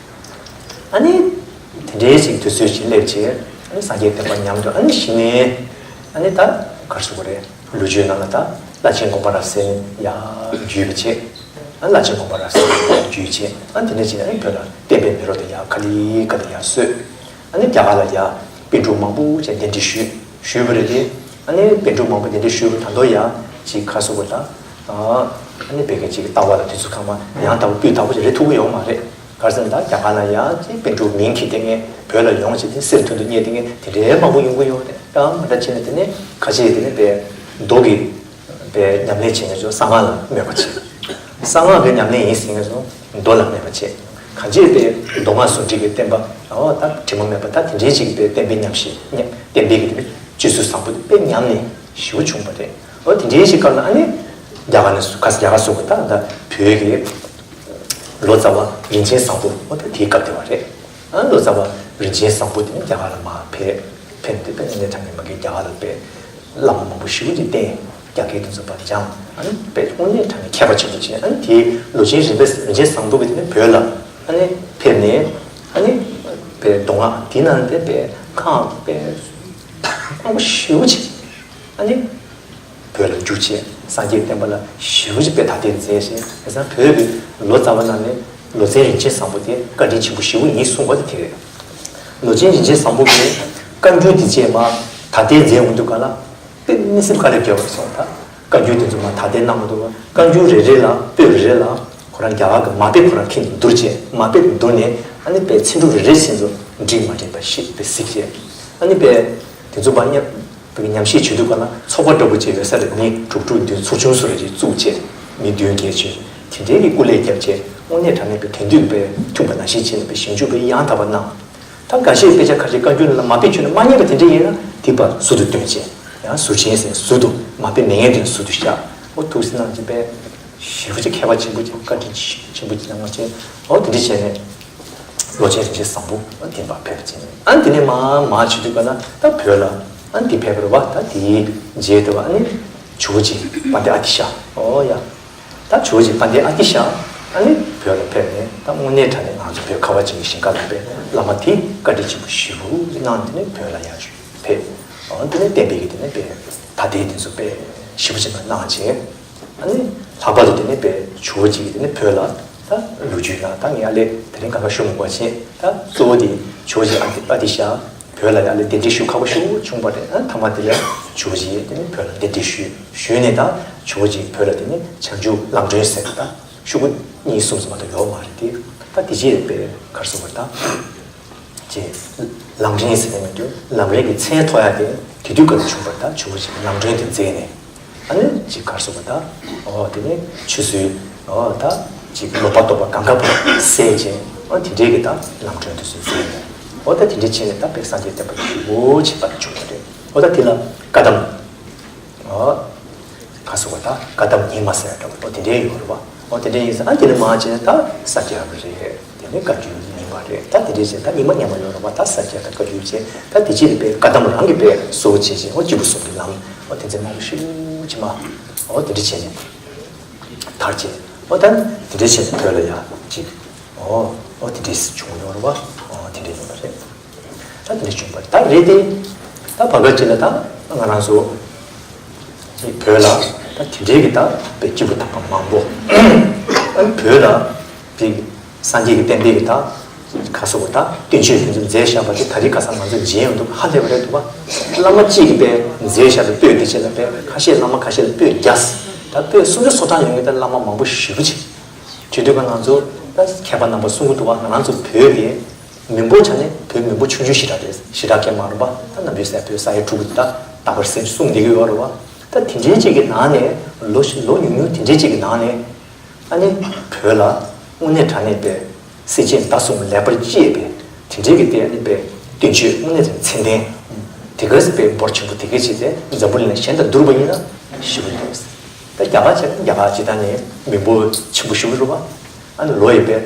ཨ་ནི། དེ་འདྲའི་ཞིག་དུས་ཚོད་ཅིག་སླེབས་བྱས། ཨ་ནི་སངས་རྒྱས་བསྟན་པ་ཉམས་འགྲོ། ཨ་ནི་གཞི་ནས། ཨ་ནི་ད་ག་རེ་ཟེར་དགོས་རེད། ལོ་རྒྱུས་ནང་ལ་ད་བླ་ཆེན་དགོངས་པ་རབ་གསལ་ཡར་བརྒྱུད་པ་བྱས། ཨ་ནི་བླ་ཆེན་དགོངས་པ་རབ་གསལ་ཡར་བརྒྱུད་བྱས། ཨ་ནི་དེ་འདྲ་བྱས་ཨ་ནི་བོད་ལ་བསྟན་པའི་མེ་རོ་དེ་ཡར་ཁ་ལི་ཁ་ལི་ཡར་གསོས། ཨ་ནི་རྒྱ་གར་ལ་ཡར་པཎ་གྲུབ་མང་པོ་ཅིག་གདན་འདྲེན་ཞུས་ཞུས་པ་རེད་དེ། ཨ་ནི་པཎ་གྲུབ་མང་པོ་གདན་འདྲེན་ཞུས་པ་ད་དུང་ཡང་ཅིག་ག་རེ་ཟེར་དགོས་རེད། ད་ཨ་ནི་བོད་སྐད་ཅིག་གི་ལྟ་བ་ལ་དུས་ཚོད་སྐར་མ་ཡང་དག་པ་སྤུས་དག་པོ་ཅིག་རེད་ཐུབ་ཀྱི་ཡོད་མ་རེད། ག་རེ་ཟེར་ན་ད་རྒྱ་གར་ན་ཡང་ཅིག་པཎ་གྲུབ་མིང་གིས་དེ་ངས་བོད་ལ་ཡོང་བྱས་ཏེ་གསེར་ཐུར་དུ་བསྙེས་ཏེ་ངས་དེ་འདྲའི་མང་པོ་ཡོང་གི་ཡོད་རེད། ད་མ་འདྲ་བྱས་ནས་དེ་ནས་ཁ་ཆེ་དེ་ནས་པའི་མདོ་གི་པའི་ཉམས་ལེན་བྱེད་མཁན་ཚོ་གསང་སྔགས་ལ་མོས་པ་བྱེད། གསང་སྔགས་ཀྱི་ཉམས་ལེན་ཡིན་ཟེར་མཁན་ཚོ་མདོ་ལ་མོས་པ་བྱེད། གང་ཅི་པའི་མདོ་སྔགས་ཟུང་འབྲེལ་གྱི་བསྟན་པ་འོ་ད་དྲི་མ་མེད་པ་ད་དེ་འདྲའི་ཅིག་པའི་བསྟན་པའི་ཉམས་ཞིག་བསྟན་པའི་གི་དེ་སྤྱོད་ཚུལ་བཟང་པོ་དེ་དཔེ་ཉམས་ལེན་ཞེ་པོ་བྱུང་བ་རེད། འོ་དེ་འདྲའི་ཞིག་སྐབས་ལ་ཨ་ནི་རྒྱ་གར་ནས་སུ་ཁ་རྒྱ་གར་སུ་ག་ད་ད་བོད་ཀྱི་ལོ་ཙཱ་བ་རིན་ཆེན་བཟང་པོ་འོ་ད་དེའི་སྐབས་དེ་བ་རེད། ཨ་ལོ་ཙཱ་བ་ རིན་ཆེན་བཟང་པོ་དེ་ནི་རྒྱ་གར་ལ་མར་ཕེབས། ཕེབས་ཏེ་དཔེ་དངོས་གནས་དྲང་གནས་མ་གི་རྒྱ་གར་ལ་དཔེ་བླ་མ་མང་པོ་ཞེ་པོ་ཅིག་བསྟེན། རྒྱ་སྐད་དེ་ཚོ་ཕར་སྦྱངས། ཨ་ནི་དཔེ་དངོས་གནས་དྲང་གནས་མཁས་པ་ཆེན་པོ་བྱས། ཨ་ནི་དེའི་ལོ་ཆེན་རིམ་པས་རིན་ཆེན་བཟང་པོ་གི་དེ་ནི་བོད་ལ་ཨ་ནི་ཕེབས་ནས། ཨ་ནི་དཔེ་མདོ་སྔགས་དེ་ནང་དེ་དཔེ་ཁག་དཔེ་མང་པོ་ཞེ་པོ་ཅིག་ཨ་ནི། བོད་ལ་བསྒྱུར་བྱས། སངས་རྒྱས་བསྟན་པ་ལ་ཞེ་པོ་ཅིག་དཔེ་དར་སྤེལ་མཛད་བྱས། དེང་སང་བོད་ཀྱི་ལོ་ཙཱ་བ་རྣམས་ནས་ལོ་ཙཱའི་རིན་ཆེན་བཟང་པོ་དེ་བཀའ་དྲིན་ཆེན་པོ་ཞེ་པོ་ཡིན་གསུངས་པ་དེ་དེ་རེད། ལོ་ཆེན་རིན་ཆེན་བཟང་པོ་གིས་བཀའ་འགྱུར་འདི་བཅས་མར་དར་སྤེལ་མཛད་འོང་དུས་ག་ལ་དཔེ་མི་སེམས་དཀའ་ལས་བརྒྱབ་པ་སོང་། ད་བཀའ་འགྱུར་དེ་ཚོ་མར་དར་སྤེལ་གནང་མ་ཐུབ་པ། བཀའ་འགྱུར་རེ་རེ་ལ་པོད་རེ་རེ་ལ་ཁོ་རང་རྒྱ་གར་གྱི་མ་དཔེ་ཁོ་རང་ཁྱེར་ནས་བསྡུར་བྱས། མ་དཔེ་བསྡུར་ནས་ཨ་ནི་དཔེ་ཚིག་འབྲུ་རེ་རེ་བཞིན་དུ་འགྲིག་མ་འགྲིག་པ་ཞིག་དཔེ་གཟིགས་བྱས། ཨ་ནི་དཔེ་དེ་ཚོ་མར་མཉམ། བོད་ཀྱི་ཉམས་ཞིབ་བྱེད་དུས་ག་ལ་ཚོགས་པ་འདྲ་པོ་ཅིག་ཡོད་ས་རེད། མི་དྲུག་དྲུག་བདུན་ཚོགས་ཆུང་བཟོ་འདྲ་ཅིག་བཙུགས་བྱས། མི་བདུན་བརྒྱད་ཅིག་དེ་འདྲའི་གི་སྐུ་ལས་བརྒྱབ་བྱས། དངོས་གནས་དྲང་གནས་པའི་དེང་དུས་པའི་མཐུན་པ་ནང་བཞིན་བྱས་ནས་པའི་ཞིབ་འཇུག་པའི་ཡང་དག་པ་གནང་། ད་འགའ་ཤས་དཔེ་ཆ་ཁ་ཤས་བཀའ་འགྱུར་ནང་ལ་མ་དཔེ་བྱུང་ན་མ་རྙེད་པ་དེ་འདྲ་ཡིན་ན་དེ་ཕར་ཟུར་དུ་བཏོན་བྱས། ཡང་ཟུར་ཆེན་ཟེར་ཟུར་དུ་མ་དཔེ་མེད་མཁན་དེ་ཟུར་དུ་བཞག། ཨོ་ཐུགས་སེམས་གནང་བྱས་པའི་ཞེ་པོ་ཅིག་མཁས་པ་ཆེན་པོ་ཅིག་བཀའ་དྲིན་ཆེན་པོ་ཅིག་གནང་བ་བྱས། ཨོ་དེ་འདྲ་བྱས་ནས། ལོ་ཆེན་རིན་ཆེན་བཟང་པོ་དེ་མར་ཕེབས་ཟིན། ཨ་ནི་དེ་ནས་མར་མར་བྱེད་དུས་ག་ན་ད་བོད་ལ་ཨ་ནི་དེ་ཕེབས་པ་རེད་པ། ད་དེའི་རྗེས་དེ་བ་ཨ་ནི་ཇོ་བོ་རྗེ་དཔལ་ལྡན་ཨ་ཏི་ཤ། ཨོ་ཡ། ད་ཇོ་བོ་རྗེ་དཔལ་ལྡན་ཨ་ཏི་ཤ་ཨ་ནི་བོད་ལ་ཕེབས་ནས། ད་དངོས་གནས་དྲང་གནས་ང་ཚོ་བོད་ཁ་བ་ཅན་གྱི་ཞིང་ཁ་ལ་དཔེ་བླ་མ་དེ་བཀའ་དྲིན་ཆེན་པོ་ཞེ་པོ་གནང་། དེ་ནས་བོད་ལ་ཡར་ཕེབས། ཨོ་དེ་ནས་བསྟན་པའི་གི་དེ་ནས་དཔེ་ད་ལྟའི་དེ་ཚོ་དཔེ་ཞེ་པོ་ཅིག་གནང་བྱས། ཨ་ནི་ལྷག་པར་དུ་དེ་ནས་དཔེ་ཇོ་བོ་རྗེ་གིས་དེ་ནས་བོད་ལ་ད་ལོ་རྒྱུས་ནང་ད་ངས་ཨ་ལས་དེ་རིང་གང་ག་ཞུ་མི་དགོས་པ་བྱས། ད་གཙོ་བོ་དེ་ཇོ་བོ་རྗེ་ཨ་ཏི་ཨ་ཏི་ཤ་བོད་ལ་ཡར་ལས་གདན་འདྲེན་ཞུ་ཁག་པོ་ཞེ་པོ་བྱུང་པ་རེད། ཨ་མཐའ་མ་དེ་ལ་ཇོ་བོ་རྗེ་དེ་ནས་བོད་ལ་གདན་འདྲེན་ཞུས། ཞུས་ནས་ད་ཇོ་བོ་རྗེ་བོད་ལ་དེ་ནས་བྱང་ཆུབ་ལམ་སྒྲོན་ཟེར་ད་ཤོག་གུ་གཉིས་གསུམ་ཙམ་མ་གཏོགས་ཡོད་མ་རེད་དེ། ད་དེ་རྗེས་དཔེ་ག་རེ་ཟེར་དགོས་རེད། ད། ཅེས། ལམ་རིམ་ཟེར་ནས་མི་འདུག་ལམ་རིམ་གྱི་མཚན་ཐོགས་ཡ་དེ་དེ་དུས་སྐབས་ལ་བྱུང་བ་རེད། ད་ཇོ་བོ་རྗེས་ལམ་སྒྲོན་དེ་མཛད་ནས། ཨ་ནི་ཅིག་ག་རེ་ཟེར་དགོས་རེད། ད། ཨོ་དེ་ནས་ཆུད་ཟོས། ཨོ་ད་ཅིག་ལོག་པར་རྟོག་པ་གང་ག་བར་བསལ་བྱས། ཨོ་དེ་འདྲའི་གི་ད་ལམ་སྒྲོན་དེ་ཚོ་མཛད་ནས། ཨོ་ད་དེ་འདྲའི་བྱས་ནས་ད་དཔེ་སངས་རྒྱས་བསྟན་པ་ཞེ་པོ་ཅིག་ཕར་བྱུང་བ་རེད། ཨོ་ད་དེ་ལ་བཀའ་གདམས། ཨོ། ག་རེ་ཟེར་དགོས་རེད། ད་བཀའ་གདམས་ཉི་མ་ཟེར་ཡ་འདྲ་པོ་དེ་འདྲའི་ཡོད་རེད་པ། ཨོ་དེ་འདྲའི་ཡིན་ཙང་ཨ་དེ་ནས་མར་བྱས་ན་ད་ས་སྐྱ་པ་རེད། དེ་ནས་བཀའ་བརྒྱུད་རྙིང་མ་རེད། ད་དེ་འདྲའི་བྱས་ད་རྙིང་མ་རྙིང་མ་ཡོད་རེད་པ། ད་ས་སྐྱ་དང་བཀའ་བརྒྱུད་བྱས། ད་དེ་རྗེས་ལ་དཔེ་བཀའ་གདམས་རང་གིས་དཔེ་གཙོ་བོ་བྱས་བྱས། ཨོ་སྐྱེས་བུ་གསུམ་གྱི་ལམ། ཨོ་དེ་ཚོ་མང་པོ་ཞེ་པོ་ཅིག་མར། ཨོ་དེ་འདྲ་བྱས་ནས་དར་བྱས། ཨོ་ད་དེ་འདྲ་བྱས་ནས་བོད་ལ་ཡ་ཅིག་ཨོ། ཨོ་དེ་འདྲས་བྱུང་ཡོད་རེད་པ། ཨོ་དེ་འདྲས་ཡོད་པ་རེད། ད་དེ་འདྲས་བྱུང་བ་རེད། ད་རེད་དེ། ད་བར་སྐབས་ཅིག་ལ་ད་ང་རང་ཚོ་བོད་ལ་ད་དེ་འདྲས་ཀྱི་ད་དཔེ་སྐྱེས་བུ་དམ་པ་མང་པོ། ཨ་ནི་བོད་ལ་དེ་སངས་རྒྱས་ཀྱི་བསྟན་པའི་གི་ད་ག་རེ་ཟེར་དགོས་རེད། ད་བསྟན་བཅོས་དེ་ཚོ་མཛད་བཞག་པ་དེ་ད་རེས་ཁ་སང་ང་ཚོ་མཇལ་ཡོང་དུས་ཧ་ལས་པ་རེད་འདུག་པ། བླ་མ་གཅིག་གིས་དཔེ་མཛད་བཞག་པའི་པོད་དེ་བྱས་ན་དཔེ་ཁ་ཤས་བླ་མ་ཁ་ཤས་ལ་པོད་བརྒྱ། ད་པོད་སུམ་ཅུ་སོ་གྲངས་ཡོང་མཁན་ད་བླ་མ་མང་པོ་ཞེ་པོ་ཅིག་བྱེད་དུས་ང་ཚོ་ད་མཁས་པ་རྣམ་པ་གསུང་གི་འདུག་པ། ང་རང་ཚོ་བོད་དེ་མི་འབོར་ཆ་ནས་བོད་མི་འབོར་ཆུང་ཆུང་ཞེ་དྲག་རེད། ཞེ་དྲག་གང་མ་རེད་པ། ད་ནམ་རྒྱུན་ཟེར་བོད་ས་ཡ་དྲུག་གི་ད་ད་བར་སེམས་གསུང་བསྡད་ཀྱི་ཡོད་རེད་པ། ད་དེ་འདྲའི་ཅིག་གི་ནང་ནས་ལོ་ལོ་ཉུང་ཉུང་དེ་འདྲའི་ཅིག་གི་ནང་ནས་ཨ་ནི་བོད་ལ་དངོས་གནས་དྲང་གནས་པའི་སྲིད་ཅན་ད་གསུམ་ལེགས་པར་དཔྱད་པའི་དེ་འདྲའི་གི་དེ་ཨ་ནི་པའི་བསྟན་བཅོས་དངོས་གནས་དྲང་མཚན་ལྡན་དེ་ག་ཚོད་པའི་འབོར་ཆེན་པོ་དེ་ག་ཅིག་དེ་འཛམ་བུ་གླིང་ལ་གཞན་དང་བསྡུར་བ་ཡིན་ན་ཞེ་པོ་འདུག་ད་རྒྱ་གར་བྱས་ན་རྒྱ་གར་སྤྱིར་བཏང་ནས་མི་འབོར་ཆེན་པོ་ཞེ་པོ་རེད་པ། ཨ་ནི་ལོ་ཡི་པའི་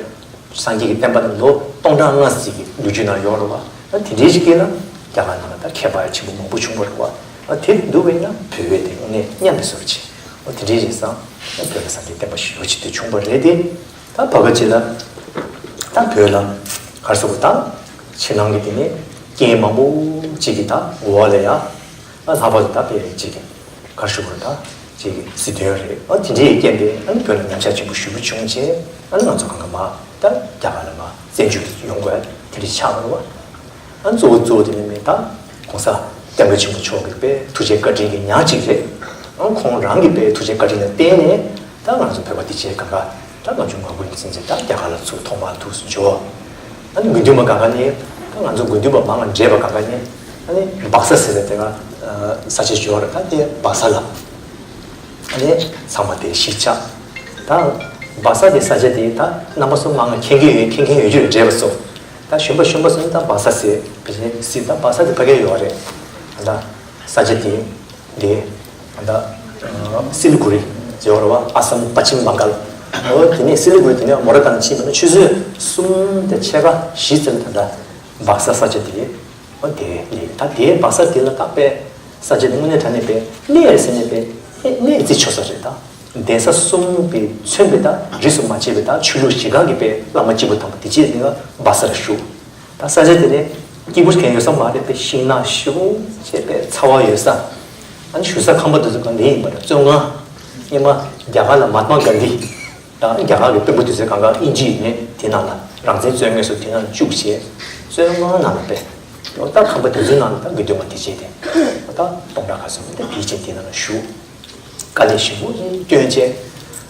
སངས་རྒྱས་ཀྱི་བསྟན་པ་ནི་ལོ་སྟོང་གྲངས་ལྔ་ཙམ་གྱི་ལོ་རྒྱུས་ནང་ཡོད་རེད་པ། ཨ་དེ་འདྲའི་ཞིག་གི་ལ་རྒྱ་གར་ནང་ལ་ད་མཁས་པ་ཆེན་པོ་མང་པོ་བྱུང་བ་རེད་པ། ཨ་དེ་འདུག་པ་ཡིན་ན་བོད་པའི་དེ་དངོས་གནས་མཉམ་པའི་བཟོ་འདྲ་ཅིག་ཨ་དེ་འདྲའི་རེད་སོང་། ཨ་བོད་ལ་སངས་རྒྱས་བསྟན་པ་ཞེ་པོ་ཅིག་དེ་བྱུང་བ་རེད་དེ། ད་བར་སྐབས་ཅིག་ལ་ད་བོད་ལ་ག་རེ་ཟེར་དགོས། ད་ཕྱི་ནང་གི་དེ་ནས་རྐྱེན་མང་པོ་ཅིག་གི་ད་འོག་ལ་ཡ། ཨ་ལྷག་པར་དུ་ད་དཔེ་ཅིག་གི་ག་རེ་ཞུ་དགོས་རེད། ད་ཅིག་གི་སྲིད་དོན་རེད། ཨ་དེ་འདྲའི་རྐྱེན་པས་ཨ་ནི་བོད་ལ་ཉམས་ཆག་ཆེན་པོ་ཞེ་པོ་བྱུང་རྗེས་ཨ་ནི་ང་ཚོ་གང་ག་མར་ད་རྒྱ་གར་ལ་མར་བཙན་བྱོལ་དུ་ཡོང་དགོས་དེ་འདྲ་ཆགས་པ་རེད་པ། ཨ་གཙོ་བོ་གཙོ་བོ་དེ་ནི་མེད་ད་༸གོང་ས་༸སྐྱབས་མགོན་ཆེན་པོ་མཆོག་གི་དཔེ་ཐུགས་རྗེ་བཀའ་དྲིན་གྱི་ཉག་གཅིག་རེད། ཨ་ཁོང་རང་གི་དཔེ་ཐུགས་རྗེ་བཀའ་དྲིན་ལ་བརྟེན་ནས་ད་ང་ཚོ་བོད་པ་དེ་བྱས་གང་ག་ད་ལྔ་བཅུ་ང་དགུ་ནས་ཚུན་ཆད་ད་རྒྱ་གར་ལ་ཚུར་ཐོག་མར་ཐུགས་སུ་འབྱོར། ཨ་ནི་དགེ་འདུན་པ་གང་ག་ནས་ད་ང་ཚོ་དགེ་འདུན་པ་མང་ང་འདྲེས་པ་གང་ག་ནས་ཨ་ནི་སྦག་ས་ཟེར་བའི་དེ་ག་ས་ཆ་ཞིག་ཡོད་རེད། ད་དེ་སྦག་ས་ལ་ཨ་ནི་ཚང་མ་དེ་གཞིས་ཆགས། ད་སྦག་ས་དེ་ས་ཆ་དེ་ད་རྣམ་པ་ཚོ་མང་ང་མཁྱེན་གྱི་ཡོད། མཁྱེན་མཁན་ཡོད་རྒྱུ་རེད། འདྲེས་པ་ཚོ་ད་གཞོན་པ་གཞོན་པ་ཚོ་ནི་ད་སྦག་ས་ཟེར་བ་ཞིག་ཟེར། ད་སྦག་ས་དེ་ཕ་གིར་ཡོད་རེད། ད་ས་ཆ་དེ། དེ། ད་ལྟ། སི་ལི་གུ་རི་ཟེར་བ་རེད་པ། ཨ་སམ་པ་ཆིམ་བང་གལ། འོ་དེ་ནས་སི་ལི་གུ་རི་དེ་ནས་མོ་ར་ཐང་ཕྱིན་པ་ན་ཆུ་ཚོད་གསུམ་དང་ཕྱེད་ཀ་བཞི་ཙམ་ད་ལྟ་ སྦག་ས་ས་ཆ་དེ། ཨོ་དེ་ལས་ད་དེའི་སྦག་ས་དེ་ལ་ད་པས་ས་ཆ་དེ་དངོས་གནས་དྲང་གནས་པས་གནས་ཟེར་ནས་པས་གནས་གནས་རྩིས་ཆོག་ས་རེད་ད། གདན་ས་གསུམ་པའི་མཚོན་པའི་ད་རིས་སུ་མ་ཆད་པའི་ད་ཆོས་ལུགས་གཞི་རྐང་གི་པས་བླ་མ་སྐྱེས་བུ་དམ་པ་དེ་རྗེས་ནས་སྦག་སར་བཞུགས། ད་ས་ཆ་དེ་ནས་སྐྱིད་པོ་གང་ཡོད་ས་མ་རེད་པས། ཤིང་ནགས་ཞེ་པོ་བྱས་པས་ཚ་བ་ཡོད་ས། ཨ་ནི་བཞུགས་ས་ཁང་པ་དེ་ཚོ་གང་དེ་ཡིན་པ་རེད། བཙོན་ཁང་། སྔོན་མ་རྒྱ་གར་ལ་མ་ཧཱ་ཏ་མ་གྷན་དྷི་དང་རྒྱ་གར་གྱི་དཔོན་པོ་དེ་ཚོས་གང་ག་དབྱིན་ཇི་ཡིན་ནས་དེ་ནང་ལ་རང་བཙན་རྩོད་མཁན་ཚོ་དེ་ནང་བཅུག་བྱས། བཙོན་ཁང་ནང་ལ་པས། ད་ཁང་པ་དེ་ཚོའི་ནང་ལ་ད་དགེ་འདུན་པ་དེ་བྱས་ཏེ། ད་སྟོང་ཕྲག་ཁ་སུམ་དེ་ཕལ་ཆེར་དེ་ནང་ལ་བཞུགས། དཀའ་ལས་ཞེ་པོ་སྐྱོན་བྱས།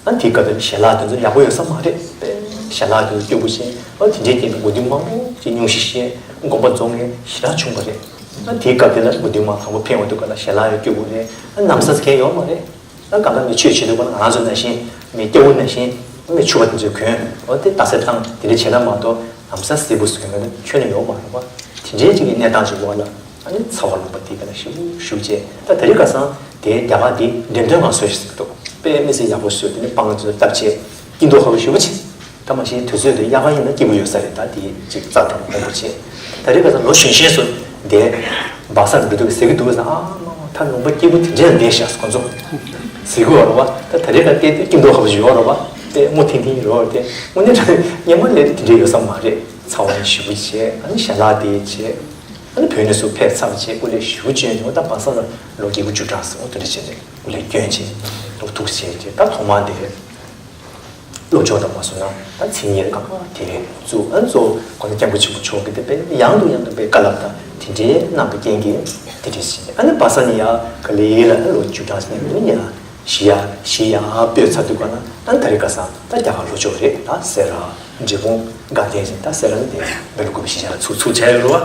ཨ་དེའི་སྐབས་དེར་ཞལ་ལག་དེ་ཚོ་ཡག་པོ་ཡོད་ས་མ་རེད་པས། ཞལ་ལག་དེ་ཚོ་སྐྱོ་པོ་བྱས། ཨ་དེ་འདྲའི་རྐྱེན་པས་དགེ་འདུན་མང་པོ་ཅིག་སྙུང་གཞི་བཤད། དགོངས་པ་རྫོགས་མཁན་ཞེ་དྲག་བྱུང་བ་རེད། ཨ་དེའི་སྐབས་དེ་ལ་དགེ་འདུན་མ་དང་པོ་ཕེབས་འོང་དུས་སྐབས་ལ་ཞལ་ལག་ཡང་སྐྱོ་པོ་རེད། ཨ་ན་བཟའ་ཟེར་མཁན་ཡོད་མ་རེད། ཨ་གང་ལྟར་མི་ཆོས་བྱེད་དུས་སྐབས་ལ་ང་རང་ཚོ་ནང་བཞིན་མི་སྐྱ་བོ་ནང་བཞིན་མི་ཕྱུ་པ་དེ་ཚོས་གོན། འོ་དེ་རྟ་སེར་བཏང་དེ་འདྲ་བྱས་ན་མ་གཏོགས་ན་བཟའ་སེར་པོ་ཟེར་མཁན་ཁྱོན་ནས་ཡོད་མ་རེད་པ། དེ་འདྲའི་ཅིག་གི་གནས་སྟངས་ཅིག་འོག་ལ། ཨ་ནི་ཚ་བ་ལུང་པ་དེའི་སྒང་ལ་ཞིབ་ཞིབ་བྱས། ད་དེ་རིང་ཁ་སང་དེའི་རྒྱ་གར་དེ་འགྲེམས་སྟོན་ཁང་བཟོས་ཤིག་འདུག་དཔེ་མི་སྲིད་ཡག་པོ་བཟོས། དེ་ནས་སྤང་ལྗོངས་བཏབ་བྱས་སྐྱིད་མདོག་ཁ་པོ་ཞེ་པོ་བྱས། ད་མ་གཞི་དུས་ཚོད་དེ་དབྱར་ཁ་ཡིན་ན་སྐྱིད་པོ་ཡོད་ས་རེད། ད་དེ་ཅིག་རྩྭ་དང་མང་པོ་བྱས། ད་རིང་ཁ་སང་ལོ་གཞོན་གཞོན་ཚོ་དེ་སྦག་སར་འགྲོ་དུས་ཟེར་གི་འདུག་ཟེར། ཨ་མ་མ་ད་ལུང་པ་སྐྱིད་པོ་དེ་འདྲས་ལ་བསྡད་ཤག་ཁོང་ཚོ་ཟེར་གི་ཡོད་རེད་པ། ད་ད་རིང་ཁ་བལྟས་དུས་སྐྱིད་མདོག་ཁ་པོ་ཞིག་ཡོད་རེད་པ། དཔེ་སྔོ་ཐིང་ཐིང་རེད་པ། དེ་དངོས་གནས་དྲང་སྔོན་མ་ལས་དེ་འདྲས་ཡོད་ས་མ་རེད། ཚ་བ་ཡང་ཞེ་པོ་བྱས། ཨ་ནི་ཞལ་ལག་དེ་བྱས། ཨ་ནི་བོད་ནས་སུ་ཕེབས་ཚར་བ་བྱས་སྐུ་ལས་ཞུ་བྱོན་ནས་ད་སྦག་སར་ལོ་རྒྱས་པོ་བཅུ་གྲངས་སུ་དེ་འདྲ་བྱས་ནས་སྐུ་ལས་བསྐྱོན་བྱས་ལོ་ཐུགས་བྱས་བྱས། ད་ཐོག་མ་དེ་སློབ་སྦྱོང་དང་མ་སོང་ན་ད་མཚན་སྙན་གང་ག་དེ་བཙུགས། ཨ་ནི་གཙོ་བོ་དགོན་པ་སྐྱབས་མགོན་ཆེན་པོ་མཆོག་གིས་དེ་དཔེ་ཡང་དུ་ཡང་དུ་དཔེ་བཀའ་སློབ་དང་དེ་འདྲའི་གནང་བའི་རྐྱེན་གྱིས་དེ་འདྲ་བྱས། ཨ་ནི་སྦག་སར་ནས་ཡར་ག་ལེ་ལ་ལོ་བཅུ་གྲངས་ནས་མི་ཉག་གཞིས་ཡག་གཞིས་ཡག་སྤོས་ཚར་དུས་སྒང་ལ་ད་ད་རེས་ཁ་སང་ད་རྒྱ་གར་ལྷོ་ཕྱོགས་རེད། ད་སེ་ར་འབྲས་སྤུངས་དགའ་ལྡན་ཟེར། ད་སེ་ར་ནི་དེ་སྦེལ་ཀོབ་གཞིས་ཆགས་ལ་ཚུར་ཚུར་བྱས་ཡོད་རེད་པ།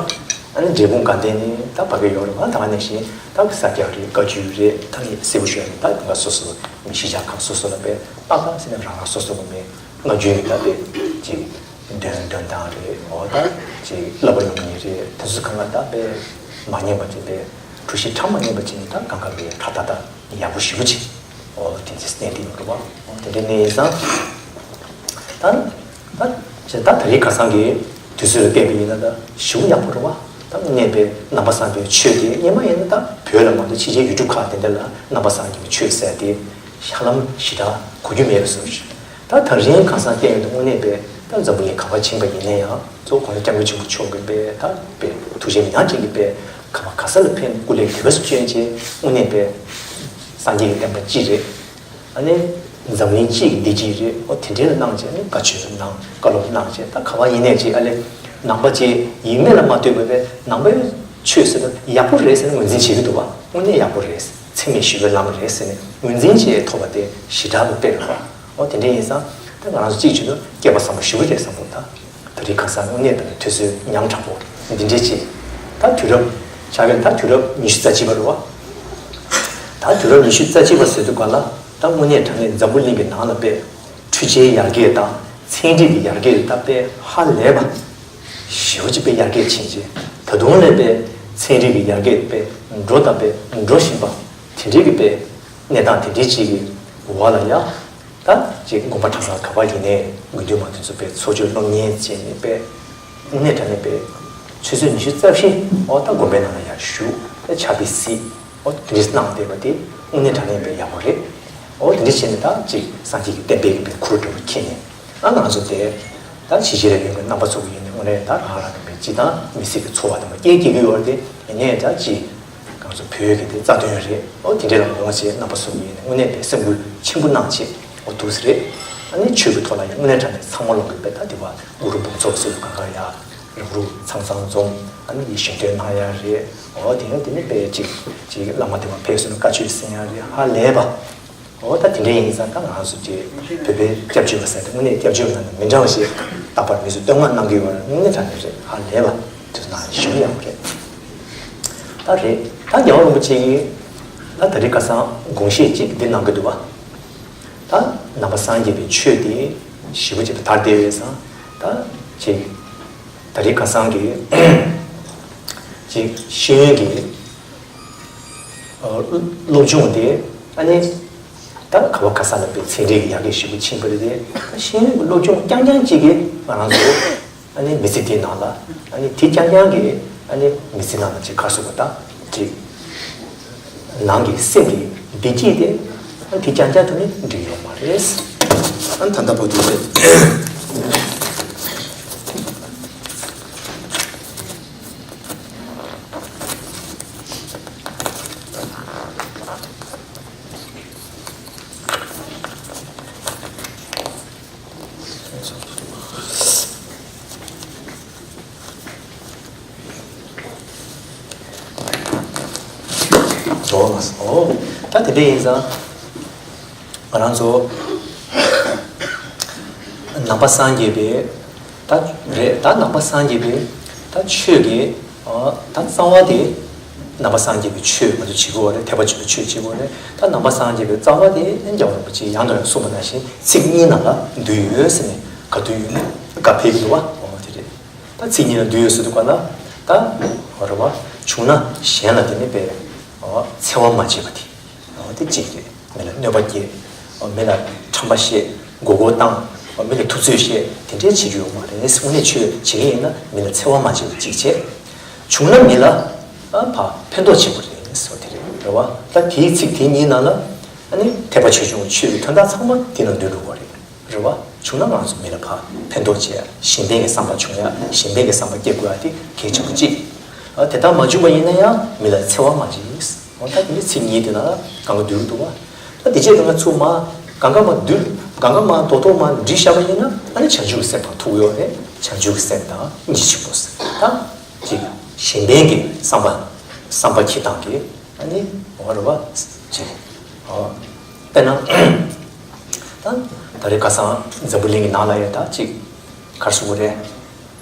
ཨ་ནི་འབྲས་སྤུངས་དགའ་ལྡན་ནི་ད་ཕ་གི་ཡོད་རེད་པ། ད་ག་ནང་བཞིན་ད་ས་སྐྱ་རེད། བཀའ་བརྒྱུད་རེད། ད་ནི་སེར་པོ་ཞོལ་ནི་ད་དགོན་པ་སོ་སོ་མི་གཞིས་ཆགས་ཁག་སོ་སོ་ལ་དཔེ་ཏག་ཏག་ཟེར་ནས་རང་རང་སོ་སོ་གི་མི་སྔ་རྒྱུན་གྱི་ད་དཔེ་ཅིག་འདོན་འདོན་སྟངས་རེད། འོ་ད་ཅིག་བསླབ་པ་སློབ་གཉེར་རེད། དེ་ཚོ་གང་ག་ད་དཔེ་མ་ཉན་པ་ཅིག་དཔེ་གྲོས་གཞི་ཁྲ་མ་ཉན་པ་ཅིག་ནི་ད་གང་ག་མི་ཁྲ་ད་ད། ཡག་པོ་ཞེ་པོ་ཅིག་འོ་དེ་འདྲ་གནས་དེ་ཡོད་རེད་པ། འོ་དེ་འདྲ་གནས་ཡིན་ཙང་། ད་ད་ཅེ་ད་ད་རེས་ཁ་སང་གི་དུས་ཚོད་ལ་བལྟས་པ་ཡིན་ན་ད་ཞེ་པོ་ཡག་པོ་རེད་པ། ད་དངོས་གནས་པའི་ནང་པ་སངས་རྒྱས་ཆོས་དེ་སྔོན་མ་ཡིན་ན་ད་བོད་ལ་མ་གཏོགས་ཕྱི་རྒྱལ་ཡུལ་གྲུ་ཁག་དེ་འདྲ་ལ་ནང་པ་སངས་རྒྱས་པའི་ཆོས་ཟེར་དེ་ཧ་ལམ་ཞེ་དྲག་གོ་རྒྱུ་མེད་པ་བཟོ་ཞིག་ད་ད་རིང་ཁ་སང་བལྟས་ཡོང་དུས་དངོས་གནས་པའི་ད་འཛམ་བུ་གླིང་ག་པར་ཕྱིན་པ་ཡིན་ན་ཡང་། གཙོ་བོ་དགོན་པ་སྐྱབས་མགོན་ཆེན་པོ་མཆོག་གིས་དཔེ་ད་དཔེ་ཐུགས་རྗེ་མི་ཉག་ཅན་གྱིས་དཔེ་ག་པར་ག་ས་ལ་ཕེབས་ནས་སྐུ་ལས་དེ་བས་སུ་བསྐྱོན་བྱས་དངོས་གནས་དཔེ་སངས་རྒྱས་ཀྱི་བསྟན་པ་གཅིག་རེད། ཨ་ནི་འཛམ་གླིང་སྤྱི་ཡི་བདེ་སྐྱིད་རེད། ཨོ་དེ་འདྲའི་ལ་གནང་བྱས་ནས་བཀའ་ཆོས་གནང་། བཀའ་སློབ་གནང་བྱས། ད་ག་པར་ཡིན་ནའི་ཅིག་ཨ་ལས་ནང་པ་ཅིག་ཡིན་མིན་ལ་མ་ལྟོས་པའི་དཔེ་ནང་པའི་ཆོས་ཟེར་ན་ཡག་པོ་རེད་ཟེར་ནས་ངོས་འཛིན་བྱེད་ཀྱི་འདུག་པ། དངོས་གནས་ཡག་པོ་རེད། འཚེ་མེད་ཞི་བའི་ལམ་རེད་ཟེར་ནས་ངོས་འཛིན་བྱེད་ཐུབ་པ་དེ་ཞེ་དྲག་གི་དཔེ་རེད་པ། ཨོ་དེ་འདྲ་ཡིན་ཙང་ད་ང་རང་ཚོ་གཅིག་བྱས་ན་སྐལ་པ་བཟང་པོ་ཞེ་པོ་རེད་བསམ་གྱི་འདུག་ད། ད་རེས་ཁ་སང་དངོས་གནས་དང་དུས་ཚོད་ཉམ་དྲག་པོ་འདི་འདྲའི་ཅིག་ད་དུས་རབས་ཆ་བཞག་ན་ད་དུས་རབས་ཉི་ཤུ་རྩ་གཅིག་པ་རེད་པ། ད་དུས་རབས་ཉི་ཤུ་རྩ་གཅིག་པ་ཟེར་དུས་སྒང་ལ་ད་དངོས་གནས་དྲང་གནས་འཛམ་བུ་གླིང་གི་ནང་ལ་དཔེ་འཕྲུལ་ཆས་ཡར་རྒྱས་དང་ཚན་རིག་གི་ཡར་རྒྱས་ད་དཔེ་ཧ་ལས་པ་ཞེ་པོ་ཅིག་དཔེ་ཡར་རྒྱས་ཕྱིན་བྱས། ད་དུང་ལས་དཔེ་ཚན་རིག་གི་ཡར་རྒྱས་དཔེ་འགྲོ་དང་དཔེ་འགྲོ་བཞིན་པ་དེ་འདྲའི་གི་དཔེ་གནས་སྟངས་དེ་འདྲའི་ཅིག་གི་འོག་ལ་ཡ། ད་ཅིག་དགོན་པ་གྲྭ་ཚང་ག་པར་ཡིན་ནའི་དགེ་འདུན་མང་ཚོགས་ཚོ་དཔེ་ཚོགས་ཆོས་སློབ་གཉེར་བྱས་ནས་དཔེ་དངོས་གནས་དྲང་གནས་དཔེ་ཆུ་ཚོད་ཉི་ཤུ་རྩ་བཞི་འོ་ད་དགོན་པའི་ནང་ལ་ཡར་བཞུགས། དཔེ་ཕྱག་དཔེ་གཟིགས། འོ་དེ་འདྲ་གནང་བསྡད་པ་དེ་དངོས་གནས་དྲང་གནས་དཔེ་ཡག་པོ་རེད། འོ་དེ་འདྲ་བྱས་ནས་ད་ཅིག་སངས་རྒྱས་ཀྱི་བསྟན་པའི་གི་དཔེ་ཁུར་འགྲོ་བ་ཁྱེད་ནས་ཨ་ང་ཚོ་དེ་ད་ཕྱི་རྒྱལ་ལ་ཡོད་པའི་རྣམ་པ་ཚོ་གི་ཡིན་ནའི་དངོས་གནས་ད་རང་རང་གི་དཔེ་སྤྱི་དང་མི་སེར་གྱི་འཚོ་བ་དང་མ་སྐྱེལ་སྐྱེལ་གྱི་ཡོད་རེད་དེ། ཡིན་ནའི་ད་ཅིག་ང་ཚོ་བོད་ཀྱི་དེ་རྩ་དོན་རེད། ཨོ་དེ་འདྲའི་ལ་ངོ་མ་བྱས་རྣམ་པ་ཚོ་ཡིན་ནའི་དངོས་གནས་དཔེ་སེམས་འགུལ་ཆེན་པོ་གནང་བྱས་ཨོ་འདུག་ཟེར་རེད། ཨ་ནི་ཆོས་ཀྱི་ཐོག་ལ་ཡང་དངོས་གནས་དྲང་གནས་ཚང་མ་ལོག་གི་དཔེ་ད་དེ་བ་གུ་རུ་འབུམ་ཚོགས་ཟེར་དུས་སྒང་ག་ཡ་རང་རུ་ཚང་ཚང་འཛོམས། ཨ་ནི་ཡི་ཞལ་འདོན་གནང་ཡ་རེད། ཨོ་དེ་ཡང་དེ་ནི་དཔེ་ཅིག་ཅིག་བླ་མ་དེ་བ་ཕེབས་སོང་ན་བཀའ་ཆོས་གསན་ཡ་རེད། ཧ་ལས་པ། འོ་ད་དེ་འདྲ་ཡིན་ཙང་ད་ང་ཚོ་དེ་བོད་པའི་སྐྱབས་བཅོལ་བ་ཟེར་དེ་དངོས་གནས་སྐྱབས་བཅོལ་བ་ནང་ནས་མི་འདྲ་བ་ཞིག་རྟག་པར་མི་ཚོ་བསྟོད་བསྔགས་གནང་གི་ཡོད་རེད། དངོས་གནས་དྲང་གནས་རེད། ཧ་ལས་པ་དེ་ཚོ་ནང་ཞུ་ཡག་རེད། ད་རེད། ད་རྒྱལ་བ་རིན་པོ་ཆེ་གིས་ད་ད་རེས་ཁ་སང་དགོངས་བཞེད་ཅིག་འདི་གནང་གི་འདུག་བ། ད་ནང་པ་སངས་རྒྱས་པའི་ཆོས་དེ་ཞེ་པོ་ཅིག་དར་བསྡད་ཡོད་ཙང་ད་ཅིག་ད་རེས་ཁ་སང་གི་ཅིག་ཤེས་ཡོན་གྱི་ཨ་སློབ་སྦྱོང་དེ་ཨ་ནི་ད་ག་བ་ག་ས་ལ་དཔེ་ཚན་རིག་གི་ཡར་རྒྱས་ཞེ་པོ་ཕྱིན་པ་རེད་དེ། ཤེས་ཡོན་གྱི་སློབ་སྦྱོང་རྐྱང་རྐྱང་གཅིག་གིས་ང་རང་ཚོ་ ཨ་ནི་མི་ཚེ་དེའི་ནང་ལ་ཨ་ནི་དེ་རྐྱང་རྐྱང་གི་ཨ་ནི་མི་ཚེ་ནང་ལ་ཅིག་ག་རེ་ཟེར་དགོས་ད་ཅིག་ནང་གི་སེམས་ཀྱི་བདེ་སྐྱིད་དེ་ཨ་དེ་རྐྱང་རྐྱང་དུ་ནི་འགྲིག་ཡོད་མ་རེད། ཨ་ནི་ད་ལྟ་བར་དུ་དེ། འགྲོ་བ་མ་སོང་། ད་དེ་འདྲ་ཡིན་ཙང་ང་རང་ཚོ་ནང་པ་སངས་རྒྱས་པའི་ད་རེད་ད་ནང་པ་སངས་རྒྱས་པའི་ད་ཆོས་ཀྱི་ད་རྩ་བ་དེ་ནང་པ་སངས་རྒྱས་པའི་ཆོས་ང་ཚོ་བྱེད་དགོས་རེད། ཐེག་པ་ཆེན་པོའི་ཆོས་བྱེད་དགོས་རེད། ད་ནང་པ་སངས་རྒྱས་པའི་རྩ་བ་དེ་རྒྱལ་བ་རིན་པོ་ཆེས་ཡང་དང་ཡང་གསུངས་པ་ནང་བཞིན་ཚིག་གཉིས་ནང་ལ་འདུས་ཡོད་ཟེར་ནས་ག་འདུས་ཡོད་ག་ཕེབས་ཀྱི་འདུག་བ། འོ་དེ་རེད། ད་ཚིག་གཉིས་ལ་འདུས་ཡོད་ཟེར་དུས་ག་ལ་ད་འོ་རེད་བ། བྱུང་ན་གཞན་ལ་དེ་ནི་པས་འོ་འཚེ་བ་མ་བྱེད་པ་དེ་འོ་དེ་གཅིག་རེད། མི་ལ་གནོད་པ་སྐྱེལ། འོ་མི་ལ་ཁྲམ་པ་བཤད། མགོ་སྐོར་བཏང་། འོ་མི་ལ་ཐུབ་ཚོད་བཤད། དེ་འདྲའི་བྱེད་རྒྱུ་ཡོད་མ་རེད། དངོས་གནས་ཆོས་བྱེད་ཀྱི་ཡིན་ན་མི་ལ་འཚེ་བ་མ་བྱེད་པ་གཅིག་བྱེད། བྱུང་ན་མི་ལ་ཨ་ཕ་ཕན་ཐོགས་བྱེད་པ་རེད་ཟེར་བ་དེ་རེད། རེད་བ། ད་དེའི་ཚིག་དེ་གཉིས་ནང་ལ་ཨ་ནི་ཐེག་པ་ཆེ་ཆུང་གི་ཆོས་ཀྱི་དོན་དག་ཚང་མ་དེ་ལ་འདུས་འགྲོ་གི་རེད། རེད་བ། བྱུང་ན་ང་ཚོ་མི་ལ་ཕར་ཕན་ཐོགས་བྱེད། གཞན་ཕན་གྱི་བསམ་པ་བྱུང་ཡ། གཞན་ཕན་གྱི་བསམ་པ་སྐྱེ་དགོས་ཡ་དེ་གལ་ཆེན་པོ་གཅིག་ཨ་དེ་ལྟར་མ་བྱུང་བ་ཡིན་ན་ཡང་མི་ལ་འཚེ་བ་མ་བྱེད། འོ་ད་དེ་ནི་ཚིག་གཉིས་དེ་ལ་གང་ག་འདུས་འདུག་བ། ད་དེ་རྗེས་གང་ག་ཚུར་མ་གང་ག་མ་འདུས་གང་ག་མ་རྡོག་རྡོག་མ་འདྲི་བཞག་པ་ཡིན་ན་ཨ་ནི་བྱང་ཆུབ་ཀྱི་སེམས་དང་ཐུག་ཡོད་རེད། བྱང་ཆུབ་ཀྱི་སེམས་དང་གཉིས་གཅིག་པོ་ཟེར། ད་ཅིག་གཞན་ཕན་གྱི་བསམ་པ་བསམ་པ་འཁྱེར་སྟངས་ཀྱི་ཨ་ནི་འོ་རེད་བ། ཅིག་འོ་དཔེར་ན། ད་ད་རེས་ཁ་སང་འཛམ་བུ་གླིང་གི་ནང་ལ་ཡ་ད་ཅིག་ག་རེ་ཟེར་དགོས་རེད།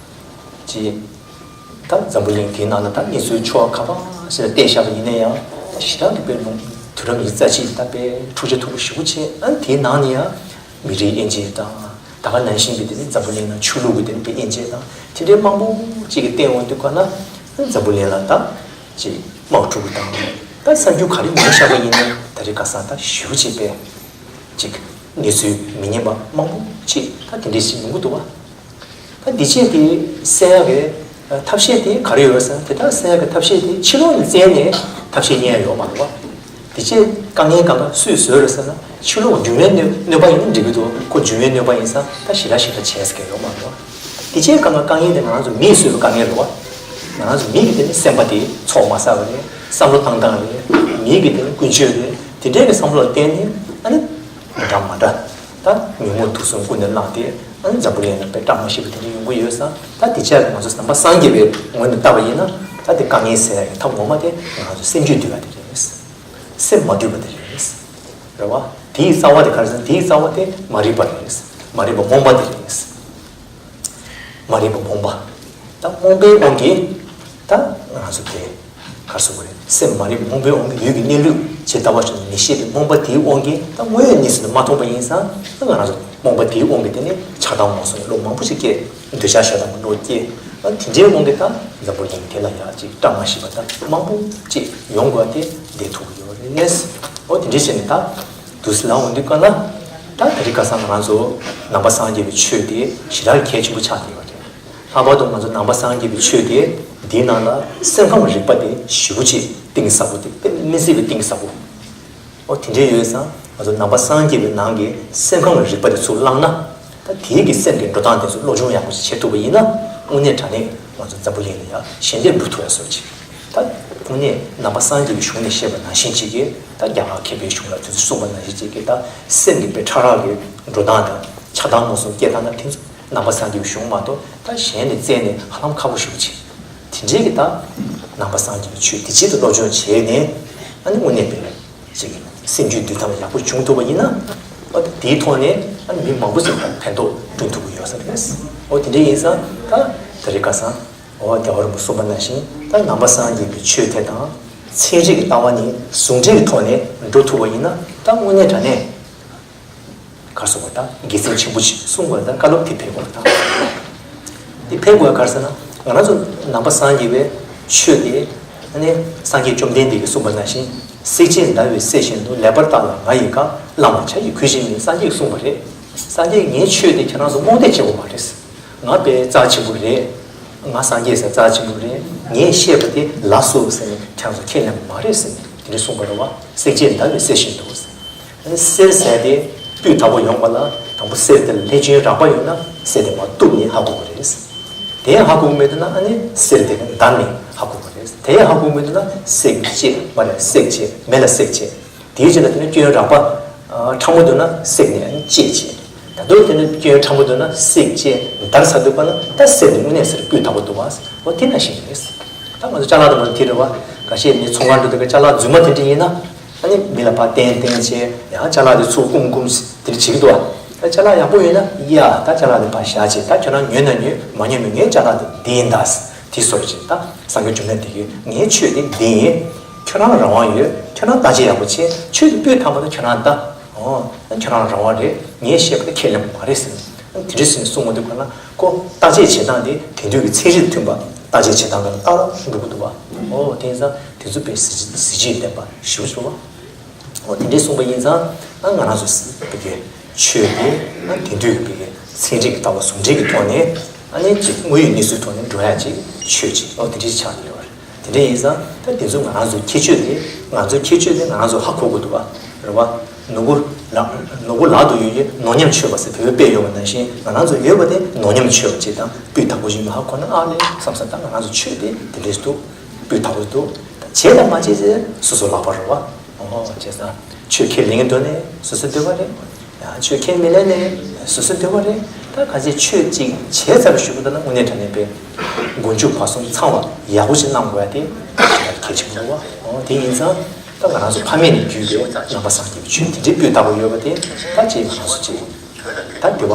ཅིག་ད་འཛམ་བུ་གླིང་དེའི་ནང་ལ་ད་གནས་ཚུལ་ཕྱོགས་ག་པ་ཞིག་ལ་བལྟས་བཞག་པ་ཡིན་ན་ཡང་ཞེ་དྲག་གི་དཔེ་ལུང་དུས་རབས་ཉི་ཤུ་རྩ་གཅིག་ད་དཔེ་འཁྲུག་ཆ་མཐུག་པོ་ཞེ་པོ་བྱས། ཨ་དེའི་ནང་ནས་ཡང་མི་རིགས་དབྱེ་འབྱེད་དང་ད་ག་ནང་བཞིན་གྱི་དེ་ནི་འཛམ་བུ་གླིང་ནང་ཆོས་ལུགས་ཀྱི་དེ་ནི་དཔེ་དབྱེ་འབྱེད་དང་དེ་འདྲའི་མང་པོ་ཅིག་གི་བལྟས་འོང་དུས་ག་ན་འཛམ་བུ་གླིང་ལ་ད་ཅིག་དམག་འཁྲུག་དང་ད་གསར་འགྱུར་ག་རེ་ཉན་བཞག་པ་ཡིན་ན་ད་རེས་ཁ་སང་ད་ཞེ་པོ་ཅིག་དཔེ། ཅིག་གནས་ཚུལ་མི་སྙན་པ་མང་པོ་ཅིག་ད་དེ་འདྲའི་ཞིག་ཡོང་གི་འདུག་བ། ད་འདི་ཆེད་དེ་སེལ་ཡག་གི་ཐབས་ཤེས་དེ་ག་རེ་ཡོད་ཟེར་ན་དེ་དག་སེལ་ཡག་གི་ཐབས་ཤེས་དེ་ཕྱི་ལོགས་ནས་བཙལ་ནས་ཐབས་ཤེས་རྙེད་ཡག་ཡོད་མ་རེད་བ། དེ་ཆེད་དཀའ་ངལ་གང་ག་སུས་བཟོས་རེད་ཟེར་ན་ཕྱི་ལོགས་འབྱུང་བའི་གནོད་གནོད་པ་ཡིན་ན་འགྲིག་གི་འདུག་ཁོ་འབྱུང་བའི་གནོད་པ་ཡིན་ཙང་ད་ཞེ་དྲག་ཞེ་དྲག་བྱས་ཟེར་མཁན་ཡོད་མ་རེད་བ། དེ་ཆེད་གང་ག་དཀའ་ངལ་དེ་ང་རང་ཚོ་མིས་བཟོས་པའི་དཀའ་ངལ་རེད་བ། ང་རང་ཚོ་མི་གི་དེ་ནི་སེམས་པ་དེ་ཚོགས་མ་ཟ་བ་རེད། བསམ་བློ་བཏང་སྟངས་རེད། མི་གི་དེ་ནི་ཀུན་སྤྱོད་རེད། དེ་འདྲའི་གི་བསམ་བློ་ལ་བརྟེན་ནས་ཨ་ནི་མི་འདྲ་མ་འདྲ་ད་ཉོན་མོངས་དུག་གསུམ་ཀུན་ནས་བསླངས་ཏེ་ཨ་ནི་འཛམ་བུ་གླིང་ལ་དཔེ་བཀྲ་མ་ཤིས་པ་དེ་འདྲ་ཡོང་གི་ཡོད་ཙང་ད་དེ་ཆ་ང་ཚོ་ནང་པ་སངས་རྒྱས་པའི་ངོས་ནས་བལྟས་པ་ཡིན་ན་ད་དེ་དཀའ་ངལ་སེལ་ཡག་གི་ཐབས་ངོ་མ་དེ་ང་ཚོ་སེམས་རྒྱུད་འདུལ་བ་དེ་རེད། སེམས་མ་འདུལ་བ་དེ་རེད། རེད་བ། དེའི་རྩ་བ་དེ་ག་རེ་ཟེར་ན་དེའི་རྩ་བ་དེ་མ་རིག་པ་རེད། མ་རིག་པ་རྨོངས་པ་དེ་རེད། མ་རིག་པ་རྨོངས་པ། ད་རྨོངས་པའི་དབང་གིས་ད་ང་ཚོ་དེ་ག་རེ་ཟེར་དགོས་རེད། སེམས་མ་རིག་པ་རྨོངས་པའི་དབང་གིས་ཡུལ་གྱི་གནས་ལུགས་ཇི་ལྟ་བ་བཞིན་མི་ཤེས་པའི་རྨོངས་པ་དེའི་དབང་གིས་ད་དངོས་ཡོད་གནས་ཚུལ་དེ་མ་མཐོང་པ་ཡིན་ཙང་ད་ང་རང་ཚོ་རྨོངས་པ་དེའི་དབང་གིས་དེ་ནི་ཆགས་སྡང་རྨོངས་གསུམ་གྱི་བློ་མང་པོ་ཞིག་སྐྱེས། འདོད་ཆགས་ཞེ་སྡང་གི་བློ་སྐྱེས། ཨ་དེ་འདྲའི་དབང་གིས་ད་འཛམ་བུ་གླིང་དེ་ལ་ཡང་ཅིག་བཀྲ་མ་ཤིས་པ་ད་མང་པོ་ཅིག་ཡོང་དགོས་ཏེ་བསྡད་ཐུབ་ཀྱི་ཡོད་རེད། འོ་དེ་འདྲའི་བྱས་ནས་ད་དུས་ལ་འོང་དུས་ག་ལ་ད་དེ་རིང་ཁ་སང་ང་རང་ཚོ་ནང་པ་སངས་རྒྱས་པའི་ཆོས་དེ་ཞེ་དྲག་གལ་ཆེན་པོ་ཆགས་བསྡད་ཡོད་རེད། ལྷག་པར་དུ་ང་ཚོ་ནང་པ་སངས་རྒྱས་པའི་ཆོས་དེ་འདིའི་ནང་ལ་སེམས་ཁམས་རིག་པ་དེ་ཞེ་པོ་ཅིག་གཏིང་ཟབ་པོ་དེ་དཔེ་མི་སྲིད་པའི་གཏིང་ཟབ་པོ། ཨོ་དེ་འདྲ་ཡོད་ཙང་ང་ཚོ་ནང་པ་སངས་རྒྱས་པའི་ནང་གི་སེམས་ཁམས་རིག་པ་དེ་ཚུར་བླངས་ན། ད་དེའི་གི་སེམས་ཀྱི་འགྲོ་སྟངས་དེ་ཚོ་སློབ་སྦྱོང་ཡག་པོ་ཞིག་བྱེད་ཐུབ་པ་ཡིན་ན་དངོས་གནས་དྲང་གནས་ང་ཚོ་འཛམ་བུ་གླིང་ལ་ཡང་ཞལ་འདེབས་འགྲོ་ཐུབ་ཡ་བཟོ་ཅིག་ད་དངོས་གནས་ནང་པ་སངས་རྒྱས་པའི་གཞུང་ནས་བཤད་པ་ནང་བཞིན་ཅིག་གིས་ད་རྒྱ་གར་མཁས་པའི་གཞུང་ལ་དུས་ཚོད་གསུངས་པ་ནང་བཞིན་ཅིག་གིས་ད་སེམས་ཀྱི་དཔེ་ཕྲ་རགས་ཀྱི་འགྲོ་སྟངས་དང་ཆགས་སྡང་རྨོངས་གསུམ་སྐྱེ་སྟངས་ན་དེ་ཚོ་ནང་པ་སངས་རྒྱས་པའི་གཞུང་མ་གཏོགས་ད་གཞན་ནས་བཙལ་ནས་ཧ་ལམ་ཁག་པོ་ཞེ་པོ་ཅིག་དེ་འདྲའི་གི་ད་ནང་པ་སངས་རྒྱས་པའི་ཆོས་དེ་ཆེད་དུ་སློབ་སྦྱོང་བྱས་ནས་ཨ་ནི་དངོས་གནས་དཔེ་ཅིག་སེམས་རྒྱུད་འདུལ་ཐབས་ཡག་པོ་བྱུང་ཐུབ་པ་ཡིན་ན། ཨ་དེའི་ཐོག་ནས་ཨ་ནི་མི་མང་པོ་ཞིག་ལ་ཕན་ཐོགས་བསྐྲུན་ཐུབ་ཀྱི་ཡོད་ས་རེད། ཨོ་དེ་འདྲ་ཡིན་ཙང་ད་དེ་རིང་ཁ་སང་ཨོ་རྒྱལ་བ་རིན་པོ་གསུངས་པ་ནང་བཞིན་ད་ནང་པ་སངས་རྒྱས་པའི་ཆོས་དེ་དང་ཚན་རིག་གི་ལྟ་བ་ནས་ཟུང་འབྲེལ་གྱི་ཐོག་ནས་འགྲོ་ཐུབ་པ་ཡིན་ན་ད་དངོས་གནས་དྲང་གནས། ག་རེ་ཟེར་དགོས་ད་དགེ་མཚན་ཆེན་པོ་ཞིག་གསུང་དགོས་ད་བཀའ་སློབ་དེ་ཕེབས་དགོས་ད། དེ་ཕེབས་དགོས་ག་རེ་ཟེར་ན་ང་རང་ཚོ་ནང་པ་སངས་རྒྱས་པའི་ཆོས་དེ་ཨ་ནི་སངས་རྒྱས་བཅོམ་ལྡན་འདས་ཀྱིས་གསུངས་པ་ནང་བཞིན་བསྲེག་བཅད་ཟླ་བའི་གསེར་བཞིན་དུ་ལེགས་པར་བརྟགས་ལ་ང་ཡི་བཀའ་བླ་མ་བྱ་ཡི་གུས་ཤིག་ནི་སངས་རྒྱས་ཀྱིས་གསུངས་པ་རེད། སངས་རྒྱས་ངའི་ཆོས་དེ་ཁྱེད་རང་ཚོ་རྨོངས་དད་བྱེད་དགོས་མ་རེད། ང་དཔེ་རྩ་ཆེན་པོ་རེད། ང་སངས་རྒྱས་ཟེར་རྩ་ཆེན་པོ་རེད། ངས་བཤད་པ་དེ་ལ་སོ་ཟེར་ནས་ཁྱེད་ཚོ་ཁས་ལེན་པ་མ་རེད་ཟེར་ནས་དེ་འདྲ་གསུངས་པ་རེད་བ། བསྲེག་བཅད་འདར་བའི་གསེར་བཞིན་དུ་ཟེར། ཨ་ནི་གསེར་ཟེར་དེ་སྤུས་དག་པོ་ཡོང་བ་ལ་དང་པོ་གསེར་དེ་ལ་ལྷས་བྱིན་རགས་པ་ཡོད་ན་གསེར་དེ་མར་གཏུབས་ནས་ཧ་གོ་གི་རེད། དེ་ཡང་ཧ་གོ་གི་མེད་དུས་ན་ཨ་ནི་གསེར་དེ་ནི་འདར་ནས་ཧ་གོ་གི་རེད། དེ་ཡང་ཧ་གོ་གི་མེད་དུས་ན་བསྲེག་བཅད་མ་རེད། བསྲེག་བཅད་མེ་ལ་བསྲེག་བཅད། དེའི་རྗེས་ལ་དེ་ནི་སྐྱོན་རགས་པ་ཨ་ཕྲ་མོ་འདུག་ན་བསྲེགས་ནས་ཨ་ནི་བཅད་བྱས། ད་དུང་དེ་ནི་སྐྱོན་ཕྲ་མོ་འདུག་ན་བསྲེག་བཅད་འདར་ཚར་འདུག་པ་ན་ད་གསེར་དེ་དངོས་གནས་གསེར་སྤུས་དག་པོ་འདུག་བ། འོ་དེ་ནང་བཞིན་རེད། ད་ང་ཚོ་ཅ་ལག་དང་མ་དེ་རེད་བ། འགའ་ཤས་ནི་ཚོང་ཁང་འགྲོ་དུས་ཀ་ཅ་ལག་རྫུན་མ་དེ་འདྲ་ཡིན་ན། ཨ་ནི་མི་ལ་ཕར་བསྟན་བསྟན་བྱས་ཡང་ཅ་ལག་དེ་ཚུར་སྐུམ་སྐུམ་དེ་འདྲ་བྱེད་ཀྱི་འདུག་བ། ད་ཅ་ལག་ཡག་པོ་ཡོད་ན་ཡ་ད་ཅ་ལག་དེ་ཕར་བཞག་བྱས་ད་ཁྱོད་རང་ཉོས་ན་ཉོས་མ་ཉོས་མིན་ངའི་ཅ་ལག་དེ་འདི་ཡིན་ད། དེ་བཟོ་བྱས་ད་སངས་རྒྱས་འབྱུང་གནས་དེ་གིས་ངའི་ཆོས་དེ་འདི་ཡིན། ཁྱོད་རང་ལ་རང་དབང་ཡོད། ཁྱོད་རང་བརྟག་དཔྱད་ཡག་པོ་བྱས། ཆོས་དེ་སྤུས་དག་མ་གཏོགས་ཁྱོད་རང་ལྟ། ཨོ། ཁྱོད་རང་ལ་རང་དབང་རེད། ངས་བཤད་པ་དེ་ཁས་ལེན་པ་མ་རེད་ཟེར། དེ་འདྲ་ཟེར་ནས་གསུང་མ་ཐུབ་པ་ན་ཁོ་བརྟག་དཔྱད་བྱེད་སྟངས་དེ་དེང་དུས་ཀྱི་ཚན་རིག་མཐུན་པ་བརྟག་དཔྱད་བྱེད་སྟངས་ཀྱི་ལྟ་སྟངས་འགྲོ་གི་འདུག་བ། ཨོ་དེ་ཡིན་ཙང་དེ་ཚོ་དཔེ་གཟི་བརྗིད་ལྡན་པ་ཞེ་པོ་ཅིག་རེད་བ། ཨོ་དེ་འདྲས་གསུངས་པ་ཡིན་ཙང་ཨ་ང་རང་ཚོ་བོད་ཀྱི་ཆོས་དེ་ཨ་དེང་དུས་ཀྱི་བོད་ཀྱི་ཚན་རིག་གི་ལྟ་བ་ཟུང་འབྲེལ་གྱི་ཐོག་ནས་ཨ་ནི་ཅིག་དངོས་ཡོད་གནས་ཚུལ་ཐོག་ནས་འགྲོ་ཡ་ཅིག་ཆོས་ཅིག་ཨོ་དེ་འདྲས་ཆགས་ཀྱི་ཡོད་རེད། དེ་འདྲ་ཡིན་ཙང་ད་དེ་ཚོ་ང་རང་ཚོའི་ཁྱད་ཆོས་དེ་ང་ཚོའི་ཁྱད་ཆོས་དེ་ང་རང་ཚོ་ཧ་གོ་དགོས་འདུག་བ། རེད་བ། ནོར་བུ་ལག་ནོར་བུ་ལག་ཏུ་ཡོད་ཡོད་ནོར་ཉམས་ཆོད་པ་ཟེར་བོད་པས་དཔེ་ཡོད་པ་ནང་བཞིན་ང་རང་ཚོ་ཡོད་པ་དེ་ནོར་ཉམས་ཆོད་པ་ཅིག་དང་སྤུས་དག་པོ་ཞིག་མ་ཧ་གོ་ན་ཨ་ལས་བསམ་ས་ད་ང་རང་ཚོ་ཆོས་དེ་དེ་འདྲས་འདུག་སྤུས་དག་པོ་འདུག་བྱས་དང་མ་བྱས་ཟེར་སོ་སོ་ལག་པ་རེད་བ། ཨོ་བྱས་ཙང་ཆོས་ཁས་ལེན་གྱི་འདུག་ནས་སོ་སོའི་འདོད་པ་རེད། ཡང་ཆོས་ཁས་མི་ལེན་ནས་སོ་སོའི་འདོད་པ་རེད། ད་ག་ཚད་ཆོས་གཅིག་བྱས་ཚར་ཞུ་གི་འདུག་ན་དངོས་གནས་དྲང་གནས་པའི་མགོ་མཇུག་བར་གསུམ་ཚང་བ་ཡག་པོ་ཞིག་གནང་དགོས་ཡ་དེ་ཞེ་དྲག་གལ་ཆེན་པོ་རེད་བ། ཨོ་དེ་ཡིན་ཙང་ད་ང་རང་ཚོ་ཕ་མེས་ནས་བརྒྱུད་པའི་ནང་པ་སངས་རྒྱས་པའི་ཆོས་དེ་འདྲའི་སྤུས་དག་པོ་ཡོད་པ་དེ་ད་ཅིག་ང་རང་ཚོ་ཅིག་ད་སྡེ་བ་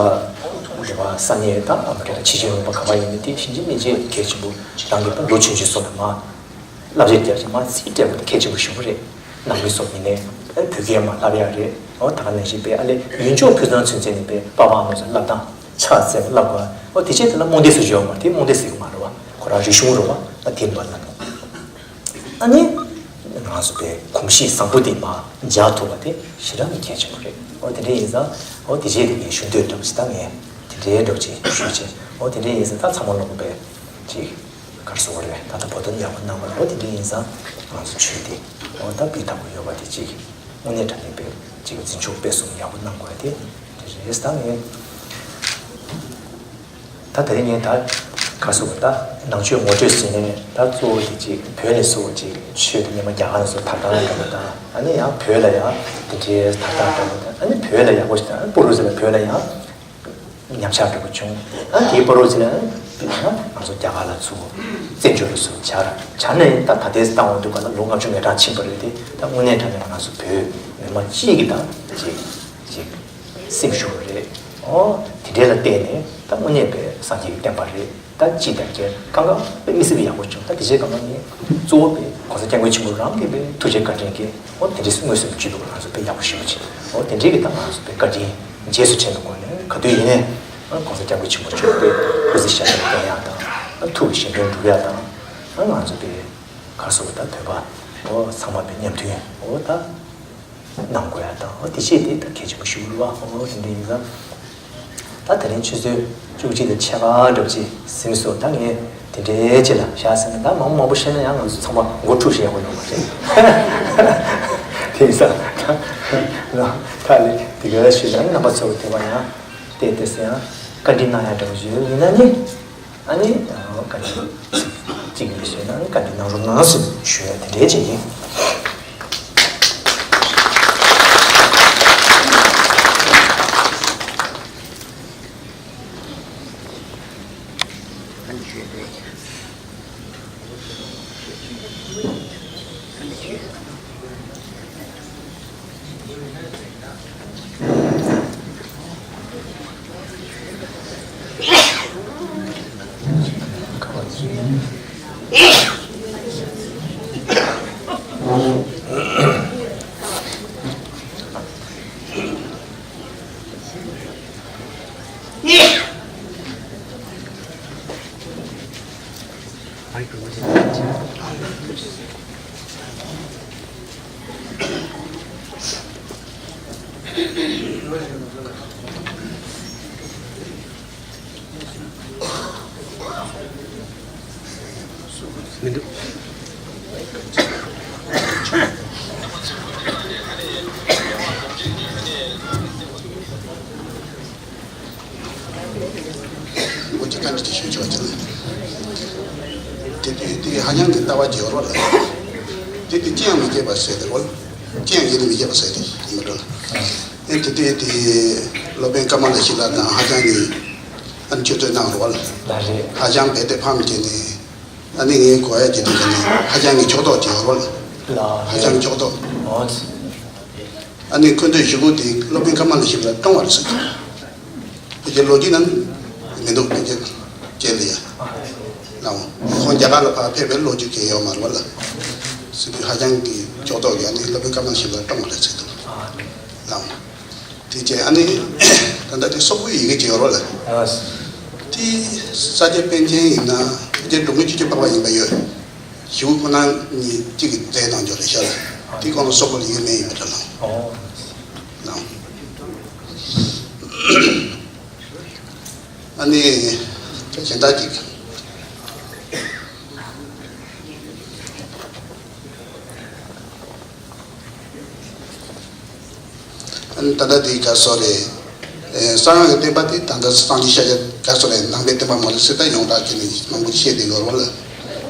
སྡེ་བ་ས་གནས་ད་ཨ་མ་རེད་ད་ཕྱི་ཕྱིར་ལུང་པ་ག་པར་ཡིན་ནའི་དེ་ཕྱིན་ཆད་མི་བརྗེད་གལ་ཆེན་པོ་རང་གི་ད་ལོ་ཆུང་ཆུང་སོང་ནས་མ། བསླབ་བྱ་རྒྱབ་ཅིང་མ་ཚིག་སྤྲད་པ་དེ་གལ་ཆེན་པོ་ཞེ་པོ་རེད། ནང་མི་སོགས་ཡིན་ནའི་ཨ་བོད་སྐད་མ་བསླབ་ཡག་རེད། ཨོ་ད་ག་ནང་བཞིན་པའི་ཨ་ལས་ཡུལ་ཕྱོགས་ཕུན་སུམ་ཚོགས་ཚད་ནས་པའི་པ་ཕ་ཨ་མ་ཚོ་བསླབ་སྟངས་ཕྱག་འཚལ་བ་བསླབ་དགོས། ཨོ་དེ་ཆེད་དེ་ལ་རྨོངས་དད་ཟེར་ཞོག་མ་དེ་རྨོངས་དད་ཟེར་གི་མ་རེད་བ། ཁོ་རང་རིག་གཞུང་རེད་བ། ཨ་དེ་འདྲ་བསླབ་དགོས། ཨ་ནི་ང་ཚོ་པའི་གོམས་གཤིས་བཟང་པོ་དེ་མ་འཇགས་ཐུབ་པ་དེ་ཞེ་དྲག་གི་གལ་ཆེན་པོ་རེད། ཨོ་དེ་འདྲ་ཡིན་ཙང་ཨོ་དེ་ཆེད་དེ་ངས་ཞུ་འདོད་འདྲ་པོ་ཞིག་ད་ངས་དེ་འདྲའི་འདྲ་པོ་ཅིག་ཞུས་ཅིག་ཨོ་དེ་འདྲ་ཡིན་ཙང་ད་ཚང་མ་ལོག་པའི་ཅིག་ག་རེ་ཟེར་དགོས་རེད། ད་ལྟ་བོད་དོན་ཡག་པོ་གནང་བ་ལ་འོ་དེ་འདྲ་ཡིན་ཙང་ང་ཚོ་ཆོས་དེ་འོ་ད་སྤུས་དག་པོ་ཡོད་པ་དེ་གཅིག་དངོས་གནས་དྲང་གནས་པའི་གཅིག་འཛིན་སྐྱོང་སྤེལ་གསུམ་ཡག་པོ་གནང་དགོས་དེ་དེ་རེད། ད་ངས་ད་དེ་རིང་ངས་ད་ག་རེ་ཟེར་དགོས། ད་ནང་ཆོས་ངོ་སྤྲོད་ཟེར་ནས་ད་གཙོ་བོ་དེ་གཅིག་བོད་ནས་གཙོ་བོ་གཅིག་ཆོས་དེ་སྔོན་མ་རྒྱ་གར་ནས་གཙོ་བོ་དར་སྟངས་འདྲ་པོ་དང་ཨ་ནི་ཡང་བོད་ལ་ཡང་དེ་འདྲའི་དར་སྟངས་འདྲ་པོ་དང་ཨ་ནི་བོད་ལ་ཡག་པོ་ཞིག་དང་སྤོ་རུ་ཟེར་ལ་བོད་ལ་ཡང་། ཉམས་ཆག་འགྲོ་གི་བྱུང་། ཨ་དེའི་བར་དུ་ཅི་ལ་ང་ཚོ་རྒྱ་གར་ལ་ཚུར་བཙན་བྱོལ་ལ་ཚུར་བཅར། བཅར་ནས་ད་ད་ལྟའི་བཏང་འོང་དུས་ག་ལ་ལོ་ལྔ་བཅུ་ང་གྲངས་ཕྱིན་པ་རེད་དེ། ད་དངོས་གནས་དྲང་གནས་ང་ཚོ་བོད་མི་མང་སྤྱི་གི་ད་ཅིག་ཅིག་སེམས་ཤུགས་རེད། ཨོ་དེ་འདྲའི་ལ་བརྟེན་ནས་ད་དངོས་གནས་པའི་སངས་རྒྱས་ཀྱི་བསྟན་པ་རེད། ད་ཅི་ལྟར་ཀྱང་གང་ག་དཔེ་མི་སྲིད་པའི་ཡག་པོ་བྱུང་། ད་དེ་རྗེས་གང་ག་ངས་གཙོ་བོ་དཔེ་གོང་ས་སྐྱབས་མགོན་ཆེན་པོ་རང་གི་དཔེ་ཐུགས་རྗེ་བཀའ་དྲིན་གྱིས་ཨོ་དེ་འདྲའི་དངོས་སུ་བྱུང་འདུག་ང་ཚོ་དཔེ་ཡག་པོ་ཞེ་པོ་བྱས། ཨོ་དེ་འདྲའི་གི་ད་ང་ཚོ་དཔེ་བཀའ་དྲིན་རྗེས་སུ་དྲན་པའི་སྒོ་ནས་ག་དུས་ཡིན་ནའི་ཨོ་གོང་ས་སྐྱབས་མགོན་ཆེན་པོ་མཆོག་དཔེ་སྐུ་ཚེ་ཞབས་པད་བརྟན་ཡག་དང་ཨ་ཐུགས་ཀྱི་བཞེད་དོན་འགྲུབ་ཡག་དང་ཨ་ང་ཚོ་དཔེ་ག་རེ་ཟེར་དགོས། ད་བོད་པ་ཨོ་ཚང་མ་དཔེ་མཉམ་མཐུན་ཨོ་ད། གནང་དགོས་ཡ་དང་། འོ་དེ་བྱས་ཏེ་ད་གལ་ཆེན་པོ་ཞིག་རེད་བ། འོ་དེ་འདྲ་ཡིན་ཙང་། ད་དེ་རིང་ཆུ་ཚོད་བཅུ་གཅིག་དང་ཕྱེད་ཀ་འདྲ་པོ་ཅིག་ཟིན་སོང་། ད་ངས་དེ་འདྲའི་ཅིག་ལ་བཞག་ཟིན་ན་ད་མང་མང་པོ་བཤད་ན་ཡང་ང་ཚོ་ཚང་མ་མགོ་འཁྲུག་བཞིན་ཡོང་གི་ཡོད་མ་རེད། དེ་ཡིན་ཙང་ད་ད་ལས་དེ་ག་ཞུས་ན་རྣམ་པ་ཚོ་དེ་བ་ཡང་བལྟས་བལྟས་སེ་ཡང་བཀའ་འདྲི་གནང་ཡ་འདྲ་པོ་ཞིག་ཡོད་ཡིན་ན་ནི། ཨ་ནི་བཀའ་དྲིན་གཅིག་ལས་བྱས་ན་བཀའ་དྲིན་གནང་རོགས་གནང་ཟེར་ཞུ་ཡ་དེ་འདྲའི་ཅིག་ཡིན། མི་འདུག་འོ་དེ་ག་འདྲ་དེ་ཤོད་ཆོག་ཅིག་ལ། དེ་དུས་དེ་ཧ་ཅང་གི་ལྟ་བ་བརྗེ་བ་རོ་ལ། དེ་དུས་ཅི་ཡང་མི་སྐྱེས་པ་ཟེར་དེ་རོ་ལ། ཅི་ཡང་ཡིད་ལ་མི་སྐྱེས་པ་ཟེར་དེ་ཡིན་པ་རོ་ལ། ཨེ་དེ་དུས་དེ་སློབ་དཔོན་ཀ་མ་ལ་ཤི་ལ་དང་ཧ་ཅང་གི་ཨ་ནི་ཆུ་ཚོད་གནང་རོ་ལ། ལ་རེད། ཧ་ཅང་བས་དེ་ཕམ་བྱས་ནས་ཨ་ནི་ངའི་གོ་ཡ་བྱས་དེ་ནས་ཧ་ཅང་གི་ཕྱོགས་གཏོགས་བྱེད་རོ་ལ། ལ་ཧ་ཅང་གི་ཕྱོགས་གཏོགས། ཨོ། ཨ་ནི་ཁོ་ཚོས་ཞུ་སྒོ་དེ་སློབ་དཔོན་ཀ་མ་ལ་ཤི་ལ་སྟོང་བར་ཟེར། ཕལ་ཆེར་ལོ་རྒྱུས་ནང་མི་འདུག་ཕལ་ཆེར་ལ་ཡ། ལའོ། ཁོང་རྒྱ་གར་ལ་ཕར་ཕེབས་པའི་ལོ་རྒྱུས་གང་ཡོད་མ་རེད་བ་ལ། སི་པི་ཧ་ཅང་གི་ཕྱོགས་གཏོགས་ཀྱི་ཨ་ནི་སློབ་དཔོན་ཀ་མ་ལ་ཤི་ལ་སྟོང་བར་ཟེར་འདུག་ལའོ། དེ་རྗེས་ཨ་ནི་ད་ལྟ་དེ་སོག་པོའི་ཡི་གེ་ཅིག་ཡོད་རེད་བ་ལ། དེ་ས་སྐྱ་པཎ་ཆེན་ཡིན་ན་ཕལ་ཆེར་འབྲོང་གི་ཆུ་ཆུ་པགས་པ་ཡིན་པ་ཡོད། ཞུ་ཁོ་ན་ཉིད་གཅིག་གི་རྩལ་གནང་འཇོག་རེ་ཤར་ལ། དེ་གོང་ལ་སོག་པོ་ལ་ཡོད་མེད་ཡོད་འདྲ་ལ། ཨོ། ལའོ། ཨ་ནི་གཞན་དག་ཅིག་ཨ་ནི་ད་ལྟ་དེ་ག་སོ་རེད། ཨེ་གསང་སྔགས་ཀྱི་བསྟན་པ་དེ་ད་ལྟ་སངས་རྒྱས་ཤཱཀྱ་ག་སོ་རེད། ནང་པའི་བསྟན་པ་མ་རེད་ཟེར་ད་ཡོངས་གྲགས་ཀྱི་ནི་མང་པོ་བཤད་དེ་ཡོད་རེད་བ་ལ།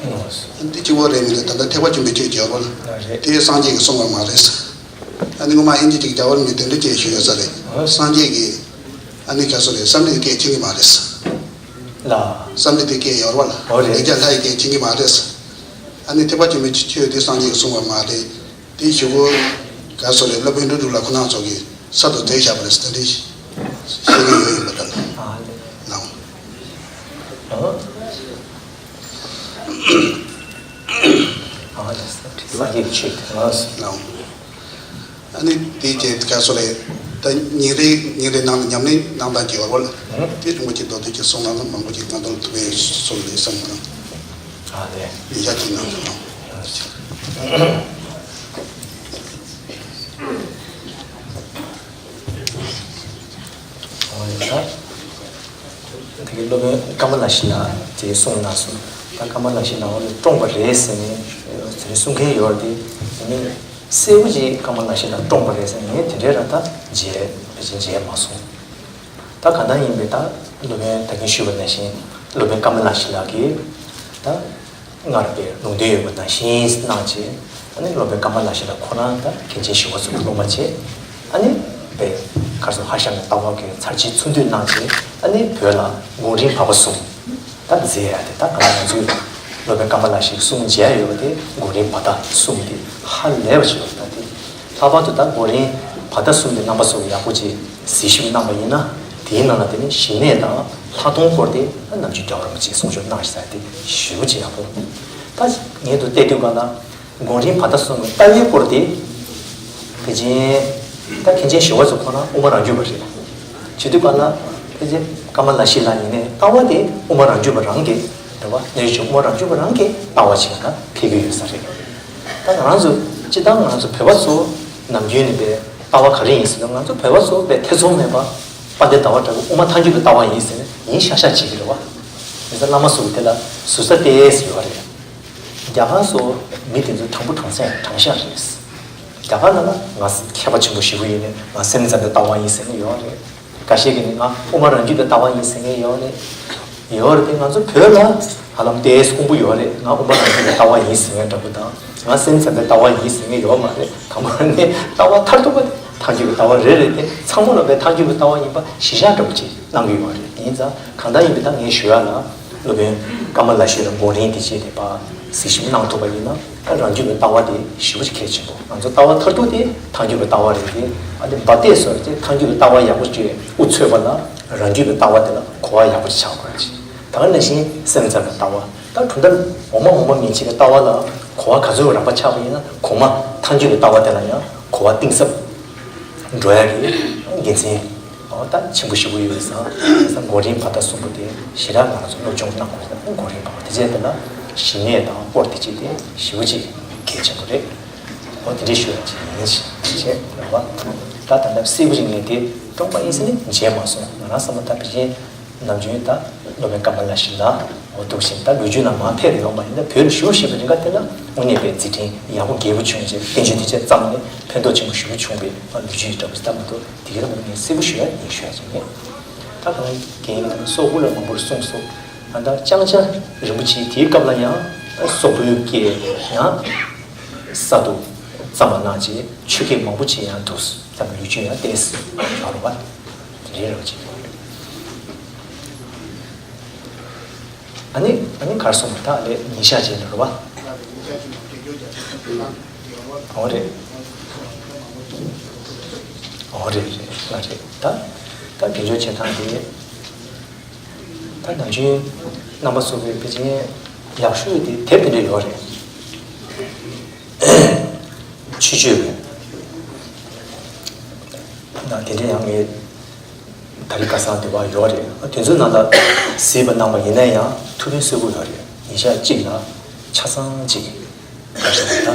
ཨ་ནི་དེ་གཅིག་པོ་རེད་མི་འདུག་ད་ལྟ་ཐེག་པ་ཆེན་པོའི་ཆོས་ཀྱི་ཡོད་རེད་བ་ལ། དེ་སངས་རྒྱས་ཀྱིས་གསུངས་པ་མ་རེད། ཨ་ནི་ངོ་མ་ཨིན་ཇི་ཅིག་རྒྱལ་བ་རིན་པོ་ཆེས་དེ་འདྲ་ཅིག་ཞུ་ཡོད་ས་རེད། སངས་རྒྱས་ཀྱིས་ཨ་ནི་ག་སོ་རེད། བསམ་གཏན་གྱི་སྐད་མཁྱེན་གྱི་མ་རེད། ལ། བསམ་གཏན་གྱི་སྐད་ཡོད་རེད་བ་ལ། ཨོ་རེད། ལེགས་སྦྱར་ལྷ་ཡི་སྐད་མཁྱེན་གྱི་མ་རེད། ཨ་ནི་ཐེག་པ་ཆེན་པོའི་ཆོས་དེ་སངས་རྒྱས་ཀྱིས་གསུངས་པ་མ་རེད། དེ་ཞུ་སྒོ་ག་སོ་རེད། སློབ་དཔོན་འབྲུག་སྒྲུབ་ལ་ཁོ་རང་ཚོ་གིས་གསར་དུ་བསྡུས་བཞག་པ་རེད་ཟེར་དེ་འདྲ་བཤད་ཀྱི་ཡོད་ཡིན་པ་འདྲ་ལ། ཨ་ལེ། ལའོ། ཨ་ལེ། སངས་རྒྱས་ཆོས་དེ་ང་ལའོ། ཨ་ནི་དེའི་རྗེས་ག་སོ་རེད། ད་ཉིན་རེ་ཉིན་རེ་ནང་ལ་ཉམས་ལེན་གནང་སྟངས་ཀྱི་བར་བར་ལ། དེ་རིན་པོ་ཆེ་མདོ་སྡེ་གྱི་གསུང་ནང་ལ་མང་པོ་ཅིག་ང་ཚོར་ཐུགས་ཕན་གསོས་ནས་བསམ་གནང་། ཨ་ལེ། ཉིན་ཞག་གཅིག་ནང་དུ་གནང་། ཨ་ལེ། ད་དེ་གའི་སློབ་དཔོན་ཀ་མ་ལ་ཤཱི་ལ་དེ་གསུངས་གནང་སོང་། ད་ཀ་མ་ལ་ཤཱི་ལ་འོ་ནི་བཀྲོངས་པ་རེད་ཟེར་ནས་དེ་ནས་གསུང་མཁན་ཡོད་རེད། དེ་ནི་གསལ་པོ་ཅིག་ཀ་མ་ལ་ཤཱི་ལ་བཀྲོངས་པ་རེད་ཟེར་ནས་དེ་འདྲའི་ར་ད་མཇལ་ཕལ་ཆེར་མཇལ་མ་སོང་། ད་གང་ལྟར་ཡིན་པའི་ད་སློབ་དཔོན་ད་གིན་ཞུས་པ་ནང་བཞིན་སློབ་དཔོན་ཀ་མ་ལ་ཤཱི་ལ་གིས་ད་སྔར་བས་ལུང་བསྟན་ཡོད་པ་ནང་བཞིན་གནང་རྗེས། ཨ་ནི་སློབ་དཔོན་ཀ་མ་ལ་ཤཱི་ལ་ཁོ་རང་དང་མཁན་ཆེན་ཞི་བ་འཚོ་སློབ་མ་བྱས། ཨ་ནི་བས་གར་སོང་ཧྭ་ཤང་གི་ལྟ་བ་གི་ཚར་གཅིག་ཚུར་འདུས་གནང་རྗེས། ཨ་ནི་བོད་ལ་མགོ་རིང་བར་པ་གསུམ་ད་མཛད་ཡ་དེ། ད་ག་ལ་ང་ཚོས་སློབ་དཔོན་ཀ་མ་ལ་ཤཱི་གསུང་མཇལ་ཡོད་པ་དེ་མགོ་རིང་བར་པ་གསུམ་དེ་ཧ་ལས་པ་ཞིག་ཡོད། ད་དེ་ལྷག་པར་དུ་ད་མགོ་རིང་བར་པ་གསུམ་དེ་རྣམ་པ་ཚོ་ཡག་པོ་ཅིག་གཟིགས་ཞིབ་གནང་པ་ཡིན་ན། དེའི་ནང་ལ་དེ་ནི་ཞི་གནས་དང་ལྷག་མཐོང་སྐོར་དེ་ནམ་རྒྱུན་རྒྱལ་བ་རིན་པོ་ཆེས་གསུང་ཆོས་གནང་བཞག་དེ་ཞེ་པོ་ཅིག་ཡག་པོ། ད་ངས་འདུག་བལྟས་དུས་ག་ལ་མགོ་རིང་བར་པ་གསུམ་གྱི་ལྟ་བའི་སྐོར་དེ་ཕལ་ཆེར་ད་མཁན་ཆེན་ཞི་བ་འཚོ་ཁོ་རང་དབུ་མ་རང་རྒྱུད་པ་རེད། བྱེད་དུས་ག་ལ་ཕལ་ཆེར་ཀ་མ་ལ་ཤཱི་ལ་ཡིན་ནའི་ལྟ་བ་དེ་དབུ་མ་རང་རྒྱུད་པ་རང་གི་རེད་བ། རྣལ་འབྱོར་དབུ་མ་རང་རྒྱུད་པ་རང་གི་ལྟ་བ་ཞིག་ལ་ཕེབས་ཀྱི་ཡོད་ས་རེད། ད་ང་རང་ཚོ་སྤྱིར་བཏང་ང་རང་ཚོ་བོད་པ་ཚོ་ནམ་རྒྱུན་ནས་པའི་ལྟ་བ་ག་རེ་ཡིན་ཟེར་ན། ང་ཚོ་བོད་པ་ཚོ་པའི་ཐེ་ཚོམ་མེད་པ་དཔལ་ལྡན་ཟླ་བ་གྲགས་པའི་དབུ་མ་ཐལ་འགྱུར་གྱི་ལྟ་བ་ཡིན་ཟེར་ནས་ཡིན་ཤག་ཤག་བྱེད་ཀྱི་རེད་བ། ཡིན་ཙང་བླ་མ་ཚོ་དེ་ལ་ཟུར་ཟ་ཏོག་ཙམ་ཡོད་རེད། རྒྱ་གར་སོགས་མི་དེ་ཚོ་དྲང་པོ་དྲང་སེང་དྲང་བཞག་རེད། རྒྱ་གར་ནང་ལ་ང་མཁས་པ་ཆེན་པོ་ཞེ་པོ་ཡིན་ནས་ང་སེམས་ཙམ་པའི་ལྟ་བ་ཡིན་ཟེར་མཁན་ཡོད་རེད། འགའ་ཤས་ཀྱིས་ནི་ང་དབུ་མ་རང་རྒྱུད་པའི་ལྟ་བ་ཡིན་ཟེར་མཁན་ཡོད་རེད། ཡོད་རེད་དེ། ང་ཚོ་བོད་ལ་ཧ་ལམ་ཏོག་ཙམ་དཀོན་པོ་ཡོད་རེད། ང་དབུ་མ་རང་རྒྱུད་པའི་ལྟ་བ་ཡིན་ཟེར་མཁན་འདྲ་པོ་དང་། ང་སེམས་ཙམ་པའི་ལྟ་བ་ཡིན་ཟེར་མཁན་ཡོད་མ་རེད། དང་པོ་ནས་ལྟ་བ་མཐར་ཐུག་པ་དེ་ཐལ་འགྱུར་བའི་ལྟ་བ་རེད་རེད་དེ། ཚང་མ་ལ་བས་ཐལ་འགྱུར་བའི་ལྟ་བ་ཡིན་པ་གཞི་བཞག་འདྲ་པོ་ཅིག་གནང་གི་ཡོད་རེད། ཡིན་ཙང་གང་ལྟར་ཡིན་པའི་ད་ངས་ཞུ་ཡ་ལ། སློབ་དཔོན་ཀ་མ་ལ་ཤཱི་ལ་མགོ་རིང་དེ་བྱས་ཏེ་ཕར་གཟིགས་ཞིབ་གནང་ཐུབ་པ་ཡིན་ན། ཨ་རང་རྒྱུད་པའི་ལྟ་བ་དེ་ཞེ་པོ་ཅིག་གལ་ཆེན་པོ། ང་ཚོ་ལྟ་བ་མཐར་ཐུག་དེ་ཐལ་འགྱུར་བའི་ལྟ་བ་རེད་དེ། ཨ་དེ་འབའ་ཏེ་སོགས་ཀྱི་ཐལ་འགྱུར་བའི་ལྟ་བ་ཡག་པོ་ཅིག་དབུ་ཚུགས་པ་ལ་རང་རྒྱུད་པའི་ལྟ་བ་དེ་ལ་གོ་བ་ཡག་པོ་ཅིག་ཆགས་དགོས་རེད། ད་ག་ནང་བཞིན་སེམས་ཙམ་པའི་ལྟ་བ། ད་དོན་དག་འོག་མ་འོག་མ་མན་ཆད་ཀྱི་ལྟ་བ་ལ་གོ་བ་ག་ཚོད་རགས་པ་ཆགས་པ་ཡིན་ན། གོང་མ་ཐལ་འགྱུར་བའི་ལྟ་བ་དེ་ལ་ཡང་གོ་བ་གཏིང་ཟབ་འགྲོ་ཡ་གི་དགེ་མཚན། ཨོ་ད་ཆེན་པོ་ཞེ་པོ་ཡོད་ས། ས་མགོ་རིང་བར་པ་གསུམ་པོ་དེ་ཞེ་དྲག་ང་ཚོ་སློབ་སྦྱོང་གནང་དགོས་ས། མགོ་རིང་བར་པ་དེ་བྱས་དེ་ལ་ཞི་གནས་དང་སྐོར་དེ་བྱས་ཏེ་ཞེ་པོ་ཅིག་གལ་ཆེན་པོ་རེད། ཨོ་དེ་འདྲའི་ཞུ་ཡ་ཅིག་ཡིན་ཞེས་བྱས་རེད་བ། ད་ད་ལྟ་གསལ་པོ་ཅིག་ངས་དེ་བཀྲོངས་པ་ཡིན་ཟེར་ནས་མཇལ་མ་སོང་། ང་རང་བསམ་པ་ད་ཕལ་ཆེར་ནམ་རྒྱུན་ད་ སློབ་དཔོན་ཀ་མ་ལ་ཤཱི་ལ་འོ་འདུག་བཞིན་ད་ལོ་རྒྱུས་ནང་མར་ཕེབས་རེ་ཡོང་བ་ཡིན་ན། བོད་ལ་བཞུགས་བཞིན་པའི་རིང་ག་དེ་ལ་དངོས་གནས་པའི་མཛད་འཕྲིན་ཡག་པོ་རྒྱས་པོ་བྱུང་རྗེས་བསྟན་བཅོས་དེ་ཚོ་བརྩམས་ནས་ཕན་ཐོགས་ཆེན་པོ་ཞེ་པོ་བྱུང་བའི་ལོ་རྒྱུས་ཡི་འདྲ་པོ་ཞིག་ད་མི་འདུག་དེ་ག་རང་ངས་གསལ་པོ་ཞུ་ཡ་ཡིན་ཞུ་ཡ་ཅིག་མེད། ད་གང་རྒན་ཡིན་ན་སོག་པོ་ལ་མང་པོར་གསུངས་སོ། ད་ལྕང་སྐྱ་རིན་པོ་ཆེ་དེའི་སྐབས་ལ་ཡང་སོག་པོའི་སྐད་ཡང་གསར་དུ་བརྩམས་པ་གནང་རྗེས་ཆོས་སྐད་མང་པོ་ཅིག་ཡང་འདུག་ད་མི་ལོ་རྒྱུས་ཡང་བལྟས་སོ་ཡོད་རེད་པ། དེ་འདྲའི་རང་བཞིན། ཨ་ནི་ཨ་ནི་གར་སོང་བ་ད་ལས་ཉིན་ཞག་རྗེས་ལ་རེད་པ། འོ་རེད། འོ་རེད་རེད་ལ་རེད་ད། ད་དགེ་སྦྱོར་བྱེད་སྟངས་དེ་ད་ནམ་རྒྱུན་རྣམ་པ་ཚོ་གི་ཕལ་ཆེར་ཡག་ཤོས་དེ་དེབ་དེ་འདྲ་ཡོད་རེད། ཆོས་སྤྱོད་པའི་ན་དེ་འདྲ་ཡང་ངས་ད་རེས་ཁ་སང་དེ་བ་ཡོད་རེད། དེ་ཚོའི་ནང་ལ་གཟིགས་པ་གནང་བ་ཡིན་ན་ཡང་ཐུགས་ཕན་གསོས་པོ་ཡོད་རེད། ཉིན་ཞག་གཅིག་ལ་ཆ་ཚང་གཅིག་ག་ཞིག་ད་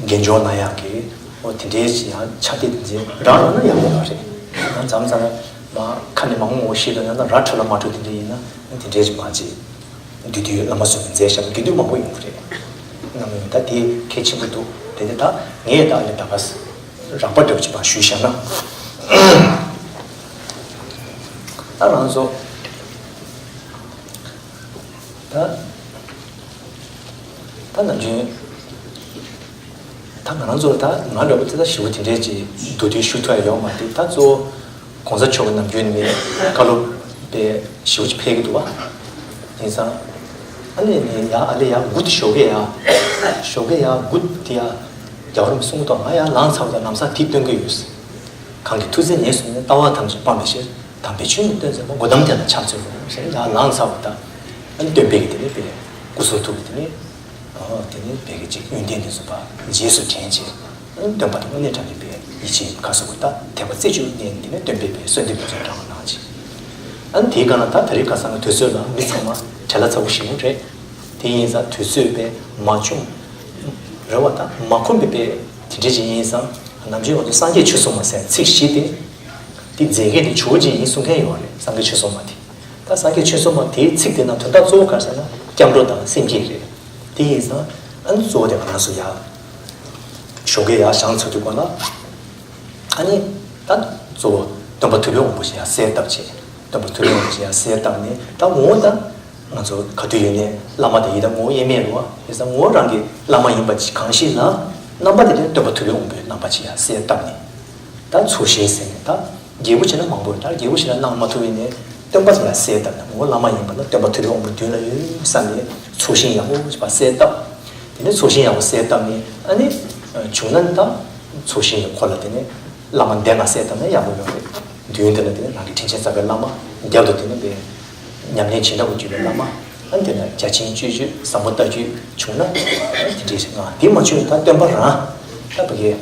དགེ་སྦྱོར་གནང་ཡག་གི་འོ་དེ་འདྲའི་ཡང་ཆ་དེ་དེ་འདྲའི་རག་ལ་ན་ཡག་པོ་ཡོད་རེད། ཡང་མཚམས་མཚམས་ལ་མ་ཁ་ནས་མང་མོ་ཤེས་དང་ཡང་ན་ར་འཕྲོད་ལ་མ་འཕྲོད་དེ་འདྲ་ཡིན་ན་དེ་འདྲའི་མ་བྱེད། འདུས་སྡེའི་བླ་མ་ཚོས་མཛད་བཞག་པ་དགེ་འདུན་མང་པོ་ཡོང་གི་རེད། རྣམ་ཡོང་ད་དེ་གལ་ཆེན་པོ་འདུག་དེ་ནས་ད་ངས་ད་ནི་ད་ག་ས་རགས་པ་འདྲ་པོ་ཅིག་པ་ཞུས་བཞག་ན། ད་རང་ཚོ་ད་ད་ནམ་རྒྱུན་ད་ང་རང་ཚོ་ད་ང་འདྲ་པོ་དེ་ད་ཞི་བོ་དེ་འདྲས་ཅིག་འདུག་དུས་ཞུ་ཐུབ་ཡ་ཡོད་མ་རེད། ད་གཙོ་བོ། གོང་ས་མཆོག་གི་ནམ་རྒྱུན་ནས་བཀའ་སློབ་དཔེ་ཞེ་པོ་ཅིག་ཕེབས་ཀྱི་འདུག་བ། ཡིན་ཙང་། ཨ་ལས་ནས་ཡ་ཨ་ལས་ཡ་མགུ་དེ་ཞོགས་ཀས་ཡ། ཞོགས་ཀས་ཡ་མགུ་དེ་ཡ། རྒྱལ་བ་རིན་པོ་ཆེ་གསུང་གི་འདུག་ང་ཡ་ལངས་ཚར་བ་དང་ལམ་སང་དེ་སྟོན་གྱི་ཡོད། གང་གི་ཐུགས་བརྩེ་ཉེར་བཟུང་ནས། ལྟ་བ་ཐམས་ཅད་སྤང་བའི་ཕྱིར། དམ་པའི་ཆོས་ནི་སྟོན་མཛད་པ། སྒོ་དམ་དེ་ལ་ཕྱག་འཚལ་ལོ་ཟེར་ཡ་ལངས་ཚར་བ་དང་། ཨ་ནི་སྟོན་པའི་གི་དེ་ནས་དཔེ་སྐུ་གསུང་ཐུགས་ཀྱི་དེ་ནས། ཨོ་དེ་ནས་བོད་ཀྱི་ཅིག་ཡོན་ཏན་དེ་ཚོ་ཕར་རྗེས་སུ་དྲན་བྱས། སྟོན་པ་དང་དངོས་གནས་དྲང་གནས་པའི་ཡིད་ཆེས་ཁ་གསོ་གི་ད་དད་པ་རྩེ་གཅིག་ཏུ་བསྣན་དེ་ནས་སྟོན་པའི་པའི་གསོལ་འདེབས་དེ་ཚོ་བགྲང་བ་གནང་བྱས། ཨ་ནི་དེའི་སྒང་ལ་ད་ད་རེས་ཁ་སང་གི་དུས་ཚོད་ལ་མི་ཚང་མ་བྲེལ་བ་ཚ་པོ་ཞེ་པོ་རེད། དེ་ཡིན་ཙང་དུས་ཚོད་པའི་མ་བྱུང་། རེད་བ། ད་མ་ཁོམ་པའི་པའི་དེ་འདྲ་ཅིག་ཡིན་ཙང་ནམ་རྒྱུན་ང་ཚོ་སངས་རྒྱས་ཆོས་གསུངས་པ་ཟེར་ཚིག་བཞི་དེ། དེ་མཛད་མཁན་དེ་ཇོ་བོ་རྗེ་ཡིན་གསུང་མཁན་ཡོད་རེད། སངས་རྒྱས་ཆོས་གསུངས་པ་དེ། ད་སངས་རྒྱས་ཆོས་གསུངས་པ་དེའི་ཚིག་དེ་ནང་དོན་དག་གཙོ་བོ་ག་རེ་ཟེར་ན་སྐྱབས་འགྲོ་དང་སེམས་བསྐྱེད་རེད། དེ་ཡིན་ཙང་ཨ་ནི་གཙོ་བོ་དེ་ང་རང་ཚོ་ཡར་ཞོགས་ཀས་ཡར་བཞེངས་ཚར་དུས་སྒང་ལ་ཨ་ནི་ད་གཙོ་བོ་སྟོན་པ་ཐུབ་པའི་དབང་པོ་ཞིག་ཡར་གསལ་བཏབ་བྱས། སྟོན་པ་ཐུབ་པའི་དབང་པོ་ཞིག་ཡར་གསལ་བཏབ་ནས་ད་འོ་ད་ང་ཚོ་ག་དུས་ཡིན་ནའི་བླ་མ་དང་ཡི་དམ་ངོ་བོ་དབྱེར་མེད་རེད་བ། དེ་ཙང་ངོ་བོ་རང་གི་བླ་མ་ཡིན་པ་ཅིག་གང་ཞིག་ལ་རྣམ་པ་དེ་ལས་སྟོན་པ་ཐུབ་པའི་དབང་པོའི་རྣམ་པ་ཅིག་ཡར་གསལ་བཏབ་ནས། ད་ཚོགས་ཞིང་ཟེར་ནས་ད་རྒྱས་པོ་བྱས་ན་མང་པོ་ཡོད། ད་རྒྱས་པོ་བྱས་ན་གནང་མ་ཐུབ་ཡིན་ནའི་སྟོན་པ་ཚོ་ལ་གསལ་བཏབ་ནས་ངོ་བོ་བླ་མ་ཡིན་པ་ལ་སྟོན་པ་ཐུབ་པའི་དབང་པོ་མདུན་ལ་ཡོད་བསམ་ནས་ཚོགས་ཞིང་ཡག་པོ་ཞིག་པ་གསལ་བཏབ། དེ་ནས་ཚོགས་ཞིང་ཡག་པོ་གསལ་བཏབ་ནས་ཨ་ནི་བྱུང་ན་ནི་ད་ཚོགས་ཞིང་གི་འཁོར་ལ་དེ་ནས་བླ་མ་གདན་ལ་གསལ་བཏབ་ན་ཡག་པོ་ཡོད་རེད། མདུན་དེ་ལ་དེ་ནས་རང་གི་དྲིན་ཅན་རྩ་བའི་བླ་མ། རྒྱབ་ཏུ་དེ་ནས་པའི་ཉམས་ལེན་བྱེད་འདྲ་པོ་བརྒྱུད་པའི་བླ་མ། ཨ་ནི་དེ་ན་བརྒྱ་བྱིན་སྤྱོད་བརྒྱུད་བཟང་པོ་ལྟ་བརྒྱུད་བྱུང་ན་དེ་འདྲའི་ཞིག་ང་དེ་མ་བྱུང་ན་ད་སྟོན་པ་རང་ད་བ་གའི་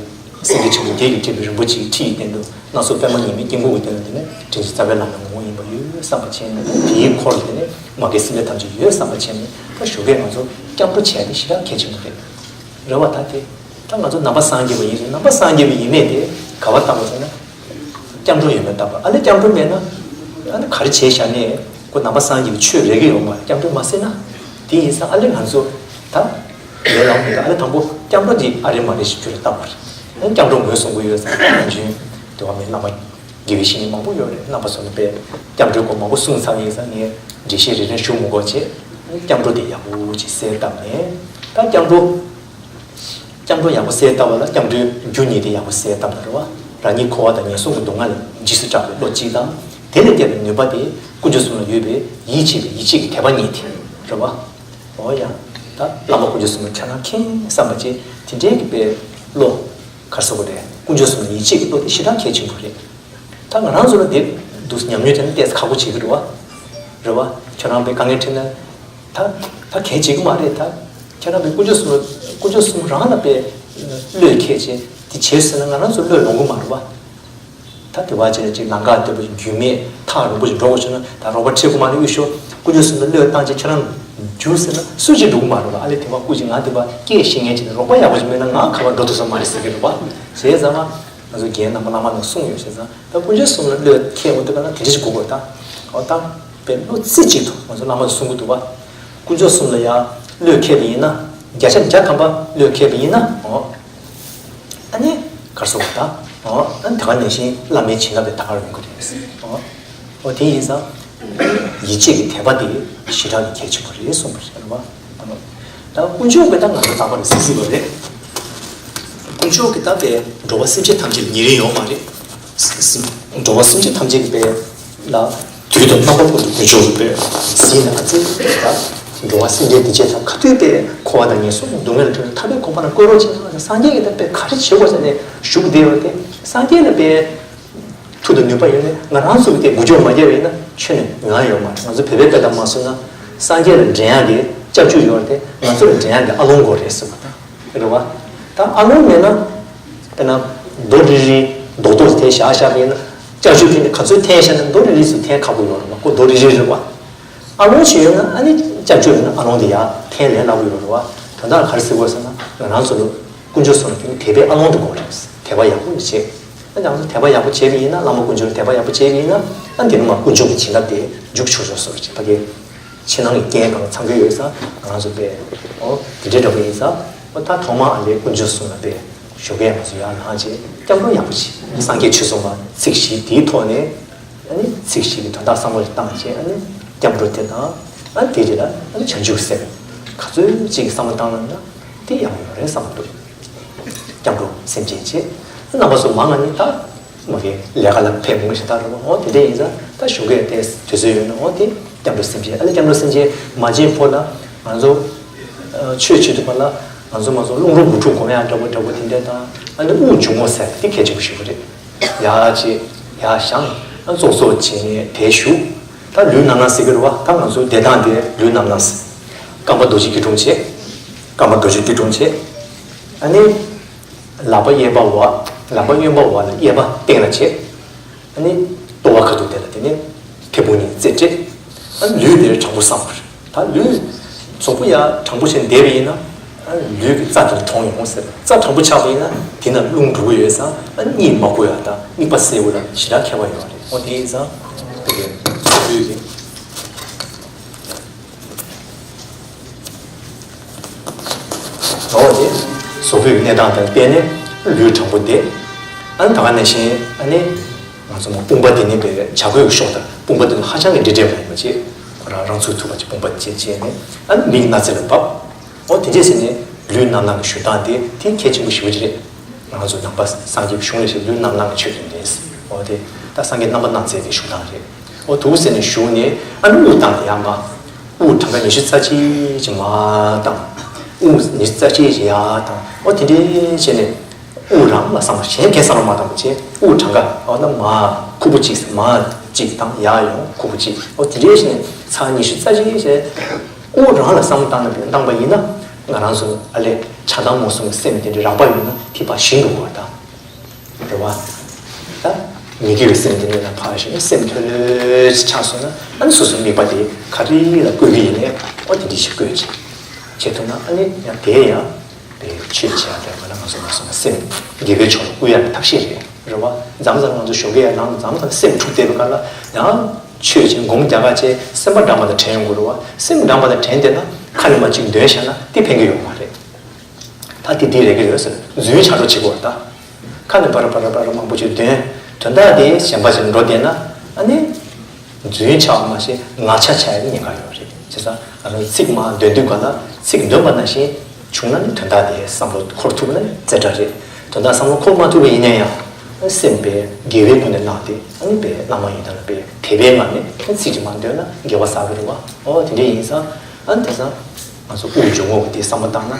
སེང་གེ་ཆེན་པོ་བརྒྱད་ཀྱིས་བསྐྱེད་པའི་རིན་པོ་ཆེའི་ཁྲི་ཡི་སྟེང་དུ་སྣ་ཚོགས་པད་མ་ཉི་མའི་དཀྱིལ་འཁོར་གྱི་སྟེང་དུ་དེ་ནས་དྲིན་ཅན་རྩ་བའི་བླ་མའི་ངོ་བོ་ཡིན་པ་ཡོད་བསམ་པ་བྱས་ནས་དེའི་འཁོར་ལ་དེ་ནས་མ་གའི་སེམས་ཅན་ཐམས་ཅད་ཡོད་བསམ་པ་བྱས་ནས་ད་ཞོགས་ཀས་ང་ཚོ་སྐྱབས་འགྲོ་བྱས་ཏེ་ཞེ་དྲག་གལ་ཆེན་པོ་རེད། རེད་བ། ད་དེ་ད་ང་ཚོ་ནང་པ་སངས་རྒྱས་པ་ཡིན་ཟེར་ནང་པ་སངས་རྒྱས་པ་ཡིན་མེད་དེ་ག་བ་བལྟ་དགོས་ཟེར་ན། སྐྱབས་འགྲོ་ཡོད་མེད་བལྟ་དགོས། ཨ་ལས་སྐྱབས་འགྲོ་མེད་ན་ཨ་ནི་ག་རེ་བྱས་བཞག་ནས་ཁོ་ནང་པ་སངས་རྒྱས་པའི་ཆོས་རེག་གི་ཡོད་མ་རེད། སྐྱབས་འགྲོ་མ་ཟེར་ན། དེ་ཡིན་ཙང་ཨ་ལས་ང་ཚོ་ད་ལས་ལམ་མི་འདུག་ཨ་ལས་དང་པོ་སྐྱབས་འགྲོ་འདི་ཨ་རེ་མ་རེ་ཞིག་ཁྱོད་ལ་བལྟ་དགོས་རེད། ཨ་ནི་སྐྱབས་འགྲོ་ངོས་བཟུང་གི་ཡོད་ཙང་ནམ་རྒྱུན་དུ་བ་མེད་བླ་མ་དགེ་བའི་བཤེས་གཉེན་མང་པོ་ཡོད་རེད། རྣམ་པ་ཚོ་ནི་དཔེ་སྐྱབས་འགྲོའི་སྐོར་མང་པོ་གསུངས་ཚར་ཡིན་ཙང་ངས་འགྲེལ་བཤད་རེ་རེ་ཞུ་མི་དགོས་བྱས། སྐྱབས་འགྲོ་དེ་ཡག་པོ་ཅིག་གསལ་བཏབ་ནས་ད་སྐྱབས་འགྲོ། སྐྱབས་འགྲོ་ཡག་པོ་གསལ་བཏབ་པ་ལ་སྐྱབས་འགྲོའི་རྒྱུ་གཉིས་དེ་ཡག་པོ་གསལ་བཏབ་ན་རེད་བ། རང་ཉིད་འཁོར་བ་དང་ངན་སོང་གི་སྡུག་བསྔལ་ལས་འཇིགས་སུ་སྐྲག་པའི་བློ་གཅིག་དང་། དེ་ལས་སྐྱེས་པའི་ནུས་པ་དེ་དཀོན་མཆོག་གསུམ་ལ་ཡོད་པའི་ཡིད་ཆེས་པའི་ཡིད་ཆེས་ཀྱི་དད་པ་གཉིས་དེ་རེད་བ། འོ་ཡང་ད་བླ་མ་དཀོན་མཆོག་གསུམ་ལ་ཁྱེད་རང་མཁྱེན་བསམ་པ་ཅིག་དེ་འདྲའི་གི་པའི་བློ་ག་རེ་ཟེར་དགོས་རེད། དཀོན་མཆོག་གསུམ་ལ་ཡིད་ཆེས་ཀྱི་བློ་དེ་ཞེ་དྲག་གལ་ཆེན་པོ་རེད། ད་ང་རང་ཚོ་ལ་དེ་འདུག་ཉམས་མྱོང་དེ་ནི་ཏོག་ཙམ་ཁག་པོ་བྱེད་ཀྱི་རེད་བ། རེད་བ། ཁྱེད་རང་པའི་དཀའ་ངལ་འཕྲད་ན། ད་ད་གལ་ཆེ་གི་མ་རེད་ད། ཁྱེད་རང་པའི་དཀོན་མཆོག་གསུམ་དཀོན་མཆོག་གསུམ་རང་ལ་པའི་བློས་འཁེལ་བྱས་དེ་བྱས་ཟེར་ན་ང་རང་ཚོ་བློས་ལོང་གི་མ་རེད་བ། ད་དེ་བ་བྱས་ཅིག་ལམ་ཁ་བདེ་པོ་རྒྱུས་མེད་ཐག་རིང་པོ་ཞིག་འགྲོ་དགོས་བྱུང་ན་ད་རོགས་པ་ཁྲིད་དགོས་མ་རེད། ཡུལ་ཤོག་དཀོན་མཆོག་གསུམ་ལ་བློས་བཏང་བྱས་ཁྱེད་རང་འགྱུར་ཟེར་ན་སུ་གཅིག་འགྲོ་གི་མ་རེད་བ། ཨ་ལས་དེ་བ་སྐུ་མཁྱེན་ང་དེ་བ་སྐད་བཤད་མཁན་ཅིག་ནས་རོགས་པ་ཡག་པོ་ཞིག་མེད་ན་ང་ག་བ་འགྲོ་ཐུབ་ས་མ་རེད་ཟེར་གི་རེད་བ། བྱས་ཙང་མ། ང་ཚོ་རྒན་རྣམ་པ་བླ་མ་ནང་གསུངས་ཡོད་བྱས་ཙང་ད་དཀོན་མཆོག་གསུམ་ལ་བློས་འཁེལ་འོང་དུས་ག་ན་དེ་འདྲ་ཞིག་དགོས་དགོས་ད། འོ་ད་དཔེ་བློ་རྩེ་གཅིག་ཏུ་ང་ཚོ་བླ་མ་ཚོ་གསུང་གི་འདུག་བ། དཀོན་མཆོག་གསུམ་ལ་ཡ་བློས་འཁེལ་བ་ཡིན་ན། བརྒྱ་ཆ་བརྒྱ་ཐམ་པ་བློས་འཁེལ་བ་ཡིན་ན། འོ་ཨ་ནི་གར་སོང་བ་ད། འོ་ཨ་ནི་ད་ག་ནང་བཞིན་བླ་མའི་བྱིན་རླབས་དེ་ད་གར་ཡོང་གི་རེད། འོ་འོ་དེ་ཡིན་ཙང་ཡིད་ཆེས་ཀྱི་དད་པ་དེ་ཞེ་དྲག་གི་གལ་ཆེན་པོ་རེད་གསུངས་པ་རེད་བ། ད་དཀོན་མཆོག་གི་ད་ང་ཚོ་རྟག་པར་ཟེར་སྲིད་པ་རེད། དཀོན་མཆོག་གི་ད་པའི་འགྲོ་བ་སེམས་ཅན་ཐམས་ཅད་ལ་ཉེ་རིང་ཡོད་མ་རེད། འགྲོ་བ་སེམས་ཅན་ཐམས་ཅད་ཀྱི་པའི་ལ་དུས་དང་རྣམ་པ་ཀུན་ཏུ་དཀོན་མཆོག་གི་པའི་ཟིན་ན་ཨ་ཙི་ད་འགྲོ་བ་སེམས་ཅན་འདི་བྱེད་ཐབས་ག་དུས་པའི་འཁོར་བ་དང་ངན་སོང་སྡུག་བསྔལ་ལ་འཁྲུལ་ནས་ཐར་པའི་གོ་འཕང་ལ་བཀོད་རོགས་བྱེད་ན་སངས་རྒྱས་ཀྱི་ད་པའི་ག་རེ་བྱེད་དགོས་ཟེར་ནས་བཞུགས་བསྡད་ཡོད་དེ་སངས་རྒྱས་ལ་པའི། མཐུ་དང་ནུས་པ་ཡོད་ནས་ང་རང་ཚོ་གི་དེ་འགུལ་སྐྱོད་མ་བརྒྱབ་པ་ཡིན་ན་ཁྱོན་ནས་ང་ཡོད་མ་རེད། ང་ཚོ་བོད་པའི་དཔེ་ལྟར་མ་སོང་ན་སངས་རྒྱས་ལ་འདྲེན་ཡག་གི་ལྕགས་ཀྱུ་ཡོད་རེད་དེ་ང་ཚོ་ལ་འདྲེན་ཡག་གི་ཨ་ལོང་དགོས་རེད་ཟེར་བ་དང་རེད་བ། ད་ཨ་ལོང་མེད་ན་དཔེར་ན་རྡོ་རིལ་རིལ་རྡོག་རྡོག་དེ་བཞག་བཞག་པ་ཡིན་ན་ལྕགས་ཀྱུ་དེ་ནི་ག་ཚོད་འཐེན་བཞག་ན་རྡོ་རིལ་རིལ་ཚོ་འཐེན་ཁག་པོ་ཡོད་རེད་བ། ཁོ་རྡོ་རིལ་རིལ་རེད་བ། ཨ་ལོང་ཞིག་ཡོད་ན་ཨ་ནི་ལྕགས་ཀྱུ་ཡོད་ན་ཨ་ལོང་དེ་ཡར་འཐེན་ལས་སླ་པོ་ཡོད་རེད་བ། དོན་དག་ག་རེ་ཟེར་དགོས་ཟེར་ན་ང་རང་ཚོ་ལ། དཀོན་མཆོག་གསུམ་ལ་དེ་ནི་དད་པའི་ཨ་ལོང་དུ་དགོངས་རེད། དད་པ་ཡག་པོ་བྱེད། ཨ་ནི་ང་ཚོ་དད་པ་ཡག་པོ་བྱས་པ་ཡིན་ན་བླ་མ་དཀོན་མཆོག་ལ་དད་པ་ཡག་པོ་བྱས་པ་ཡིན་ན་ཨ་འདི་ནི་མ་དཀོན་མཆོག་གི་བྱིན་རླབས་དེ་འཇུག་ཆོག་ཆོག་སོ་རེད་ཕ་གི། ཕྱི་ནང་གི་རྐྱེན་གང་ཚང་གི་ཡོད་ས་ང་ཚོ་པས་ཨོ་དེ་འདྲའི་འདྲ་པོ་ཡིན་ས་ཨོ་ད་ཐོག་མ་ཨ་ལས་དཀོན་མཆོག་གསུམ་ལ་པས་ཞོགས་ཀས་ང་ཚོ་ཡར་ལངས་བྱས་སྐྱབས་འགྲོ་ཡག་པོ་བྱེད། སངས་རྒྱས་ཆོས་གསུངས་པ་ཚིག་བཞི་དེའི་ཐོག་ནས། ཨ་ནི་ཚིག་བཞི་གི་དོན་དག་བསམ་བློ་ཞིག་བཏང་བྱས་ཨ་ནི་སྐྱབས་འགྲོ་དེ་དང་ཨ་ནི་དེ་རྗེས་ལ་ཨ་ནི་བྱང་ཆུབ་སེམས་ག་ཚོད་ཅིག་གི་བསམ་བློ་བཏང་ན་ན་དེ་ཡག་པོ་ཡོད་རེད་བསམ་བློ་འདུག་སྐྱབས་འགྲོ་སེམས་ཅན་བྱེད། རྣམ་པ་ཚོ་མང་ང་ནི་ད་མ་གི་ལས་ཀ་ལ་ཕེབས་མང་ཞེ་དྲག་རེད་བ། འོ་དེ་འདྲ་ཡིན་ཙང་ད་ཞོགས་ཀས་དེ་དུས་ཚོད་ཡོད་ན་འོ་དེ་སྐྱབས་འགྲོ་སེམས་ཅན་ཨ་ནི་སྐྱབས་འགྲོ་སེམས་ཅན་མ་བྱིན་ཕོ་ལ་ང་ཚོ་ཆོས་བྱེད་དུས་པ་ལ་ང་ཚོ་མ་ཚོ་རླུང་རོ་དགུ་ཕྲུགས་སྒོམ་ཡག་འདྲ་པོ་འདྲ་པོ་དེ་འདྲ་དང་ཨ་ནི་དབུགས་འབྱུང་རྔུབ་ཟེར་དེ་གལ་ཆེན་པོ་ཞིག་རེད། ཡར་བྱེད། ཡར་བཞེངས། ཨ་ཙོག་ཙོག་བྱས་ནས་དེར་བཞུགས། ད་ལུས་རྣམ་སྣང་ཟེར་གྱི་རེད་བ། ད་ང་ཚོ་བསྡད་སྟངས་དེ་ལུས་རྣམ་སྣང་ཟེར། རྐང་པ་རྡོ་རྗེ་སྐྱིལ་ཀྲུང་བྱེད། རྐང་པ་རྡོ་རྗེ་སྐྱིལ་ཀྲུང་བྱེད། ཨ་ནི། ལག་པ་གཡས་པ་འོག་ལག་པ་གཡོན་པ་འོག་ལ་གཡས་པ་སྟེང་ལ་བྱེད། ཨ་ནི། ལྟོ་བ་ཁ་ཐུག་དེ་ལ་དེ་ནི། མཐེ་བོང་གཉིས་རྩེ་སྤྲད། ཨ་ནི་ལུས་དེར་དྲང་པོ་བསམ་པར། ད་ལུས། གཟུགས་པོ་ཡང་དྲང་པོ་བྱས་བསྡད་པ་ཡིན་ན། ཨ་ནི་ལུས་ཀྱི་རྩ་དེ་ལ་གྲོང་ཡོང་ཟེར། རྩ་དྲང་པོ་ཆགས་པ་ཡིན་ན་དེ་ན་རླུང་འགྲོ་གི་ཡོད་ཙང་ཨ་ནི་གཉིད་མ་ཁུག་ཡག་དང་དམིགས་པ་གསལ་བོ་ལ་ཞེ་དྲག་ཁྱད་པར་ཡོད་རེད། འོ་དེ་ཡིན་ཙང་། དེ་གའི་ལུས་ཀྱི། འོ་དེ། གཟུགས་པོའི་གནས་སྟངས་དང་བསྟན་ནས་ལུས་དྲང་པོ་བསྡད། ཨ་ནི་ད་ག་ནང་བཞིན་ཨ་ནི། ང་ཚོ་མ་དཔུང་པ་འདི་ནི་པའི་བྱ་རྒོད་ཀྱི་གཤོག་དང་དཔུང་པ་འདི་ནི་ཧ་ཅང་གི་འདྲེས་འདྲེས་པ་ཡིན་པ་བྱས། ཁོ་རང་རང་ཚུགས་ཐུབ་པ་ཅིག་དཔུང་པ་བཅས་བྱས་ནས་ཨ་ནི་མིག་སྣ་རྩེ་ལ་བབས། འོ་དེ་འདྲས་ཟེར་ནས་ལུས་རྣམ་སྣང་གི་ཞུ་སྟངས་དེ་དེ་གལ་ཆེན་པོ་ཞེ་པོ་ཅིག་རེད། ང་ཚོ་ནང་པ་སངས་རྒྱས་གཞུང་ལ་བཤད་ལུས་རྣམ་སྣང་གི་ཆོས་ཀྱི་འདྲེས། འོ་དེ་ད་སངས་རྒྱས་རྣམ་པར་སྣང་མཛད་པའི་ཞུ་སྟངས་རེད། འོ་དུ་ཟེར་ནས་ཞུ་ནས་ཨ་ནི་དབུགས་བཏང་ནས་ཡར་མར། དབུགས་གྲངས་ཀ་ཉི་ཤུ་རྩ་གཅིག་ཅིག་མར་བཏང་། དབུགས་ཉི་ཤུ་རྩ་གཅིག་ཅིག་ཡར་བཏང་། འོ་དེ་འདྲས་བྱས་ནས། དབུགས་རང་ལ་བསམ་པ་གཞན་གས་བསམ་བློ་མ་བཏང་བ་བྱས། དབུགས་གྲངས་ཀ་འོ་ན་མར་ཁུག་པོ་གཅིག་མར་གཅིག་དང་ཡར་ཡོང་ཁུག་པོ་གཅིག་འོ་དེ་འདྲས་བྱས་ནས་ཚར་ཉི་ཤུ་རྩ་གཅིག་བྱས། དབུགས་རང་ལ་བསམ་བློ་བཏང་ན་བཏང་པ་ཡིན་ན་ང་རང་ཚོ་ཨ་ལས་ཆགས་སྡང་རྨོངས་གསུམ་གྱི་སེམས་དེ་འདྲ་རགས་པ་ཡོད་ན་དེ་ཕར་ཞི་འགྲོ་དགོས་པ་དང་། རེད་བ། ད་མི་དགེ་བའི་སེམས་དེ་འདྲ་ལ་ཕར་ཞི་ནས་སེམས་ལྷོད་ལྷོད་ཅིག་ཆགས་སོང་ན་ཨ་ནི་སོ་སོའི་དམིགས་པ་དེ་ག་རེ་ལ་བཀོད་ཀྱི་ཡིན་ནའི་ཨོ་དེ་འདྲ་ཞིག་བཀོད་ཅིག་བྱེད་ཐུབ་ན་ཨ་ནི་ཡང་དེ་ཡང་། པའི་ཆོས་བྱེད་ཡག་དེ་ང་ལ་ང་ཚོ་ང་ཚོ་སེམས་དགེ་བའི་ཕྱོགས་ལ་བསྐུལ་ཡག་གི་ཐབས་ཤེས་རེད། རེད་བ། མཚམས་མཚམས་ང་ཚོ་ཞོགས་ཀས་ཡར་ལངས་མཚམས་མཚམས་སེམས་འཁྲུག་བསྡད་པའི་སྐབས་ལ་ཡང་ཆོས་བྱེད་སྒོམ་རྒྱག་ག་བྱས་སེམས་པ་འགྲངས་པ་དང་དྲན་ཡོང་གི་རེད་བ། སེམས་འགྲངས་པ་དང་དྲན་བསྡད་ན་ཁ་ནས་མར་ཅིག་འདོན་བཞག་ན་དེ་ཕན་གྱི་ཡོད་མ་རེད། ད་དེ་འདི་རེད་གི་ཡོད་ཟེར་རྫུན་ཆགས་འགྲོ་བྱེད་དགོས་རེད་ད། ཁ་ནས་བར་བར་བར་མང་པོ་ཅིག་འདོན། དོན་དག་དེ་གཞན་པ་ཞིག་འགྲོ་བསྡད་ན་ཨ་ནི། རྫུན་ཆགས་མ་ཤེས་ངག་ཆ་ཆགས་ཡག་ཉེན་ཁ་ཡོད་རེད། བྱས་ཙང་ང་རང་ཚིག་མར་འདོན་དུས་ག་ལ་ཚིག་འདོན་པ་ནང་བཞིན་བྱུང་ན་ནི་དོན་དག་དེ་བསམ་བློ་འཁོར་ཐུབ་ན་ནི་རྩེ་གྲ་རེད། དོན་དག་བསམ་བློ་འཁོར་མ་ཐུབ་པ་ཡིན་ན་ཡང་སེམས་པའི་དགེ་བའི་སྒོ་ནས་བླངས་ཏེ་ཨ་ནི་པའི་བླ་མ་ཡིན་ན་ལ་པའི་དད་པའི་ངང་ནས་ཚིག་ཅིག་མར་འདོན་ན་དགེ་བ་བསགས་ཀྱི་རེད་བ། ཨོ་དེ་འདྲ་ཡིན་ཙང་ཨ་ནི་དེང་སང་། ང་ཚོ་དབུགས་འབྱུང་རྔུབ་ཀྱི་དེ་བསམ་བློ་བཏང་ན།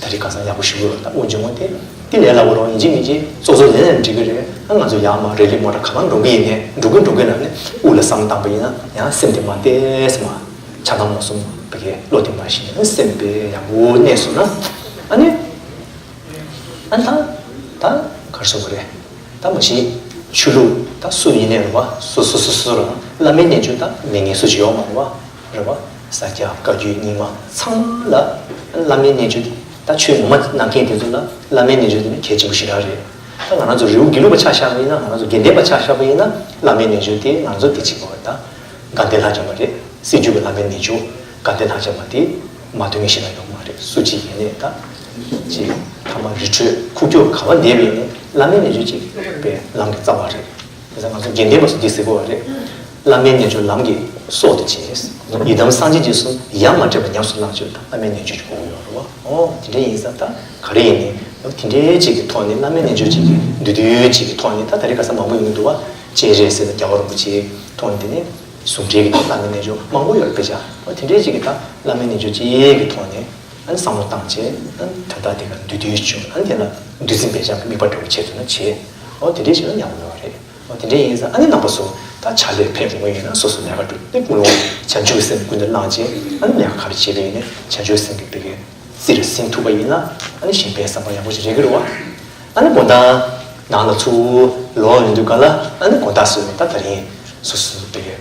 ད་རེས་ཁ་སང་ཡག་པོ་ཞུ་གི་ཡོད་ད་དབུགས་འབྱུང་རྔུབ་དེ། དེ་ལས་སླ་པོ་རང་ཡིན་གཅིག་མིན་གཅིག་ཙོག་ཙོག་ལས་ལས་འགྲིག་གི་རེད། ཨ་ང་ཚོ་ཡར་མར་རི་ལི་མོ་ཊ་ག་པར་འགྲོ་གི་ཡིན་ནའི་འགྲོ་གི་འགྲོ་གི་ལ་ནི་དབུགས་ལ་བསམ་བློ་བཏང་པ་ཡིན་ན་ཡང་སེམས་དེ་མར་ཏོག་ཙམ་མར་ཆགས་སྡང་རྨོངས་གསུམ་བི་གའི་བློ་དེ་མར་ཞི་ནས་སེམས་དཔེ་ཡག་པོ་གནས་སོང་ན། ཨ་ནི། ཨ་ད། ད་གར་སོང་བ་རེད། ད་མ་གཞི་ཆོས་ལུགས་ད་སུ་ཡིན་ནའི་རེད་བ། སོ་སོ་སོ་སོ་རང་བླ་མའི་རྣལ་འབྱོར་ད་མེད་མཁན་སུ་ཞིག་ཡོད་མ་རེད་བ། རེད་བ། ས་སྐྱ་བཀའ་བརྒྱུད་རྙིང་མ་ཚང་མ་ལ་བླ་མའི་རྣལ་འབྱོར་དེ་ད་ཆོས་ངོ་མ་གནང་མཁན་དེ་ཚོ་ལ་བླ་མའི་རྣལ་འབྱོར་དེ་ནི་གལ་ཆེན་པོ་ཞེ་དྲག་རེད། ད་ང་རང་ཚོ་རི་བོ་དགེ་ལུགས་པ་ཆ་བཞག་པ་ཡིན་ན། ང་རང་ཚོ་དགེ་ལྡན་པ་ཆ་བཞག་པ་ཡིན་ན། བླ་མའི་རྣལ་འབྱོར་དེ་ང་རང་ཚོ་དེ་གཅིག་པ་རེད། ད་དགའ་ལྡན་ལྷ་བྱམས་པ་རེད། སྲིད་བྱུས་ཀྱི་བླ་མའི་རྣལ་འབྱོར་དགའ་ལྡན་ལྷ་བྱམས་པ་དེ་མ་འདོན་མཁན་ཞིག་ལ་ཡོད་མ་རེད། སུ་གཅིག་ཡིན་ནའི་ད་ཅིག་ཐ་མ་རི་ཁྲོད་ཁུག་ཀྱོག་ག་བ་བསྡད་པ་ཡིན་ནའི་བླ་མའི་རྣལ་འབྱོར་གཅིག་པའི་ལམ་གྱི་རྩ་བ་རེད། དེ་ཚོ་ང་ཚོ་དགེ་ལྡན་པ་ཚོ་འདི་ཟེར་དགོས་པ་རེད། བླ་མའི་རྣལ་འབྱོར་ལམ་གྱི་སྲོག་ཏུ་བྱས། ཡི་དམ་སངས་རྒྱས་ཀྱིས་གསུངས། ཡ་མ་བྲལ་བར་ཉམས་སུ་བླང་ཕྱིར་དང་། བླ་མའི་རྣལ་འབྱོར་གྱི་གོ་ཡོད་རེད་བ། ཨོ་དེ་འདྲ་ཡིན་ཙང་ད་ག་རེ་ཡིན་ནའི་དེ་འདྲའི་ཅིག་གི་ཐོག་ནས། བླ་མའི་རྣལ་འབྱོར་ཅིག་གི་འདུས་སྡོད་ཅིག་གི་ཐོག་ནས། ད་ད་རེས་ཁ་སང་མང་པོ་ཡོང་གི་འདུག་བ། སྤྱན་རས་གཟིགས་དང་རྒྱལ་བ་རིན་པོ་ཆེའི་ཐོག་ནས། དེ་ནས་ཟུང་འབྲེལ་གྱི་ཐོག་བླ་མའི་རྣལ་འབྱོར་མང་པོ་ཡོད་རེད་པ། ཅིག་ཨོ་དེ་འདྲའི་ཅིག་གི་ད་བླ་མའི་རྣལ་འབྱོར་ཅིག་གི་ཐོག་ནས། ཨ་ནི་བསམ་བློ་བཏང་བྱས། ཨ་ནི་དོན་དག་དེ་ག་འདུས་སྡོད་བྱུང་། ཨ་ནི་དེ་ལ་འདུལ་འཛིན་སྦེལ་ལྕམ་གྱི་དམིགས་པ་འདྲ་བོ་བྱས་ཐུབ་ན་བྱས། ཨོ་དེ་འདྲའི་བྱས་ན་ཡག་པོ་ཡོད་རེད། ཨོ་དེ་འདྲའི་ཡིན་ཙང་ཨ་ནི་རྣམ་པ་ཚོ་ད་ཕྱག་ལས་ཕེབས་འོང་ཡིན་ན། སོ་སོ་ལས་ཀ་སྒྲུབ་དེ་ཀུན་སློང་བྱང་ཆུབ་སེམས་ཀུན་ཏུ་བླངས་བྱས། ཨ་ནི་ལས་ཀ་ག་རེ་བྱས་པ་ཡིན་ནའི་བྱང་ཆུབ་སེམས་ཀྱི་བེ་གའི་རྩིར་ཟིན་ཐུབ་པ་ཡིན་ན། ཨ་ནི་གཞན་ཕན་བསམ་པ་ཡག་པོ་ཞིག་རེག་གི་རེད་བ། ཨ་ནི་དགོང་དག་ནང་ལ་ཚུར་ལོག་ཡོང་དུས་ག་ལ། ཨ་ནི་དགོང་དག་སོང་ནས་ད་དེ་རིང་སོ་སོའི་བེ་གའི་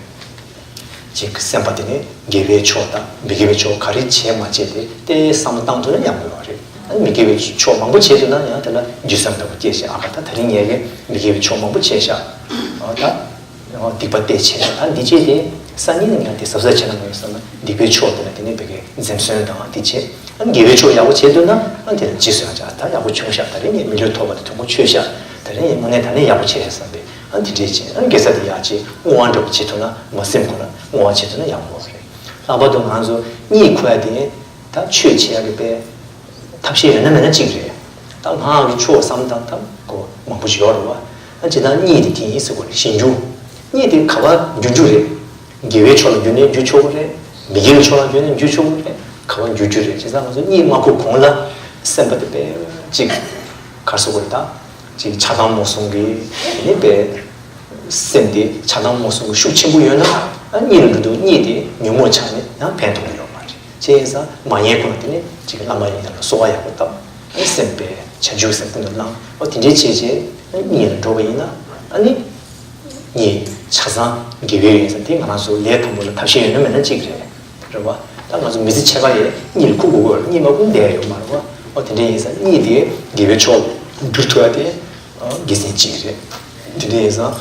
ཅིག་སེམས་པ་དེ་ནི་དགེ་བའི་ཕྱོགས་དང་མི་དགེ་བའི་ཕྱོགས་ག་རེ་བྱས་མ་བྱས་དེ་ཏོག་ཙམ་བསམ་བློ་བཏང་ཐུབ་ན་ཡག་པོ་ཡོད་རེད། ཨ་ནི་མི་དགེ་བའི་ཕྱོགས་མང་པོ་བྱས་འདུག་ན་ཡང་དེ་ལ་འགྱོད་སེམས་འདྲ་པོ་སྐྱེ་བྱས། ཨ་ཁ་ད་དེ་རིང་ངས་མི་དགེ་བའི་ཕྱོགས་མང་པོ་བྱས་ཤག་ཨ་ད་སྡིག་པ་ཏོག་ཙམ་བྱས་ཤག་ད་འདི་བྱས་ཏེ་སང་ཉིན་ནས་ང་དེ་གཟབ་གཟབ་བྱས་ན་མ་ཡོང་བསམ་ན། སྡིག་པའི་ཕྱོགས་དེ་ལ་དེ་ནི་བེ་གའི་འཛེམ་ཟོན་དང་དེ་བྱས། ཨ་ནི་དགེ་བའི་ཕྱོགས་ཡག་པོ་བྱས་འདུག་ན། ཨ་ནི་དེ་ལ་རྗེས་སུ་ཡང་ཅིག་ད་ཡག་པོ་བྱུང་ཤག་ད་རིང་ངས་མི་ལུས་ཐོབ་པ་དེ་དོན་གོ་ཆོད་ཤག་ད་རིང་ངས་དངོས་གནས་ད་ནི་ཡག་པོ་བྱས་བསམ་པའི། ཨ་ནི་དེ་འདྲས་བྱས། ཨ་ནི་དགེ་རྩ་དེ་ཡག་ཅིག་བསྔོ་བ་འདྲ་པོ་བྱེད་ཐུབ་ན། མ་སེམས་ཁོ་ན་བསྔོ་བ་བྱེད་ཐུབ་ན་ཡག་པོ་རེད། ལྷག་པར་དུ་ང་ཚོ་གཉིད་ཁུག་ཡ་དེ་ད་ཆོས་བྱེད་ཡ་གི་དཔེ་ཐབས་ཤེས་ཡོད་ན་མེད་ན་གཅིག་རེད། ད་སྔགས་ཀྱི་ཆོས་བསམ་སྟངས་ད་གོ་མང་པོ་ཞིག་ཡོད་རེད་བ། ཨ་ཇི་ལྟར་གཉིད་དེ་དེ་ཡིན་ཟེར་དགོས་རེད། གཞན་འགྱུར། གཉིད་དེ་ག་བ་འགྱུར་རྒྱུ་རེད། དགེ་བའི་ཕྱོགས་ལ་འགྱུར་ནའི་འགྱུར་ཆོག་གི་རེད། མི་དགེ་བའི་ཕྱོགས་ལ་འགྱུར་ནའི་འགྱུར་ཆོག་གི་རེད། ག་བ་འགྱུར་རྒྱུ་རེད། བྱས་ཙང་ང་ཚོ་གཉིད་མ་ཁུག་གོང་ལ་སེམས་པ་དེ་དཔེ་ཅིག་ག་རེ་ཟེར་དགོས་རེད། ད་ཅིག་ཆགས་སྡང་རྨོངས་གསུམ་གྱི་དེ་ནི་དཔེ་སེམས་དེ་ཆགས་སྡང་རྨོངས་གསུམ་གྱི་ཤུགས་ཆེན་པོ་ཡོད་ན། ཨ་གཉིད་ལ་འགྲོ་དུས་གཉིད་དེ་ཉོན་མོངས་ཆགས་ནས་ཡང་ཕན་ཐོགས་ཀྱི་ཡོད་མ་རེད། བྱས་ཙང་མ་ཉལ་གོང་ལ་དེ་ནི་ཅིག་བླ་མ་ཡི་དམ་ལ་གསོལ་བ་ཡག་པོ་བཏབ། ཨ་སེམས་དཔེ་བྱང་ཆུབ་སེམས་ཀུན་ཏུ་བླངས། ཨོ་དེ་འདྲའི་བྱས་བྱས་ཨ་གཉིད་ལ་འགྲོ་བ་ཡིན་ན། ཨ་ནི་གཉིད་ཆ་ཚང་དགེ་བའི་ཡིན་ཙང་དེ་ང་རང་ཚོ་ལས་དང་པོ་ལ་ཐབས་ཤེས་ཡོད་ན་མེད་ན་གཅིག་རེད། རེད་བ། ད་ང་ཚོ་མི་ཚེ་ཕྱེད་ཀ་ཡས་གཉིད་ལ་ཁུག་དགོས་དགོས་རེད། གཉིད་མ་ཁུག་བསྡད་ཡོད་མ་རེད་བ། ཨོ་དེ་འདྲ་ཡིན་ཙང་གཉིད་དེ་དགེ་བའི་ཕྱོགས་ལ་བསྒྱུར་ཐུབ་ཡ་དེ་ཨ་དགེ་མཚན་ཅིག་རེད། དེ་འདྲ་ཡིན་ཙང་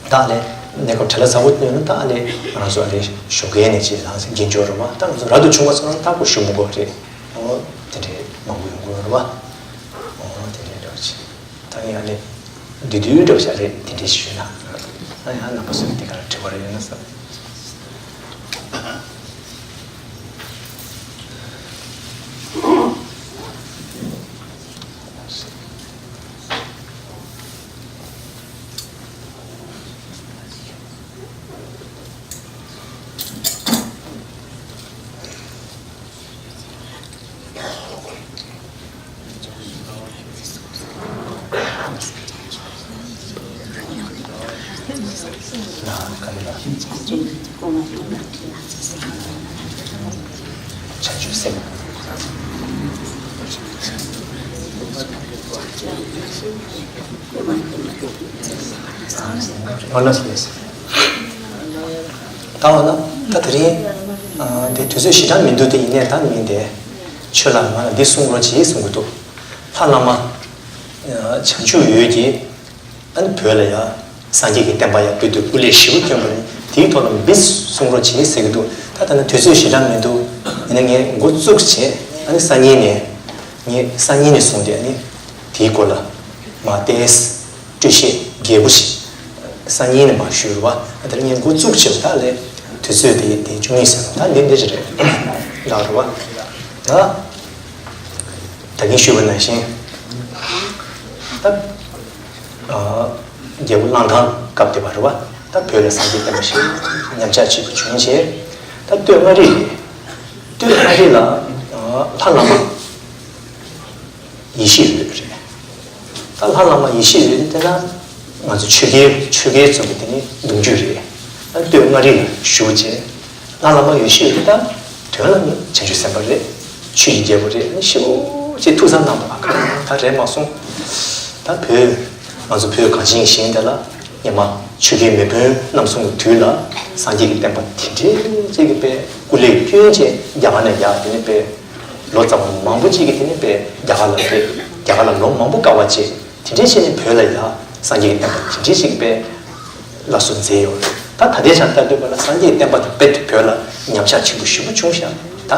ད་ཨ་ལས་གནས་སྐབས་བྲེལ་བ་ཚ་པོ་ཡོད་ན། ད་ཨ་ལས་ང་རང་ཚོ་ཨ་ལས་ཞོགས་ཀས་ནས་ཅིག་ལངས་ཟིན་དགེ་སྦྱོར་རེད་བ། ད་ང་ཚོ་རབ་ཏུ་བྱུང་བ་ཚོ་རང་ད་ཁོ་ཞུ་མི་དགོས་རེད། ཨོ་དེ་འདྲའི་མང་པོ་ཡོང་གི་ཡོད་རེད་བ། ཨོ་དེ་འདྲའི་འདྲ་བ་ཅིག་ད་ངས་ཨ་ནི་བསྡུས་བསྡུས་འདྲ་བོ་ཞིག་རེད། དེ་འདྲས་ཞུས་ན། ཨ་ཡང་རྣམ་པ་ཚོས་དེ་ག་རེ་དྲི་བ་རེ་ཡོད་ན་ཟེར། ད་འོ་ན་ད་དེ་རིང་དེ་དུས་ཚོད་ཞེ་དྲག་མི་འདུག་དེ་ཡིན་ནའི་ད་མིན་ཏེ། ཆོས་ལ་ང་ལ་འདི་གསུང་རོགས་གྱིས་གསུང་གི་འདུག་ལྷ་བླ་མ་བྱང་ཆུབ་འོད་ཀྱིས་ཨ་ནི་བོད་ལ་ཡ་སངས་རྒྱས་ཀྱི་བསྟན་པ་ཡར་ཕུལ་དུས་སྐུ་ལས་ཞེ་པོ་བསྐྱོན་པ་རེད། དེའི་ཐོག་ལ་འདི་གསུང་རོགས་གྱིས་ཟེར་གྱི་འདུག་ད་ད་ནི་དུས་ཚོད་ཞེ་དྲག་མི་འདུག་ཡིན་ན་ངས་འགོ་བཙུགས་བྱས། ཨ་ནི་སང་ཉིན་ནས་ངས་སང་ཉིན་ནས་བཟུང་སྟེ་ཨ་ནི་དེའི་སྐོར་ལ་མ་ཏེས་སྤྲོས་བཤད་རྒྱས་པོ་ཞིག་སང་ཉིན་ནས་མ་ཞུས་རེད་བ། ད་ལྟ་ངས་འགོ་བཙུགས་བྱས་པ་ད་ལས་དུས་ཚོད་དེ་དེ་བཅུ་གཉིས་ཟིན་ད་འདི་འདྲ་ཞིག་རེད་ལགས་རེད་བ། ད་ད་གིན་ཞུས་པ་ནང་བཞིན་ད་རྒྱལ་པོ་གླང་ཐང་སྐབས་དེ་བ་རེད་བ། ད་བོད་ལ་སངས་རྒྱས་བསྟན་པ་ཞིག་ཉམས་ཆག་ཆེན་པོ་བྱུང་བྱས། ད་སྟོད་མངའ་རིས་རེད། སྟོད་མངའ་རིས་ལ་ལྷ་བླ་མ་ཡེ་ཤེས་འོད་རེད། ད་ལྷ་བླ་མ་ཡེ་ཤེས་འོད་དེ་ན་ང་ཚོ་ཆོས་རྒྱལ་ཆོས་རྒྱལ་ཚོ་གི་དེ་ནི་གདུང་རྒྱུད་རེད། ད་སྟོད་མངའ་རིས་ལ་བཞུགས་བྱས། ལྷ་བླ་མ་ཡེ་ཤེས་འོད་ད་དོན་ལ་ནི་བྱང་ཆུབ་སེམས་དཔའ་རེད། ཆོས་ཀྱི་རྒྱལ་པོ་རེད། ནི་ཞེ་པོ་ཅིག་ཐུགས་བསམ་གནང་བ་ག་ད་རེད་མ་སོང་། ད་བོད་ང་ཚོ་བོད་གངས་ཅན་གྱི་ཞིང་དེ་ལ་སྔོན་མ་ཆོས་རྒྱལ་མེས་དབོན་རྣམ་གསུམ་གྱི་དུས་ལ་སངས་རྒྱས་ཀྱི་བསྟན་པ་དེ་འདྲའི་ཅིག་གི་དཔེ་སྐུ་ལས་བསྐྱོན་བྱས་རྒྱ་གར་ནས་ཡར་དེ་ནི་དཔེ་ལོ་ཙཱ་བ་མང་པོ་ཅིག་གིས་དེ་ནི་དཔེ་རྒྱ་གར་ལ་ཕེབས། རྒྱ་གར་ལ་ལོ་མང་པོ་དཀའ་བ་སྤྱད། དེ་འདྲའི་བྱས་ནས་བོད་ལ་ཡ་སངས་རྒྱས་ཀྱི་བསྟན་པ་དེ་འདྲའི་ཞིག་དཔེ་སླར་གསོ་མཛད་ཡོད། ད་ད་ལྟའི་ཆར་ལྟ་དུས་བོད་ལ་སངས་རྒྱས་བསྟན་པ་དེ་དཔེ་བོད་ལ་ཉམས་ཆག་ཆེན་པོ་ཞེ་པོ་བྱུང་ཤག་ད་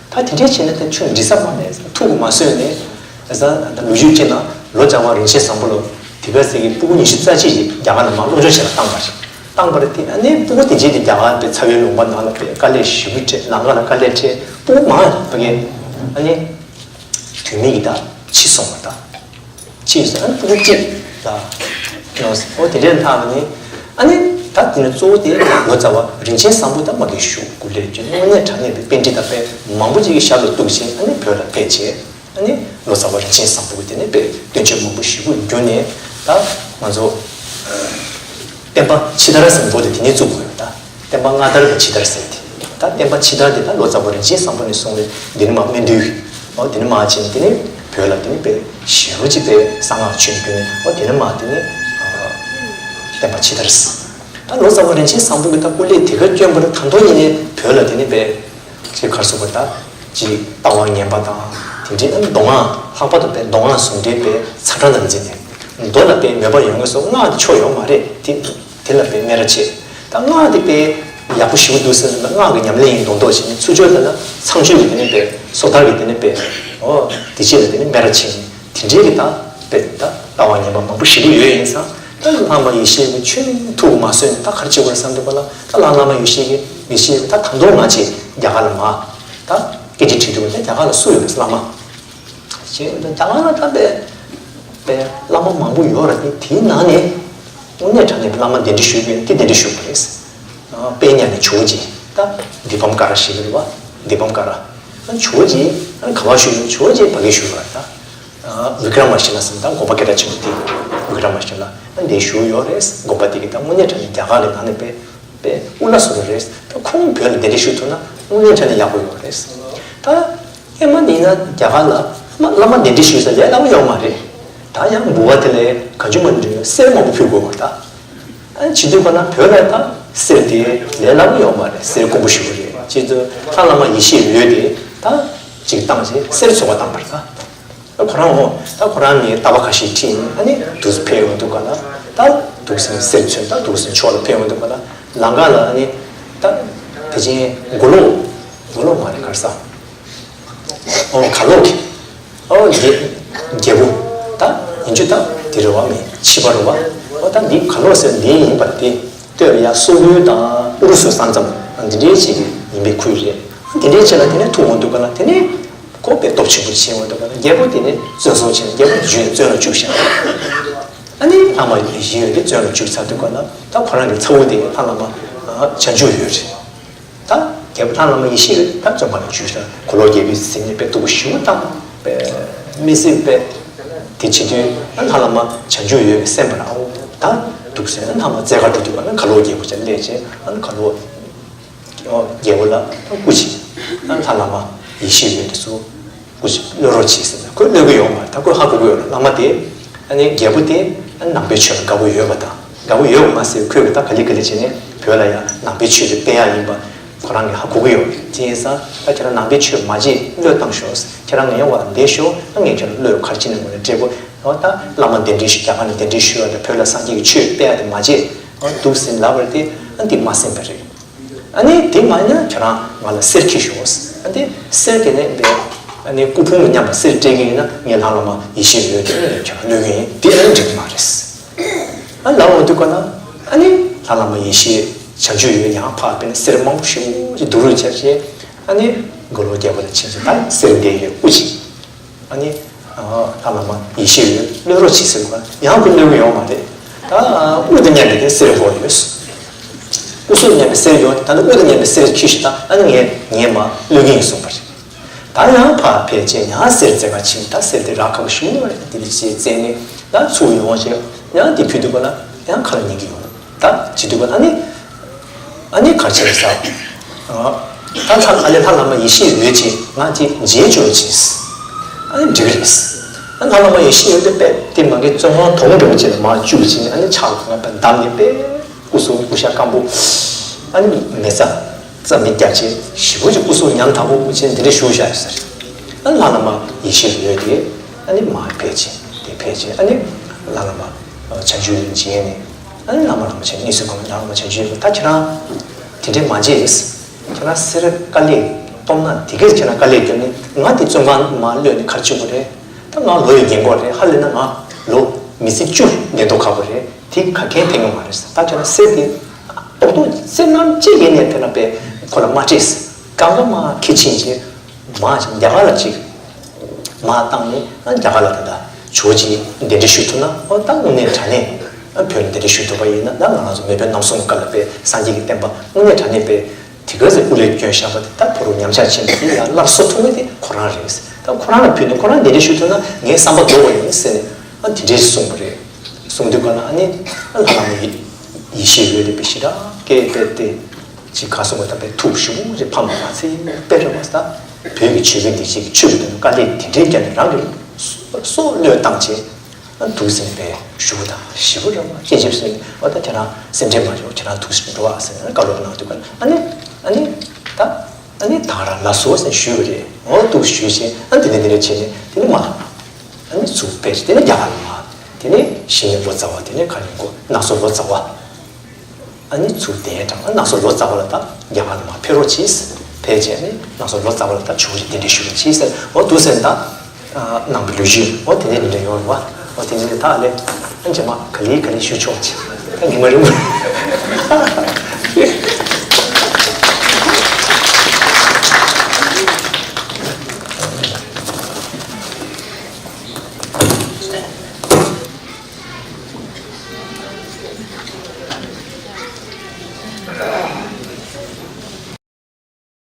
ད་དེ་འདྲའི་བྱས་ནས་ད་ཆུ་འདྲི་ས་མ་མེད། ཐུགས་མ་བཟོད་ནས་ས་ལོ་རྒྱུས་ཅིག་ན་ལོ་ཙཱ་བ་རིན་ཆེན་བཟང་པོ་ལ་དེ་ག་ཟེར་གི་སྤུ་གུ་ཉི་ཤུ་རྩ་གཅིག་ཅིག་རྒྱ་གར་ལ་མར་སློབ་སྦྱོང་བྱེད་ལ་བཏང་པ་རེད། བཏང་པ་རེད་དེ་ཨ་ནི་སྤུ་གུ་དེ་རྗེས་དེ་རྒྱ་གར་དེ་ཚ་བའི་ལུང་པ་ནང་ལ་དཔེ་དཀའ་ལས་ཞེ་པོ་འཕྲད། ལམ་ཁ་ལ་དཀའ་ལས་འཕྲད། སྤུ་གུ་མང་བ་གི་ཨ་ནི་དུས་མིན་གྱི་ད་འཆི་སོང་བ་ད། ཅིག་ཟེར་ན་སྤུ་གུ་གཅིག་ལ་ཡོང་ཟེར། འོ་དེ་འདྲའི་ལྷག་ནི་ཨ་ནི་ད་དེ་ནི་གཙོ་བོ་དེ་ལོ་ཙཱ་བ་རིན་ཆེན་བཟང་པོ་དང་མ་གི་ཞུ་དགུ་ལས་ཀྱི་དངོས་གནས་དྲང་གནས་པའི་པཎྜི་ཏ་དཔེ་མང་པོ་ཅིག་གི་ཞབས་ལ་གཏུགས་བྱས་ཨ་ནི་བོད་ལ་ཕེབས་བྱས་ཨ་ནི་ལོ་ཙཱ་བ་རིན་ཆེན་བཟང་པོ་གི་དེ་ནས་དཔེ་བསྟན་བཅོས་མང་པོ་ཞེ་པོ་བསྒྱུར་ནས་ད་ང་ཚོ་བསྟན་པ་ཕྱི་དར་ཟེར་འབོ་དེ་དེ་ནས་བཙུགས་དགོས་ཡོད་ད། བསྟན་པ་སྔ་དར་དང་ཕྱི་དར་ཟེར་ཏེ། ད་བསྟན་པ་ཕྱི་དར་དེ་ད་ལོ་ཙཱ་བ་རིན་ཆེན་བཟང་པོ་ནས་བཟུང་བའི་འདི་ནི་མ་སྨད་འདུས། འོ་འདི་ནི་མ་ཕྱིན་དེ་ནི་བོད་ལ་དེ་ནི་དཔེ་ཞེ་པོ་ཅིག་དཔེ་གསང་སྔགས་ཆོས་ནས་བསྒྱུར་ནས་འོ་དེ་ནི་མ་དེ་ནི་བསྟན་པ་ཕྱི་དར་ཟེར། ད་ལོ་ཙཱ་བ་རིན་ཆེན་བཟང་པོ་གི་ད་སྐུ་ལས་དེ་ག་བསྐྱོན་པ་ནི་ད་དུང་ཡིན་ནའི་བོད་ལ་དེ་ནི་དཔེ་ཅིག་གར་སོང་བ་ད་ཅིག་ལྟ་བ་ངན་པ་དང་དེ་འདྲའི་མདོ་སྔགས་ལྷག་པར་དུ་དཔེ་མདོ་སྔགས་ཟུང་འབྲེལ་དཔེ་ཚ་གྲང་དང་འཛིན་ནས་མདོ་ལ་དཔེ་མོས་པ་ཡོང་ངེས་སོ་སྔགས་དེ་ཆོ་ཡོང་མ་རེད་དེ། དེ་ལ་དཔེ་སྨད་ར་བྱེད། ད་སྔགས་དེ་དཔེ་ཡག་པོ་ཞེ་པོ་འདུག་ཟེར་ན་སྔགས་ཀྱི་ཉམས་ལེན་ཡིན་མདོག་མདོག་བྱས་ནས་ཚུར་སྦྱོར་ལྟ་ན་ཚངས་སྤྱོད་ཀྱི་དེ་ནས་དཔེ་སོ་ཐར་གྱི་དེ་ནས་དཔེ་ཨོ་དེ་ཅིག་ལ་དེ་ནས་སྨད་ར་བྱེད་ནས་དེ་འདྲའི་གི་ད་དཔེ་ད་ལྟ་བ་ངན་པ་མང་པོ་ཞེ་པོ་ཡོད་ཡིན་ཙང་ད་ལྷ་མ་ཡེ་ཤེས་ཀྱི་ཆོས་ཐུགས་མ་བཟོད་ནས་ད་ག་རེ་བྱེད་དགོས་རེད་བསམ་འདུག་པ་ལ་ད་ལྷ་བླ་མ་ཡེ་ཤེས་ཀྱི་ཡེ་ཤེས་ཀྱི་ད་ད་མདོ་ང་ཆེ་རྒྱ་གར་ལ་མ་ད་སྐད་ཆ་དྲིས་འདུག་པ་ད་རྒྱ་གར་ལ་སུ་ཡོད་རེད་བླ་མ། ཞེས་ད་ག་ལ་ད་པའི་པའི་བླ་མ་མང་པོ་ཡོད་ར་དེ་དེའི་ནང་ནས་དངོས་གནས་དྲང་གནས་བླ་མ་གདན་འདྲེན་ཞུས་པའི་དེ་གདན་འདྲེན་ཞུས་པ་རེད། དཔེ་ཉག་ནས་ཇོ་བོ་རྗེ་ད་དི་པཾ་ཀ་ར་ཞེས་པ་རེད་བ། དི་པཾ་ཀ་ར། ཇོ་བོ་རྗེ་ག་བ་ཞུས་ཡོད་ཇོ་བོ་རྗེ་ཕ་གི་ཞུས་པ་ད། བི་ཀྲ་མ་ཤི་ལ་ཟེར་ད་དགོན་པ་སྐད་གྲགས་ཆེན་པོ་དེ་བི་ཀྲ་མ་ཤི་ལ་འདི་ཞུས་ཡོད་རེད། དགོན་པ་དེ་གི་ད་དངོས་གནས་དྲང་གནས་རྒྱ་གར་གི་ནང་ནས་དཔེ། པའི་དབུ་བླ་ཟུར་རེད། ད་ཁོང་བོད་ལ་གདན་འདྲེན་ཞུ་ཐུབ་ན་དངོས་གནས་དྲང་གནས་ཡག་པོ་ཡོད་རེད། ད་ཧེ་མ་ནི་ན་རྒྱ་གར་ལ་མ་བླ་མ་གདན་འདྲེན་ཞུ་ས་ལས་སླ་པོ་ཡོད་མ་རེད། ད་ཡང་འབུལ་བ་དེ་ལས་གང་བྱུང་མང་བྱུང་གསེར་མང་པོ་ཕུལ་དགོས་པ་ད། ཨ་བྱེད་དུས་ག་ན་བོད་ལ་ད་གསེར་དེ་ལས་སླ་པོ་ཡོད་མ་རེད། གསེར་དཀོན་པོ་ཞེ་པོ་རེད། བྱེད་དུས་ལྷ་བླ་མ་ཡེ་ཤེས་འོད་དེ་ད་ཅིག་བཏང་རྗེས་གསེར་ཚོས་པ་བཏང་པ་རེད་ད། ཁོ་རང་འོ་ད་ཁོ་རང་ནི་རྟ་པ་ཁ་ཤས་ཁྲིད་ཨ་ནི་འདུག་སེ་ཕེབས་ཡོང་དུས་ག་ལ་ད་འདུག་སེ་གསེར་མཚོན་ད་འདུག་སེ་ཕྱོགས་ལ་ཕེབས་ཡོང་དུས་ག་ལ་ལམ་ཁ་ལ་ཨ་ནི་ད་དེ་བཞིན་མགོ་ལོག་མགོ་ལོག་མ་རེད་ག་རེ་ཟ་ཨོ་གར་ལོག་གི་ཨོ་རྒྱལ་རྒྱལ་པོ་ད་ཡིན་རྒྱུ་ད་དེ་རེད་བ། མི་ཕྱི་པ་རེད་བ། ཨོ་ད་འདི་གར་ལོག་ཟེར་འདི་ཡིན་པ་དེ་ལྟོས་ལ་ཡ་སོག་པོའི་དང་ཨུ་རུ་སུའི་ས་མཚམས་འདི་འདྲའི་ཅིག་ཡིན་པའི་ཁུལ་རེད། འདི་འདྲའི་ཆེད་ལ་དེ་ནས་ཐུག་འོང་དུས་ག་ལ་དེ་ནས། ཁོ་དཔེ་སྟོབས་ཆེན་པོ་ཕྱིན་འོང་དུས་ག་ལ་རྒྱལ་པོ་དེ་ནས་བཙོན་སོང་ཕྱིན་རྒྱལ་པོ་བརྒྱུད་བཙོན་ལ་བཅུག་ཤག་ཨ་ནི་ལྷ་མ་ཡེ་ཤེས་འོད་དེ་བཙོན་ལ་བཅུག་ཚར་དུས་ག་ལ་ད་ཁོ་རང་གི་ཚ་བོ་དེ་ལྷ་བླ་མ་བྱང་ཆུབ་འོད་རེད། ད་རྒྱལ་པོ་ལྷ་བླ་མ་ཡེ་ཤེས་འོད་ད་བཙོན་ཁང་ལ་བཅུག་ཤག་གར་ལོག་རྒྱལ་པོས་ཟིན་ནས་དཔེ་སྡུག་པོ་ཞེ་པོ་བཏང་དཔེ་མི་སྲིད་པས། དེ་བྱེད་དུས་ཨ་ལྷ་བླ་མ་བྱང་ཆུབ་འོད་ཀྱིས་གསན་པ་ར་ཨོ་ད་འདུག་ཟེར་ཨ་ལྷ་མ་རྩེ་ཁ་འགྲོ་དུས་ག་ལ་གར་ལོག་རྒྱལ་པོ་ཅག་སླེབས་བྱས་ཨ་ནི་གར་ལོག་རྒྱལ་པོ་ལ་སྐུ་མཁྱེན། ལྷ་བླ་མ་ཡེ་ཤེས་འོད་དེ་ཚོ་སྐུ་མཁྱེན་གློད་རོགས་བྱེད་ཟེར་ན་ཁོས་གློད་ཀྱི་ཡོད་མ་རེད། ད་ཁོས་ཧ་གོ་གི་ཡོད་རེད། བླ་མ་དེ་ཨ་ནི་རྒྱལ་པོ་དེ་ཨ་ནི་ནང་པའི་ཆོས་ལ་དགའ་པོ་ཡོད་པ་དང་དགའ་པོ་ཡོད་པ་མ་ཟད་ཁོས་གི་ད་ག་ལེ་ག་ལེ་བྱས་ནས་བོད་ལ་ཡང་ནང་པའི་ཆོས་དེ་སྤེལ་ཡག་ཡིན་པ་ཁོ་རང་གིས་ཧ་གོ་གི་ཡོད་རེད། དེ་ཡིན་ཙང་ད་ཁྱེད་རང་ནང་པའི་ཆོས་མ་བརྗེད་གློད་བཏང་ཤོག་ཁྱེད་རང་ངའི་འོག་ལ་བསྡད་ཤོག་ཨ་ངས་ཁྱེད་རང་གློད་ག་རེ་བྱས་ནས་ངོ་ནས་སྤྲད་དགོས། འོ་ད་བླ་མ་གདན་འདྲེན་ཞུ་རྒྱ་གར་ནས་གདན་འདྲེན་ཞུ་བ་དང་བོད་ལ་སངས་རྒྱས་ཀྱི་ཆོས་སྤེལ་ཡག་དེ་མ་བརྗེད། འོ་འདུག་ཟེར་ལབ་པ་དེ་ཨ་འདི་མ་གསན་པ་རེད། ཨ་ནི་དེ་མ་ཡིན་ན་ཁྱོད་རང་ང་ལ་གསེར་འཁྱེར་ཤོག་ཨ་འདི་གསེར་དེ་ནས་འདི་ཨ་ནི་སྐུ་ཕུང་གི་མཉམ་པ་གསེར་སྤྲད་ཀྱི་ཡིན་ན་ངས་ལྷ་བླ་མ་ཡེ་ཤེས་འོད་དེ་ནས་ཁྱོད་རང་གློད་ཀྱི་ཡིན། དེ་ཨ་ནི་འགྲིག་གི་མ་རེད། ཨ་ལབ་འོང་དུས་ག་ན་ཨ་ནི་ལྷ་བླ་མ་ཡེ་ཤེས་བྱང་ཆུབ་འོད་ཡང་ཕར་དཔེར་ན་གསེར་མང་པོ་ཞེ་པོ་ཅིག་བསྡུ་རུབ་བྱས་བྱས་ཨ་ནི་གར་ལོག་རྒྱལ་པོ་ལ་ཕྱིན་ཚེ་ད་གསེར་འདི་ཡོད་སྐུ་མཁྱེན། ཨ་ནི། ཨ་ལྷ་བླ་མ་ཡེ་ཤེས་འོད་གློད་རོགས་བྱེད་ཟེར་བ་ཡང་ཁོ་གློད་ཀྱི་ཡོད་མ་རེད། ད་དབུ་དང་མཉམ་པའི་དེ་གསེར་བོར་ཡོད། སྐུ་གཟུགས་མཉམ་པའི་གསེར་ཡོད་དེ་ད་ནི་དབུ་དང་མཉམ་པའི་གསེར་ཁྱེར་ཤོག་ད་ཨ་ནི་ངས་ངས་མ་གློད་ཀྱི་ཡིན་གསུངས་པ་རེད། ད་ཡང་ཕར་ཕེབས་བྱས་ཡང་གསེར་རྩེ་ག་ཕྱིན། ད་གསེར་དེ་རག་ཁ་པོ་ཞིག་མ་རེད། དེ་འདྲ་བྱས་བཙལ་ནས་ད་ཚུར་ཡོང་བྱས་ཡང་དེ་ཕུལ་དུས་ག་ལ་ཡང་ཁ་ལ་ཉན་གྱི་ཡོད། ད་བྱེད་དུས་ག་ཨ་ནི། ཨ་ནི་ག་རེ་བྱས་ཟེར། ད་ལྷ་ཨ་ལས་ལྷ་བླ་མ་ཡེ་ཤེས་འོད་ཀྱིས་ང་དེ་མཇལ་བཅུག་ཅིག་ཨ་ནི་འགྲིག་གི་རེད། ཨ་ལྷ་བླ་མ་ཡེ་ཤེས་འོད་དེ་དཔེ་དེ་མ་གི་བཙོན་ཁང་དོང་འདྲ་བོ་ཅིག་ལ་མར་བཅུག་ཅིག་ཨ་ནི་ཕྱག་ལ་ང་དཔེ་བསྡམས་ནས་དཔེ་སྐུ་གཟུགས་སྐུ་ཤ་སྐམ་པོ་ཨ་ནི་མེ་བཙའ་རྩ་མེད་རྒྱག་བྱས་ཞེ་པོ་ཅིག་སྐུ་གཟུགས་ཉམ་ཐག་པོ་བྱས་འདི་འདྲ་བཞུགས་བཞག་ཡོད་ས་རེད། ཨ་ལྷ་བླ་མ་ཡེ་ཤེས་འོད་དེ་ཨ་ནི་མར་ཕེབས་ཅིག་དེ་ཕེབས་ཅིག་ཨ་ནི། བླ་ན་མ་བྱ་རྒྱུད་ལ་མཇལ་ནས། ཨ་ནི་བླ་མ་བླ་མ་བྱ་གནས་ཚུལ་གང་བླ་ན་མ་བྱ་རྒྱུད་ལ། ད་ཁྱེད་རང་དེ་འདྲའི་མ་བྱེད། ཁྱེད་རང་སེ་ར་དཀའ་ལས་གཏོང་ན་དེ་གས་ཁྱེད་རང་དཀའ་ལས་བརྒྱབ་ནས། ང་དེ་བཙོན་ཁང་མར་གློད་ནས་ག་རེ་བྱེད་དགོས་རེད། ད་ང་ལོ་ཡི་རྒན་གོག་རེད། ཧ་ལས་ན་ང་ལོ་མི་ཚེ་བཅུ་བསྡད་མདོག་ཁ་པོ་རེད། དེ་ག་གེ་ཕན་གི་མ་རེད། ད་ཁྱེད་རང་སེ་དེ་ཏོག་ཏོག་སེ་ནམ་གཅིག་ཡིན་ནས་ཕེབས་ན་པས་ཁོ་ལ་མ་སྤྲད། གང་ག་མ་ཁེ་ཆིན་ཆེ། མ་ཅིག་རྒྱ་གར་ལ་ཅིག་མ་བཏང་ནས། ཨ་རྒྱ་གར་ལ་ད་ལྟ་ཇོ་བོ་རྗེ་གདན་འདྲེན་ཞུ་ཐུབ་ན། ཨོ་ད་དངོས་གནས་དྲང་གནས་བོད་ལ་གདན་འདྲེན་ཞུ་ཐུབ་པ་ཡིན་ན། ད་ང་རང་ཚོ་མེས་པོའི་རྣམ་གསུམ་ཀ་ལ་པའི་སངས་རྒྱས་ཀྱི་བསྟན་པ་དངོས་གནས་དྲང་གནས་པའི་དེ་ག་ཚོད་སྐུ་ལས་བསྐྱོན་བཞག་པ་དེ། ད་ཕོ་རོག་ཉམས་ཆག་ཕྱིན་པ་དེ་ཡར་སླར་གསོ་ཐུབ་མཁན་དེ་ཁོ་རང་རེད། ད་ཁོ་རང་ལ་ཕུལ་ནས་ཁོ་རང་གདན་འདྲེན་ཞུ་ཐུབ་ན་ངའི་བསམ་པ་རྫོགས་པ་ཡིན་ཟེར་ནས། ཨ་དེ་འདྲས་གསུངས་པ་རེད། གསུངས་དུས་ག་ལ་ཨ་ནི་ལྷ་ལྷ་མོ་ཡེ་ཡེ་ཤེས་འོད་དེ་པའི་ཞེ་དྲག་སྐད་བཏབ་སྟེ། ཅིག་ག་སོང་བ་ད་པའི་ཐུགས་ཞེ་པོ་ཅིག་ཕམ་པ་མ་ཚད་དཔེ་རེད་བ། ད་བོད་ཀྱི་ཆོས་བརྒྱུད་འདི་ཅིག་གི་ཆོས་ཀྱི་དོན་དཀའ་ལས་དེ་འདྲའི་བརྒྱབ་ནས་རང་གི་སྲོག་བློས་བཏང་བྱས། ཨ་འདུག་ཟེར་ནས་པའི་ཞུ་བ་དང་ཞེ་པོ་རེད་བ། སྐད་ཆ་ཟེར་ནས། འོ་ད་ཁྱེད་རང་སེམས་ཁྲལ་མ་བྱེད། ཁྱེད་རང་ཐུགས་སུ་འགྲོ་བ་ཟེར་ནས་བཀའ་སློབ་གནང་དུས་ག་ལ་ཨ་ནི་ཨ་ནི་ད། ཨ་ནི་ད་རང་ལ་སོ་ཟེར་ཞུས་པ་རེད། འོ་འདུག་ཞུས་བྱས། ཨ་དེ་ནས་དེ་འདྲ་བྱས་ནས་དེ་ནས་མ། ཨ་ནི་ཚུར་ཕེབས། དེ་ནས་རྒྱ་གར་ལ་མ། དེ་ནས་གཞེས་ནིང་ལོ་ཙཱ་བ། དེ་ནས་ག་ནས་གོ་ནང་སོ་ལོ་ཙཱ་བ། ཨ་ནི་ཚུར་གདན་དྲངས། ནང་སོ་ལོ་ཙཱ་བ་ལ་ད་རྒྱ་གར་ལ་མ་ཕེབས་རོགས་གྱིས། ཕེབས་བྱས་ནས་ནང་སོ་ལོ་ཙཱ་བ་ལ་ད་ཇོ་བོ་རྗེ་གདན་འདྲེན་ཞུ་རོགས་གྱིས་ཟེར། འོ་འདུག་ཟེར་ད། ནང་པའི་ལོ་རྒྱུས་འོ་དེ་ནས་དེ་འདྲ་ཡོང་རེད་བ། འོ་དེ་ནས་ད་ལས་ཨ་རྗེས་མ་ག་ལེ་ག་ལེ་ཞུ་ཆོག་ཅིག་ད་ཉི་མ་རིང་པོ།